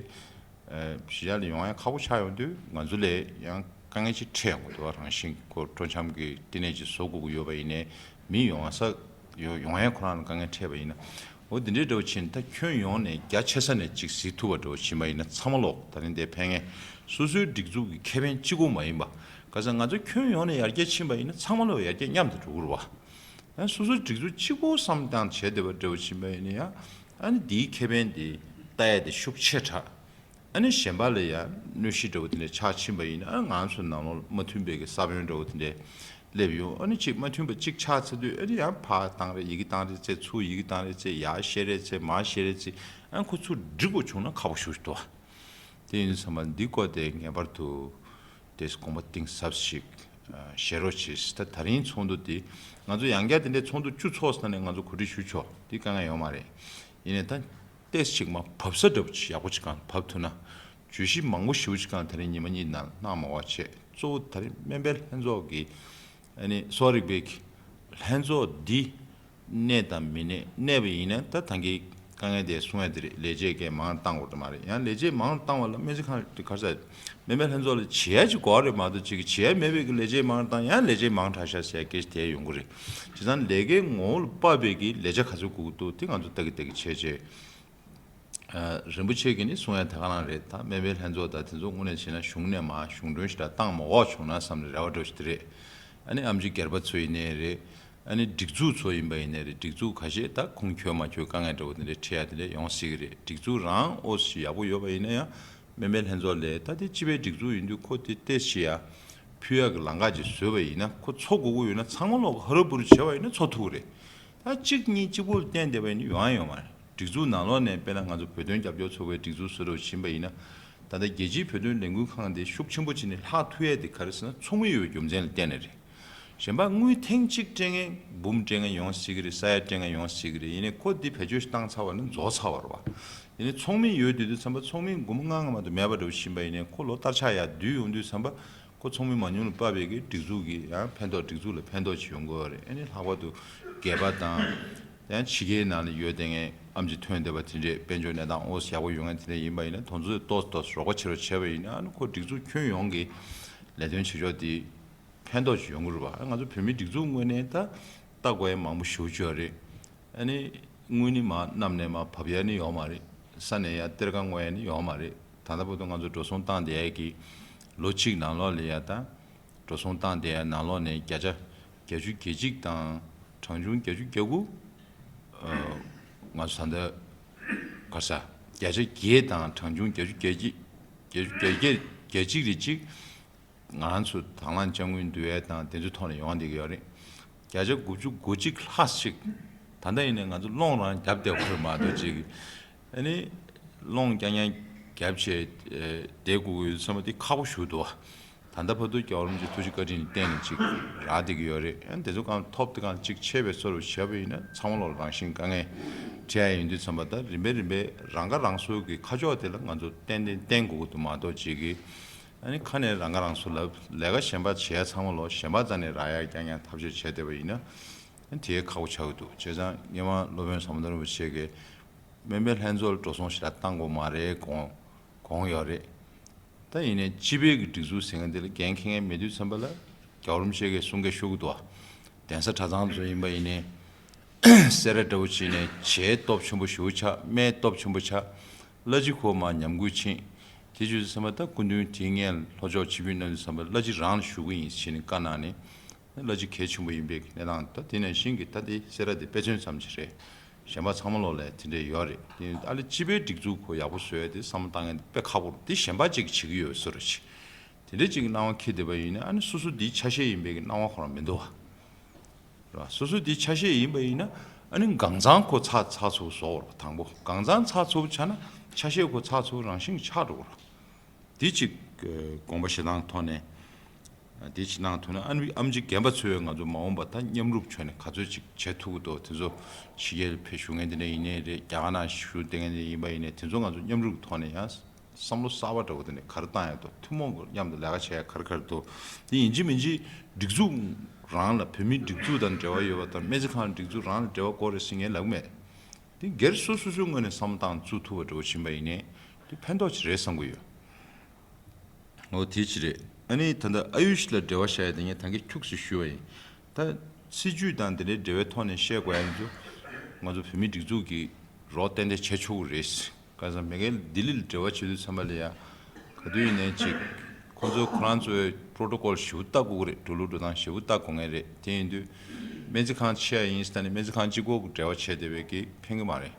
ཨ་གཞིས་ཆགས་ལ་ཡོང་ཡ་ཁག་པོ་ཆགས་ཡོང་དུས་ང་ཚོ་ལ་ཡང་དཀའ་ངལ་ཅིག་འཕྲད་ཡོང་གི་འདུག་རང་བཞིན་ཁོ་སྤྲོ་འཆམ་གྱི་བསྟི་གནས་ཅིག་བཟོ་དགོས་ཀྱི་ཡོད་པ་ཡིན་ནའི། མི་ཡོང་ས་ཡོང་ཡོང་ཡ་ཁོ་རང་ལ་དཀའ་ངལ་འཕྲད་པ་ཡིན་ན། འོ་དེ་འདྲའི་འདྲ་བོ་ཕྱིན། ད་ཁྱོན་ཡོངས་ནས་རྒྱ་ཆེ་ས་ནས་ཅིག་གཟིགས་ཐུབ་པ་འདྲ་བོ་ཕྱིན་པ་ཡིན་ན། ཚང་མ་ལོག་ད་རིང་འདིར་ཕེབས་མཁན་སོ་སོའི་སྒྲིག་འཛུགས་ཀྱི་ཁེ་ཕན་གཅིག་པོ་མ་ཡིན་པ། ག་ས་ང་ཚོ་ཁྱོན་ཡོངས་ནས་ཡར་རྒྱས་ཕྱིན་པ་ཡིན་ན་ཚང་མ་ལོག་ཡར་རྒྱས་མཉམ་དུ་འགྲོ་གི་རེད་བ། ཡང་སོ་སོའི་སྒྲིག་འཛུགས་གཅིག་པོ་བསམ་བཏང་བྱས་བསྡད་པ་འདྲ་བོ་ཕྱིན་པ་ཡིན་ན་ཡང་། ཨ་ནི་འདིའི་ཁེ་ཕན་དེ་ལྟ་ཡ་དེ་ཤུགས་ཆེ་དྲགས། ཨ་ནི་གཞན་པ་ལ་ཡང་གནོད་གཞི་འདྲ་བོ་དེ་འདྲ་ཆགས་ཕྱིན་པ་ཡིན་ན། ཨ་ང་ཚོ་ནང་ལོགས་མ་མཐུན་པའི་གི་ས་བོན་འདྲ་བོ་དེ་འདྲ་སླེབས་ཡོང་། ཨ་ནི་ཅིག་མ་མཐུན་པ་ཅིག་ཆགས་ཚར་དུས། ཨ་ནི་ཡང་ཕར་བཏང་རེས་ཡི་གེ་བཏང་རེས་བྱས། ཚུར་ཡི་གེ་བཏང་རེས་བྱས། ཡར་བཤད་རེས་བྱས། མར་བཤད་རེས་བྱས། ཨ་ཁོ་ཚུར་འགྲིག་དགོས་བྱུང་ན་ཁག་པོ་ཞེ་པོ་ཅིག་འདུག་བ། དེ་ཡིན་དུས་ཙམ་པ་འདི་སྐོར་དེ་ངེས་པར་དུ་དེ་དགོངས་པ་གཏིང་ཟབ་ཞིག་བཞེས་རོགས་གྱིས། ད་ད་རིང་ཚོགས་འདུ་འདི་ང་ཚོ་ཡང་བསྐྱར་དེ་འདྲའི་ཚོགས་འདུ་བཅུ་ཚོགས་ཟེར་ནས་ང་ཚོ་གོ་སྒྲིག་ཞུ་ཆོག་འདི་དཀའ་ངལ་ཡོད་མ་རེད། ཡིན་ནའི་ད་ཏོག་ཙམ་ཅིག་མར་བབས་ས་འདྲ་པོ་ཅིག་ཡག་པོ་ཅིག་གང་བབས་ཐུབ་ན། བརྗོད་གཞི་མང་པོ་ཞེ་པོ་ཅིག་གང་ད་རིང་ཉི་མ་གཉིས་ནང་གནང་མ་བ་བྱས། གཙོ་བོ་ད་རིང་སྨན་པའི་ལྷན་ཚོགས་ཀྱི། ཨ་ནི་གསོ་བ་རིག་པའི་ལྷན་ཚོགས་འདི་གནས་དང་མི་གནས། གནས་པ་ཡིན་ན་ད་ད་གིན་དཀའ་ངལ་དེ་གསུང་ཡ་དེ་རེད། ལས་བྱེད་གས་མང་བཏང་དགོས་རེད་མ་རེད། ཡང་ལས་བྱེད་མང་བཏང་བ་ལ་སྨན་རྩིས་ཁང་ག་རེ་ཟེར། སྨན་པའི་ལྷན་ཚོགས་ལ་བྱེད་ཡ་ཅིག་དགོས་རེད་མ་གཏོགས། ཅིག་བྱེད་ཡ་མེད་པའི་གི་ལས་བྱེད་མང་བཏང་ཡང་ལས་བྱེད་མང་དྲགས་ཤག་ཟེར་ཡ་སྐད་ཆ་དེ་ཡོང་གི་རེད། བྱས་ཙང་ལས་ཀའི་ངོ་བོ་ལ་དཔག་པའི་གི་ལས་བྱ་ག་ཚོད་དགོས་ཀྱི་འདུག་དེ་ང་ཚོ་ལྟ་གི་ལྟ་གི་བྱས་བྱས། ཨ་རིན་པོ་ཆེ་གིས་ནི་གསུང་ཡ་དེ་ག་རང་རེད། ད་སྨན་པའི་ལྷན་ཚོགས་དང་དེ་ཚོ་དངོས་གནས་བྱས་ན་གཞུང་ནས་མར་གཞུང་གྲོན་ཞིག་ལ་བཏང་མ་དགོས་བྱུང་ན་བསམ་ནས་རེ་བ་འདྲ་བོ་ཞིག་དེ་རེད། ཨ་ནི་ཨེམ་ཆི་སྒེར་པ་ཚོ་ཡིན་ནའི་རེད། ཨ་ནི་སྒྲིག་འཛུགས་ཚོ་ཡིན་པ་ཡིན་ནའི་རེད། སྒྲིག་འཛུགས་ཁ་ཤས་ད་ཁུངས་འཁྱོལ་མ་འཁྱོལ་དཀའ་ངལ་འདྲ་བོ་དེ་འདྲ་འཕྲད་ཡ་དེ་འདྲ་ཡོང་སྲིད་ཀྱི་རེད། སྒྲིག་འཛུགས་རང་ཨོ་ཞིག་ཡག་པོ་ཡོད་པ་ཡིན་ན་ཡང་། སྨན་པའི་ལྷན་ཚོགས་ལ་ད་དེ་སྤྱི་པའི་སྒྲིག་འཛུགས་ཡིན་དུས་ཁོ་དེ་ཏོག་ཙམ་ཡར་ཕུལ་ཡག་གི་ལམ་ཁ་ཅིག་བཟོས་པ་ཡིན་ན། ཁོ་ཚོགས་དགོས་ཀྱི་ཡོད་ན་ཚང་མ་ལོག་ཧ་རུ་བུ་རུ་བྱས་པ་ཡིན་ན་ཚོགས་ཐུབ་ཀྱི་རེད། ད་གཅིག་གཉིས་གཅིག་པུ་ལ་བརྟེན་བསྡད་པ་ཡིན་ན་ཡོང་ཡ་ཡོད་མ་རེད། སྒྲིག་འཛུགས་ནང་ལོགས་ནས་དཔེར་ན་ང་ཚོ་བོད་དོན་རྒྱབ་སྐྱོར་ཚོགས་པའི་སྒྲིག་འཛུགས་བཟོ་འདྲ་བྱིན་པ་ཡིན་ན། ད་ལྟ་རྒྱལ་སྤྱིའི་བོད་དོན་ལས་འགུལ་ཁང་དེ་ཤུགས་ཆེན་པོ་བྱས་ནས་ལྷག་ཐུབ་ཡས་དེ་ག་རེ་ཟེར་ན། ཚོགས་མི་ཡོད་པའི་རྒྱུ་མཚན་ལ་བརྟེན་ནས་རེད། གཞན་པ་དངུལ་ཐེངས་གཅིག་སྤྲད་མཁན་འབུམ་སྤྲད་མཁན་ཡོང་སྲིད་ཀྱི་རེད། ས་ཡ་སྤྲད་མཁན་ཡོང་སྲིད་ཀྱི་རེད། ཡིན་ནའི་ཁོ་འདི་བེད་སྤྱོད་བཏང་ཚར་བ་ན་རྫོགས་ཚར་བ་རེད་བ། ཡིན་ནའི་ཚོགས་མི་ཡོད་དུས་དུས་ཙམ་པ་ཚོགས་མི་སྒོར་མོ་ལྔ་ལྔ་མ་གཏོགས་མེད་པ་འདྲ་བོ་བྱིན་པ་ཡིན་ནའི་ཁོ་ལོ་ལྟར་ཆགས་ཡར་བསྡུས་ཡོང་དུས་ཙམ་པ། ཁོ་ཚོགས་མི་མང་ཉུང་ལ་དཔག་པའི་གི་སྒྲིག་འཛུགས་ཀྱི་ཡང་ཕན་ཐོགས། སྒྲིག་འཛུགས་ལ་ཕན་ཐོགས་ཅིག་ཡོང་གི་ཡོད་རེད། ཨ་ནི་ལྷག་པར་དུ་སྒེར་པ་དང་། ཡང་ཕྱི་རྒྱལ་ནང་ལ་ཡོད་བསྡད་མཁན་ཨེམ་ཆི་ཐོན་བསྡད་པ་དེ་འདྲས། དཔལ་འབྱོར་གནས་སྟངས་ཨོ་ཡག་པོ་ཡོད་མཁན་དེ་འདྲས་ཡིན་པ་ཡིན་ན། དེ་ཚོས་ཏོག་ཙམ་ཏོག་ཙམ་རོགས་པ་བྱེད་རོགས་བྱས་པ་ཡིན་ན། ཨ་ནི་ཁོ་སྒྲིག་འཛུགས་ཁྱོན་ཡོངས་ཀྱི་ལས་དོན་བྱེད་ཕྱོགས་དེ་ཕན་ཐོགས་ཅིག་ཡོང་གི་རེད་བ། ང་ཚོ་བོད་མིའི་སྒྲིག་འཛུགས་ངོས་ནས་ད་ལྟ་དགོས་ཡ་མང་པོ་ཞེ་པོ་ཅིག་ཡོད་རེད། ཨ་ནི་དངུལ་ནི་མར་གནམ་ནས་མར་བབས་ཡ་ནི་ཡོད་མ་རེད། ས་ནས་ཡར་གཏེར་ཁ་བསྔོག་ཡ་ནི་ཡོད་མ་རེད། ད་ལྟ་བར་དུ་ང་ཚོ་འགྲོ་སོང་བཏང་བསྡད་ཡ་གི་ལོ་གཅིག་ནང་ལོགས་ལ་ཡ། ད་འགྲོ་སོང་བཏང་བསྡད་ཡ་ནང་ལོགས་ནས་བརྒྱ་ཆ་བརྒྱད་ཅུ་གྱ་གཅིག་དང་གྲངས་ཆུང་བརྒྱད་ཅུ་གྱ་དགུ། ཨ་ང་ཚོ་ད་ལྟ་ག་རེ་ཟེར། བརྒྱ་ཆ་བརྒྱད་དང་གྲངས་ཆུང་བརྒྱད་ཅུ་གྱ་གཅིག། བརྒྱད་ཅུ་གྱ་བརྒྱད། གྱ་གཅིག་རེ་གཅིག་ང་རང་ཚོ་དང་བླངས་དཔྱ་དངུལ་བསྡུ་ཡས་དང་དེ་ཚོའི་ཐོག་ནས་ཡོང་བསྡད་ཀྱི་ཡོད་རེད། བརྒྱ་ཆ་དགུ་བཅུ་གོ་གཅིག་ལྷག་ཅིག་ད་ལྟ་ཡིན་ནའི་ང་ཚོ་སློང་རང་བརྒྱབ་བསྡད་ཡོད་རེད་མ་གཏོགས་ཅིག་ཨ་ནི་སློང་རྐྱང་རྐྱང་བརྒྱབ་བྱས་བསྡད་དགོས་ཀྱི་ཡོད་བསམ་པ་དེ་ཁག་པོ་ཞེ་པོ་འདུག་བ། ད་ལྟ་བར་དུ་རྒྱལ་བ་རིན་པོ་ཆེ་ཐུགས་རྗེ་བཀའ་དྲིན་ལ་བརྟེན་ནས་ཅིག་རག་བསྡད་ཀྱི་ཡོད་རེད། ཨ་ནི་དེ་ཚོ་གང་ཐོབ་དེ་གང་ཅིག་ཆད་པའི་བཟོ་འདྲ་བྱས་པ་ཡིན་ན་ཚང་མ་ལོག་རང་བཞིན་དཀའ་ངལ་འཕྲད་ཡ་ཡིན་དུས་ཙམ་པ། ད་རིམ་པས་རིམ་པས་རང་ཁ་རང་གསོ་གི་ཁ་ཕྱོགས་དེ་ལ་ང་ཚོ་ཏན་ཏན་བརྟེན་དགོས་ཀྱི་འདུག་མ་གཏོགས་ཅིག་གི་ཨ་ནི་ཁ་ནས་རང་ཁ་རང་གསོ་ལབ། ལས་ཀ་གཞན་པ་བྱེད་ཡ་ཚང་མ་ལོག་གཞན་པ་རྩ་ནས་རག་ཡ་རྐྱང་རྐྱང་ཐབས་ཤེས་བྱས་བསྡད་པ་ཡིན་ན། ཨ་ནི་དེ་ཁག་པོ་ཆགས་ཀྱི་འདུག་བྱས་ཙང་སྔོན་མ་སློབ་དཔོན་ཟམ་གདོང་རིན་པོ་ཆེ་གིས་སྨན་པའི་ལྷན་ཚོགས་ལ་འགྲོ་སོང་ཞེ་དྲག་བཏང་དགོས་མ་རེད་དགོངས་དགོངས་ཡོད་རེད། ད་ཡིན་ནའི་སྤྱི་པའི་གི་སྒྲིག་འཛུགས་ཟེར་མཁན་དེ་ལ་འགན་འཁྱེར་མཁན་མེད་དུས་ཙམ་པ་ལ། རྒྱལ་བ་རིན་པོ་ཆེ་གིས་གསུང་སྐད་ཤོད་ཀྱི་འདུག་བ། གདན་ས་གྲྭ་ཚང་ཚོ་ཡིན་པ་ཡིན་ནའི། སེ་ར་འདྲ་བོ་བྱས་ནས་བྱེས་སྟོབས་ཆེན་པོ་ཞེ་པོ་ཆགས། སྨད་སྟོབས་ཆེན་པོ་ཆགས། གླ་སྤྱི་ཁོ་མར་ཉམས་རྒུད་ཕྱིན། དེ་བྱས་ཙང་ད་སྐུ་མདུན་དེ་སྔོན་ལྷོ་ཕྱོགས་ཆིབས་བསྒྱུར་གནང་དུས་ཙམ་པ་གླ་སྤྱི་རང་ལ་ཞུ་གི་ཡིན་ཟེར་ནས་བཀའ་གནང་ནས། གླ་སྤྱི་གལ་ཆེན་པོ་ཡིན་པའི་གནས་སྟངས། ད་དེ་ནང་བཞིན་གྱི་ད་དེ་སེ་ར་དེ་དཔེ་མཚོན་ཙམ་ཅིག་རེད། གཞན་པ་ཚང་མ་ལོག་ལ་དེ་འདྲས་ཡོད་རེད། དེ་ཨ་ལེ་སྤྱི་པའི་སྒྲིག་འཛུགས་ཁོ་ཡག་པོ་བཟོ་ཡ་དེ་བསམ་བློ་བཏང་མཁན་དེ་དཔེ་ཁག་པོ་རེད། དེ་གཞན་པ་ཅིག་བྱེད་ཀྱི་ཡོད་བཟོ་འདྲ་ཅིག་དེ་འདྲས་ཅིག་སྣང་བ་འཁྱེར་བསྡད་པ་ཡིན་ན། ཨ་ནི་སོ་སོ་དེའི་ཆ་ཤས་ཡིན་པའི་གི་སྣང་བ་ཁོ་རང་མི་འདུག་བ། རེད་བ། སོ་སོ་དེའི་ཆ་ཤས་ཡིན་པ་ཡིན་ན། ཨ་ནི་གང་ཚང་ཁོ་ཚགས་ཚགས་ཚུད་བཟོ་དགོས་རེད་བ། དང་པོ་གང་ཚང་ཚགས་ཚུད་ཆགས་ན་ཆ་ཤས་ཁོ་ཚགས་ཚུད་རང་བཞིན་ཆགས་འགྲོ་གི་རེད། དེ་གཅིག་དགོངས་པ་བཞེས་སྟངས་ཐོག་ནས། དེ་གཅིག་གནང་ཐུབ་ན། ཨ་ནི་ཨེམ་ཆི་རྒན་པ་ཚོས་ང་ཚོ་མ་འོངས་པ་ད་མཉམ་རུབ་བྱས་ནས་ག་ཚོད་ཅིག་བྱེད་ཐུབ་ཀྱི་འདུག་དེ་ཚོ་ཕྱི་རྒྱལ་ཕེབས་བཞུགས་མཁན་དེ་འདྲ་ཡིན་ནའི་རེད། རྒྱ་གར་ནང་བཞུགས་བསྡད་མཁན་དེ་ཡིན་པ་ཡིན་ནའི། དེ་ཚོ་ང་ཚོ་མཉམ་རུབ་ཀྱི་ཐོག་ནས་ཡང་བསམ་བློ་གསར་པ་འདྲ་བོ་དེ་འདྲ་ག་རེ་བཏང་ཡག་འདུག་ཐུན་མོང་གི་མཉམ་དུ་ལས་ཀ་བྱེད་ཡག་ག་རེ་ག་རེ་འདུག་དེ་ཡིན་གཅིག་མིན་གཅིག་སྒྲིག་འཛུགས་རང་ལ། བོད་མིའི་སྒྲིག་འཛུགས་དང་འབྲེལ་བ་ཡོད་པ་དང་སྨན་རྩིས་ཁང་སྒྲིག་འཛུགས་རང་ལ་འབྲེལ་བ་དགོས་རེད་ཟེར་མཁན་ལབ་མེད། དེ་སྒེར་སོ་སོ་སོའི་ངོས་ནས་བསམ་བློ་བཏང་བཙུགས་ཐུབ་པ་འདྲ་བོ་ཕྱིན་པ་ཡིན་ནའི་དེ་ཕན་ཐོགས་ཅིག་རེད་བསམ་གྱི་ཡོད། འོ་དེ་ཅི་རེད། ཨ་ནི་ད་ལྟ་ཨ་ཡུཤ་ལ་འབྲེལ་བ་བཞག་ཡ་དེ་ངས་ད་གིན་ཁྱུག་ཙམ་ཞུས་པ་ཡིན། ད་སྲིད་ཇུས་དང་དེ་འདྲའི་འབྲེལ་བའི་ཐོག་ནས་བཤད་དགོས་ཡ་ཚོ་ང་ཚོ་བོད་མིའི་སྒྲིག་འཛུགས་ཀྱིས་རོགས་ཏན་ཏན་བྱེད་ཆོག་གི་རེད། གང་ཟག་མེ་ཀེལ་ལྡི་ལི་ལ་འབྲེལ་བ་བྱེད་དུས་ཙམ་པ་ལ་ཡ། ག་དུས་ཡིན་ནའི་ཅིག་ཁོང་ཚོ་ཁོ་རང་ཚོའི་པྲོ་ཊོ་ཀོལ་ཞེ་པོ་ལྟ་དགོས་ཀྱི་རེད། འགྲོ་ལུགས་འགྲོ་སྟངས་ཞེ་པོ་ལྟ་དགོས་མཁན་རེད། དེ་ཡིན་དུས་སྨན་རྩིས་ཁང་ཕྱེ་ཡ་ཡིན་ཟེར་ནས་སྨན་རྩིས་ཁང་གཅིག་པོ་གི་འབྲེལ་བ་བྱས་བསྡད་པའི་གི་ཕན་གི་མ་རེད།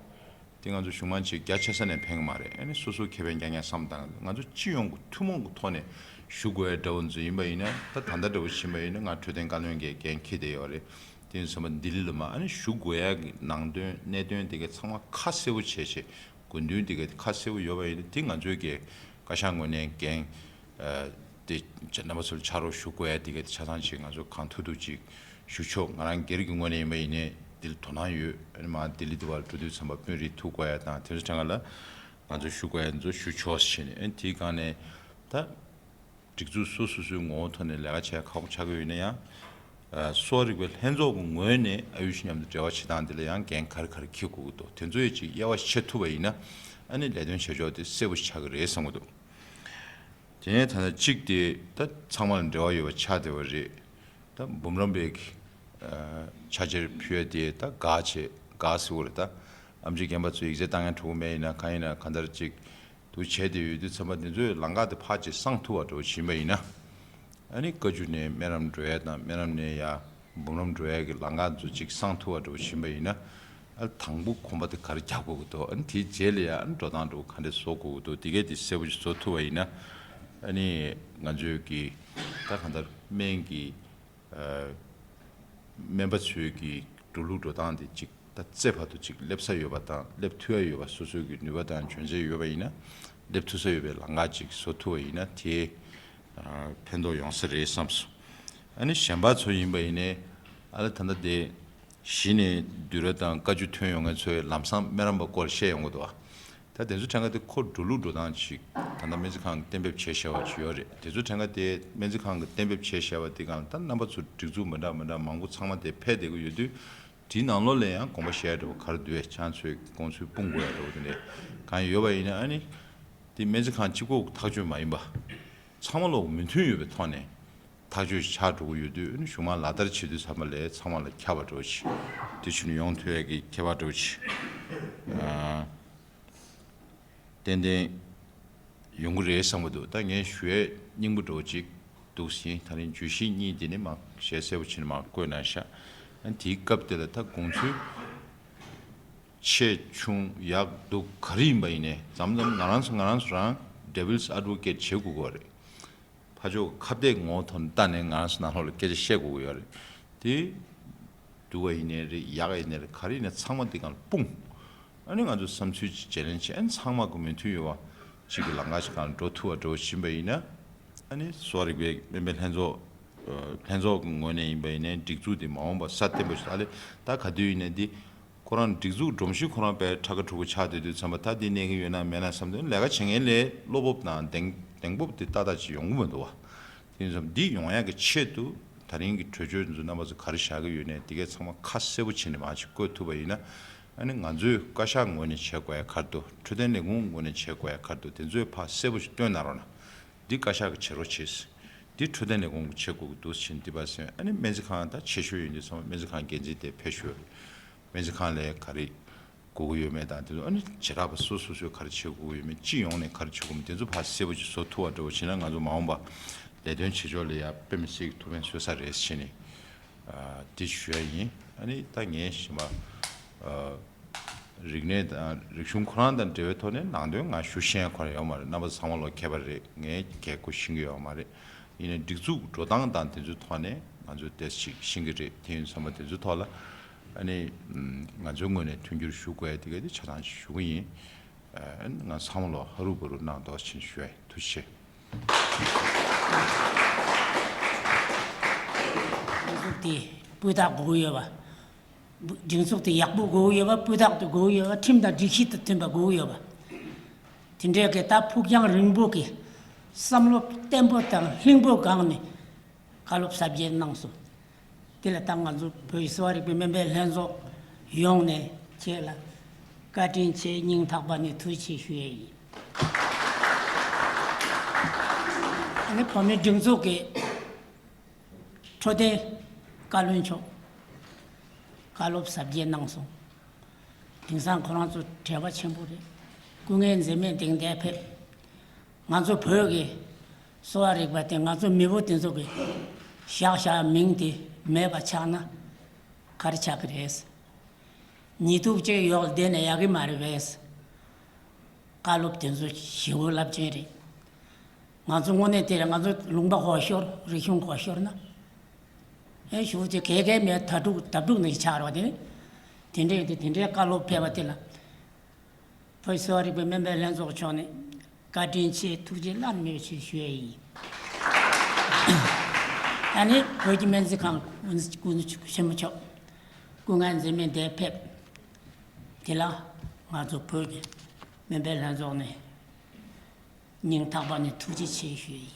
དེ་ང་ཚོ་གཞུང་མང་ཆེ་རྒྱ་ཆེ་ས་ནས་ཕན་གི་མ་རེད། ཨ་ནི་སོ་སོ་ཁེ་ཕན་རྐྱང་རྐྱང་བསམ་བཏང་། ང་ཚོ་སྤྱི་ཡོངས་ཀྱི་ཐུན་མོང་གི་ཐོག་ནས་ཞུ་དགོས་ཡ་འདྲ་བོ་ཚོ་ཡིན་པ་ཡིན་ན། ད་ད་ལྟ་འདྲ་བོ་ཕྱིན་པ་ཡིན་ན་ང་འཕྲོད་བསྟེན་བཀའ་བློན་གྱི་འགན་འཁྱེར་བསྡད་ཡོད་རེད། དེ་ཡིན་ཙང་ལྡི་ལི་ལ་མར་ཨ་ནི་ཞུ་དགོས་ཡ་གི་ནང་དོན་གནད་དོན་དེ་ག་ཚང་མ་ཁ་གསལ་པོ་བྱས་བྱས། དགོས་འདུན་དེ་ག་ཁ་གསལ་པོ་ཡོད་པ་ཡིན་ན། དེ་ང་ཚོའི་གི་བཀའ་ཤག་ངོས་ནས་འགན་ཨ་དེ་རྣམ་པ་ཚོར་ཕྱག་རོགས་ཞུ་དགོས་ཡ་དེ་ག་དེ་ཆ་ཚང་ཅིག་ང་ཚོ་གང་ཐུབ་ཐུབ་ཅིག་ཞུ་ཆོག་ང་རང་སྒེར་གྱི་ངོས་ནས་ཡིན་པ་ཡིན་ནའི་འདི་ལ་དོ་སྣང་ཡོད། ཨ་ནི་མར་ལྡི་ལི་དེ་བར་འགྲོ་དུས་ཙམ་པ་དཔོན་རིགས་ཐུག་དགོས་ཡ་དང་དེ་ཚོ་གྲངས་ཀ་ལ་ང་ཚོ་ཞུ་དགོས་ཡ་ཚོ་ཞུ་ཆོག་ཟེར་ནས། ཨ་ནི་དེའི་སྒང་ནས་ད་སྒྲིག་འཛུགས་སོ་སོ་སོའི་ངོ་བོ་ཐོག་ནས་ལས་ཀ་བྱེད་ཡ་ཁག་པོ་ཆགས་ཀྱི་ཡོད་ན་ཡང་། ཨ་གསོ་བ་རིག་པའི་ལྷན་ཚོགས་ཀྱི་ངོས་ནས་ཨ་ཡུཤ་མཉམ་དུ་འབྲེལ་བ་བྱེད་སྟངས་དེ་ལ་ཡང་འགན་ག་རེ་ག་རེ་འཁྱེར་དགོས་ཀྱི་འདུག་དེ་ཚོ་ཡི་ཅིག་དབྱེ་བ་ཕྱེ་ཐུབ་པ་ཡིན་ན། ཨ་ནི་ལས་དོན་བྱེད་ཕྱོགས་དེ་གསལ་པོ་ཆགས་ཀྱི་རེད་བསམ་གྱི་འདུག་དེ་ནས་ད་ལྟ་གཅིག་དེ་ད་ཚང་མ་ལ་འབྲེལ་བ་ཡོད་པ་ཆགས་བསྡད་པ་རེད། ད་འབུམ་རམས་པའི་ཨ་ཕྱག་འཁྱེར་ཕུལ་ཡ་དེ་ད་འགག་བྱས་འགག་ཟེར་བ་རེད། ད་ཨེམ་ཆི་རྒན་པ་ཚོས་ཡིག་ཚད་བཏང་མཁན་འགྲོ་གི་མེད། ཡིན་ན་གང་ཡིན་ན་གང་ལྟར་ཅིག་འདུག་བྱས་བསྡད་ཡོད་དུས་ཙམ་པ་འདི་ཚོའི་ལམ་ཁ་དེ་ཕར་ཅིག་སངས་ཐུབ་པ་འདྲ་བོ་ཕྱིན་པ་ཡིན་ན། ཨ་ནི་བཀའ་བརྒྱུད་ནས་སྨན་རམས་འགྲོ་ཡ་དང་སྨན་རམས་ནས་ཡར་འབུམ་རམས་འགྲོ་ཡ་གི་ལམ་ཁ་ཚོ་ཅིག་སངས་ཐུབ་པ་འདྲ་བོ་ཕྱིན་པ་ཡིན་ན། ཨ་དང་པོ་གོམ་པ་དེ་ག་རེ་རྒྱག་དགོས་ཀྱི་འདུག་ཨ་ནི་དེའི་རྗེས་ལ་ཡ་ཨ་ནི་འགྲོ་སྟངས་འདྲ་བོ་ག་འདྲས་བཟོ་དགོས་ཀྱི་འདུག་དེ་གས་དེ་གསལ་པོ་ཞིག་བཟོ་ཐུབ་པ་ཡིན་ན། ཨ་ནི་ང་ཚོའི་གི་ད་གང་ལྟར་སྨན་གྱི་ཨ་སྨན་པ་ཚོའི་གི་འགྲོ་ལུགས་འགྲོ་སྟངས་དེ་ཅིག་ད་ཚེ་བར་དུ་ཅིག་སླེབས་ས་ཡོད་པ་དང་སླེབས་ཐུབ་ཡ་ཡོད་པ། སོ་སོའི་གི་ནུས་པ་དང་འཇོན་ཆས་ཡོད་པ་ཡིན་ན་སླེབས་ཐུབ་ས་ཡོད་པའི་ལམ་ཁ་ཅིག་བཟོ་ཐུབ་པ་ཡིན་ན་དེ་ཨ་ཕན་ཐོགས་ཡོང་ས་རེད་བསམས་སོང་། ཨ་ནི་གཞན་པ་ཚོ་ཡིན་པ་ཡིན་ནའི་ཨ་ལ་ད་ལྟ་དེ་གཞི་ནས་བསྡུས་གྲྭ་དང་བཀའ་བརྒྱུད་ཐོན་ཡོང་མཁན་ཚོས་ལམ་སང་སྨན་རམས་པ་སྐོར་བཤད་ཡོང་གི་འདུག་བ། ད་དེ་ཚོ་གྲངས་ཀ་དེ་ཁོ་འགྲོ་ལུགས་འགྲོ་སྟངས་ཅིག་ད་ལྟ་སྨན་རྩིས་ཁང་གིས་གཏན་འབེབས་བྱས་བཞག་པ་ཅིག་ཡོད་རེད། དེ་ཚོ་གྲངས་ཀ་དེ་སྨན་རྩིས་ཁང་གིས་གཏན་འབེབས་བྱས་བཞག་པ་དེ་སྒང་ལ་ད་རྣམ་པ་ཚོ་སྒྲིག་འཛུགས་མི་འདྲ་མི་འདྲ་མང་པོ་ཚང་མ་དེ་ཕེབས་བསྡད་ཀྱི་ཡོད་དུས། དེའི་ནང་ལོགས་ལ་ཡང་དགོངས་པ་བཞེས་འགྲོ་ག་རེ་འདུག་བས། ཁྱེད་ཚོས་དགོངས་ཚུལ་སྤུངས་དགོས་ཡ་འགྲོ་དེ་འདྲས་གང་ཡོད་པ་ཡིན་ན། ཨ་ནི་དེ་སྨན་རྩིས་ཁང་གཅིག་པོ་ཐག་གཅོད་མ་ཡིན་པ། ཚང་མ་ལོག་མོས་མཐུན་ཡོད་པའི་ཐོག་ནས་ཐག་གཅོད་ཆགས་འགྲོ་གི་ཡོད་དུས། ཨ་ནི་གཞུང་མང་ལག་བསྟར་བྱེད་དུས་ཚང་མ་ལས་ཚང་མ་ལ་ཁྱབ་པ་འགྲོ་ཅིག་དེ་བཞིན་ཡོང་ཐུབ་ཡ་གི་ཁྱད་པར་འགྲོ་ཅིག་ཨ། ཏན་ཏན་ཡོང་གི་རེད་བསམ་གྱི་འདུག་ད་ངས་ཞུ་ཡས་སྙིང་པོ་འདྲ་བོ་ཅིག་འདུག་ཟིན། ད་རིང་བརྗོད་གཞི་གཉིས་དེ་ནི་མར་ཞལ་གསལ་པོ་བྱས་ནས་མར་བཀོད་གནང་ཤག་ཨ་དེའི་སྐབས་དེ་ལ་ད་དགོངས་ཚུལ་ཆེ་ཆུང་ཡག་སྡུག་ག་རེ་ཡིན་པ་ཡིན་ནའི་མཚམས་མཚམས་ང་རང་ཚོ་ང་རང་ཚོ་རང་Devil's Advocate་བྱེད་དགོས་ཀྱི་རེད། ཕར་ཕྱོགས་ཁ་གཏད་ངོ་བོ་ཐོག་ནས་བལྟས་ནས་ང་རང་ཚོ་ནང་ལོགས་ལ་སྐད་ཆ་བཤད་དགོས་ཀྱི་ཡོད་རེད། དེ་སྡུག་པ་ཡིན་ནའི་རེད། ཡག་ཡིན་ནའི་རེད། ག་རེ་ཡིན་ནའི་ཚང་མ་འདི་སྒང་ལ་སྤུངས། ཨ་ནི་ང་ཚོ་བསམ་ཚུལ་ཅིག་བརྗེ་ལེན་བྱས། ཨ་ནི་ཚང་མ་གི་མོས་མཐུན་ཡོད་པ་ཅིག་གི་ལམ་ཁ་ཞིག་སྒང་ལ་འགྲོ་ཐུབ་པ་འགྲོ་བཞིན་པ་ཡིན་ན། ཨ་ནི་གསོ་བ་རིག་པའི་སྨན་པའི་ལྷན་ཚོགས་ལྷན་ཚོགས་ཀྱི་ངོས་ནས་ཡིན་པ་ཡིན་ནའི་སྒྲིག་འཛུགས་འདི་མ་འོངས་པ་སྲ་བརྟན་པོ་ཞིག་ཨ་ལེ་ད་ག་དུས་ཡིན་ནའི་འདི་ཁོ་རང་སྒྲིག་འཛུགས་སྒྲོམ་གཞི་ཁོ་རང་དཔེ་ཁྲ་ཁ་ཁྲུ་ཁུ་ཆགས་བསྡད་དུས་ཙམ་པ། ད་འདི་གནས་ཀྱི་ཡོད་ན་མེད་ན་བསམ་དུས། ལས་ཀ་བྱེད་མཁན་ལས་བློ་སྤོབས་དང་གདེང་གདེང་སྤོབས་དེ་ཏག་ཏག་ཅིག་ཡོང་གི་མི་འདུག་བ། དེ་ཡིན་ཙང་འདི་ཡོང་ཡག་གི་ཆེད་དུ་ད་རིང་གི་གྲོས་ཆོད་འདི་ཚོ་རྣམ་པ་ཚོ་ག་རེ་བཞག་གི་ཡོད་ནའི་འདི་གས་ཚང་མ་ཁ་གསལ་པོ་བྱས་ནས་མར་ཅིག་བཀོད་ཐུབ་པ་ཡིན་ན། ཨ་ནི་ང་ཚོས་བཀའ་ཤག་ངོས་ནས་བྱེད་དགོས་ཡ་ག་རེ་འདུག་འཕྲོད་བསྟེན་ལས་ཁུངས་ངོས་ནས་བྱེད་དགོས་ཡ་ག་རེ་འདུག་དེ་ཚོའི་ཕར་གསལ་པོ་ཞིག་སྟོན་གནང་རོགས་གནང་། འདི་བཀའ་ཤག་གིས་བྱེད་རོགས་བྱེད། འདི་འཕྲོད་བསྟེན་ལས་ཁུངས་ཀྱིས་བྱེད་དགོས་ཀྱི་འདུག་ཟེར་འདི་པ་ཟེར། ཨ་ནི་སྨན་རྩིས་ཁང་ད་ཆེ་ཤོས་ཡིན་དུས་ཚང་མ་སྨན་རྩིས་ཁང་འགན་འཛིན་དེ་ཕེབས་ཤོག་སྨན་རྩིས་ཁང་ལ་ག་རེ་ དགོས་ཀྱི་ཡོད་མེད་དང་། དེ་ཚོ་ཨ་ནི་བྱེ་བྲག་པ་སོ་སོ་སོས་ག་རེ་བྱེད་དགོས་ཀྱི་ཡོད་མེད། སྤྱི་ཡོངས་ནས་ག་རེ་བྱེད་དགོས་མེད། དེ་ཚོ་ཕར་གསལ་པོ་ཅིག་བཟོ་ཐུབ་པ་འདྲ་བོ་བྱས་ན། ང་ཚོ་མ་འོངས་པ་ལས་དོན་བྱེད་ཕྱོགས་ལ་ཡ་དཔེ་མི་སྲིད་ཀྱི་ཐུགས་ཕན་གསོས་ས་རེད་ཟེར་ནས། ཨ། དེ་ཞུ་ཡ་ཡིན། ཨ་ནི་ད་ངས་ཞུས་པ། ཨ། རིག་གནས་དང་རིག་གཞུང་ཁོ་རང་དང་འབྲེལ་བའི་ཐོག་ནས་ནང་དོན་ང་ཞུ་ཤེས་ཡ་ཁོ་རང་ཡོད་མ་རེད། རྣམ་པ་ཚང་མ་ལོ་མཁས་པ་རེད། ངས་གལ་ཁོ་ཤེས་ཀྱི་ཡོད་མ་རེད། ཡིན་ནའི་སྒྲིག་འཛུགས་འགྲོ་སྟངས་དང་དེ་ཚོའི་ཐོག་ནས་ང་ཚོས་ཏོག་ཙམ་ཤེས་ཀྱི་རེད། དེ་ཡིན་ཙང་དེ་ཚོའི་ཐོག་ལ་ཨ་ནི་ང་ཚོའི་ངོས་ནས་མཐུན་འགྱུར་ཞུ་དགོས་ཡ་དེ་ག་དེ་ཆ་ཚང་ཞིག་ཞུ་གི་ཡིན། ཨ། ང་ཚང་མ་ལོ་ཧ་རུ་བ་རུ་གནང་རོགས་ཞེས་ཞུ་ཡ་ཡིན། ཐུགས་རྗེ་ཆེ། སྒྲིག་འཛུགས་དེ་སྤུས་དག་དགོས་ཀྱི་ཡོད་པ། སྒྲིག་འཛུགས་དེ་ཡག་པོ་དགོས་ཀྱི་ཡོད་པ། སྤུས་དག་ཏུ་དགོས་ཀྱི་ཡོད་པ། ཁྲིམས་དང་སྒྲིག་གཞི་དང་མཐུན་པ་དགོས་ཀྱི་ཡོད་པ། དེ་འདྲའི་གི་ད་ཕུགས་རྒྱང་རིང་པོ་གི་བསམ་བློ་བརྟན་པོ་དང་ལྷིང་པོ་སྒང་ནས་བཀའ་སློབ་ཟབ་རྒྱས་གནང་སོང་། དེ་ལ་ད་ང་ཚོ་བོད་ཀྱི་གསོ་བ་རིག་པའི་སྨན་པའི་ལྷན་ཚོགས་ཡོངས་ནས་ཁྱེད་ལ་བཀའ་དྲིན་ཆེ། སྙིང་ཐག་པ་ནས་ཐུགས་རྗེ་ཆེ་ཞུ་ཡས་ཡིན། ཨ་ནི་བོད་མིའི་སྒྲིག་འཛུགས་ཀྱི་འཕྲོད་བསྟེན་བཀའ་བློན་མཆོག་བཀའ་སློབ་ཟབ་རྒྱས་གནང་སོང་། དེང་སང་ཁོ་རང་ཚོ་བྲེལ་བ་ཆེན་པོ་རེད། སྐུ་ངལ་འཛེམས་མེད་དེང་འདིར་ཕེབས། ང་ཚོ་བོད་ཀྱི་གསོ་བ་རིག་པ་དེ་ང་ཚོ་མི་བོ་དེ་ཚོ་གི་བཞག་བཞག་མིང་དེ་མེད་པ་ཆགས་ན་ག་རེ་ཆགས་ཀྱི་རེད། ཉིས་སྟོང་གཅིག་ཡོག་བསྡད་ན་ཡག་གི་མ་རེད་པས། བཀའ་སློབ་དེ་ཚོ་ཞེ་པོ་རླབས་ཆེན་རེད། ང་ཚོ་དངོས་གནས་དེ་རེད། ང་ཚོ་ལུང་པ་ཧོ་ཤོར། རིག་གཞུང་ཧོ་ཤོར་ན། ཨེ་ཞུ་ཅེ་གེ་གེ་མེད་ད་དྲུག་ད་དྲུག་ནས་ཆགས་རོགས་དེ་ནི། དེ་འདྲའི་དེ་དེ་འདྲའི་བཀའ་སློབ་ཕེབས་པ་དེ་ལ། བོད་གསོ་བ་རིག་པའི་སྨན་པའི་ལྷན་ཚོགས་མཆོག་ནས་བཀའ་དྲིན་ཆེ། ཐུགས་རྗེ་བླ་ན་མེད་པ་ཞིག་ཞུ་ཡས་ཡིན། ཨ་ནི་བོད་ཀྱི་སྨན་རྩིས་ཁང་སྐུ་ངོ་ཆེན་མོ་མཆོག་སྐུ་ངལ་འཛེམས་མེད་འདིར་ཕེབས། དེ་ལ་ང་ཚོ་བོད་ཀྱི་སྨན་པའི་ལྷན་ཚོགས་ནས་སྙིང་ཐག་པ་ནས་ཐུགས་རྗེ་ཆེ་ཞུ་ཡས་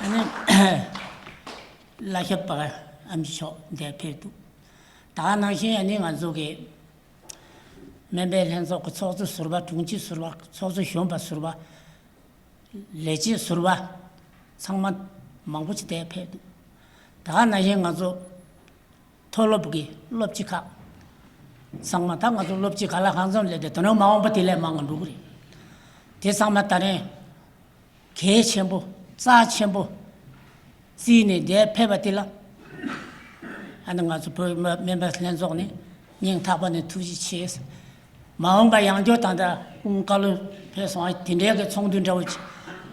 ཡིན། ཨ་ནི་བླ་ཞབས་པ་ཨ་མཆོག་འདིར་ཕེབས་འདུག་ད་ག་ནང་བཞིན་ཨ་ནི་ང་ཚོ་གི་སྨན་པའི་ལྷན་ཚོགས་ཀྱི་ཚོགས་གཙོ་ཟུར་པ། དྲུང་ཆེ་ཟུར་པ། ཚོགས་གཙོ་གཞོན་པ་ཟུར་པ། ལས་བྱེད་ཟུར་པ། ཚང་མ་མང་པོ་ཅིག་འདིར་ཕེབས་འདུག་ད་ག་ནང་བཞིན་ང་ཚོ་མཐོ་སློབ་ཀྱི་སློབ་སྤྱི་ཁག་ཚང་མ། ད་ང་ཚོ་སློབ་སྤྱི་ག་ལ་གང་འཚམ་སླེབས་ཏེ་དོ་ནང་མ་འོངས་པ་དེ་ལས་མང་ང་འགྲོ་གི་རེད། དེ་ཚང་མ་ད་རེས་གལ་ཆེན་པོ་རྩ་ཆེན་པོ་བརྩིས་ནས་འདིར་ཕེབས་པ་དེ་ལ་ཨ་ནི་ང་ཚོ་བོད་སྨན་པའི་ལྷན་ཚོགས་ནས་སྙིང་ཐག་པ་ནས་ཐུགས་རྗེ་ཆེ། མ་འོངས་པ་ཡང་བསྐྱར་ད་ལྟ་ཀུན་བཀའ་སློབ་ཕེབས་སོང་། དེ་འདྲའི་གི་ཚོགས་འདུ་འདྲ་བོ་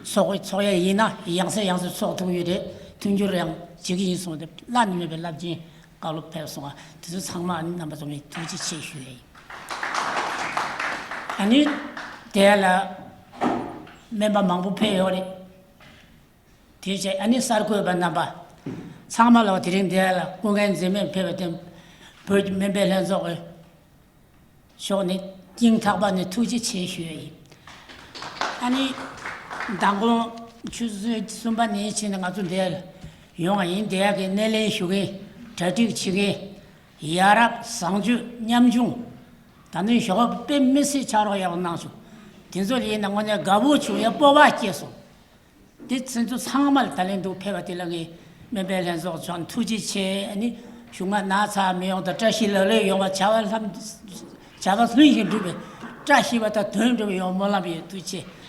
ཚོགས་ཚོགས་ཡ་ཡིན་ན་ཡང་སེ་ཡང་སེ་ཚོགས་ཐུབ་ཡོད་རེད། མཐུན་འགྱུར་ཡང་བྱེད་ཀྱི་ཡིན་གསུངས་ཏེ་བླ་ན་མེད་པའི་རླབས་ཆེན་བཀའ་སློབ་ཕེབས་སོང་བ་དེ་ཚོ་ཚང་མ་ཨ་ནི་རྣམ་པ་ཚོ་ནས་ཐུགས་རྗེ་ཆེ་ཞུ་ཡ་ཡིན། ཨ་ནི་དེ་ལ་སྨན་པ་མང་པོ་ཕེབས་ཡོད་རེད། དེ་བྱས་ཨ་ནི་གསར་འགོད་པ་རྣམ་པ་ཚང་མ་ལ་དེ་རིང་འདི་ལ་སྐུ་ངལ་འཛེམས་མེད་ཕེབས་པ་དེ་བོད་ཀྱི་སྨན་པའི་ལྷན་ཚོགས་ཀྱི་ཕྱོགས་ནས་སྙིང་ཐག་པ་ནས་ཐུགས་རྗེ་ཆེ་ཞུ་ཡ་ཡིན། ཨ་ནི་མདང་དགོང་ཆུ་ཚོད་གསུམ་པ་ནས་ཕྱིན་ནས་ང་ཚོ་འདིར་ཡོང་བ་ཡིན། འདིར་གི་སྣེ་ལེན་ཞུ་མཁན། གྲ་སྒྲིག་བྱེད་མཁན། ཡ་རབས་བཟང་སྤྱོད་ཉམ་ཆུང་། ད་ནི་ཞོགས་པ་དཔེ་མི་སྲིད་ཕྱག་རོགས་ཡག་པོ་གནང་བྱུང་། དེ་ཚོ་ལ་ཡིན་ན་དངོས་གནས་དགའ་པོ་བྱུང་། ཡ་སྤོབས་པ་སྐྱེས་སོང་། དེ་ཚོ་ཚང་མ་ལ་ད་ལན་འདུག་ཕེབས་པ་དེ་ལ་ངས་སྨན་པའི་ལྷན་ཚོགས་མཆོག་ཐུགས་རྗེ་ཆེ། ཨ་ནི་གཞུག་མ་ན་ཚ་མི་ཡོང་དང་བཀྲ་ཤིས་ལག་ལེན་ཡོང་བ། བྱ་བ་ལྷམ་བྱ་བ་ལྷུན་གྱིས་འགྲུབ་པའི་བཀྲ་ཤིས་པ་དང་དོན་འགྲུབ་པའི་ཡོང་སྨོན་ལམ་ཡོད། ཐུགས་རྗེ་ཆེ།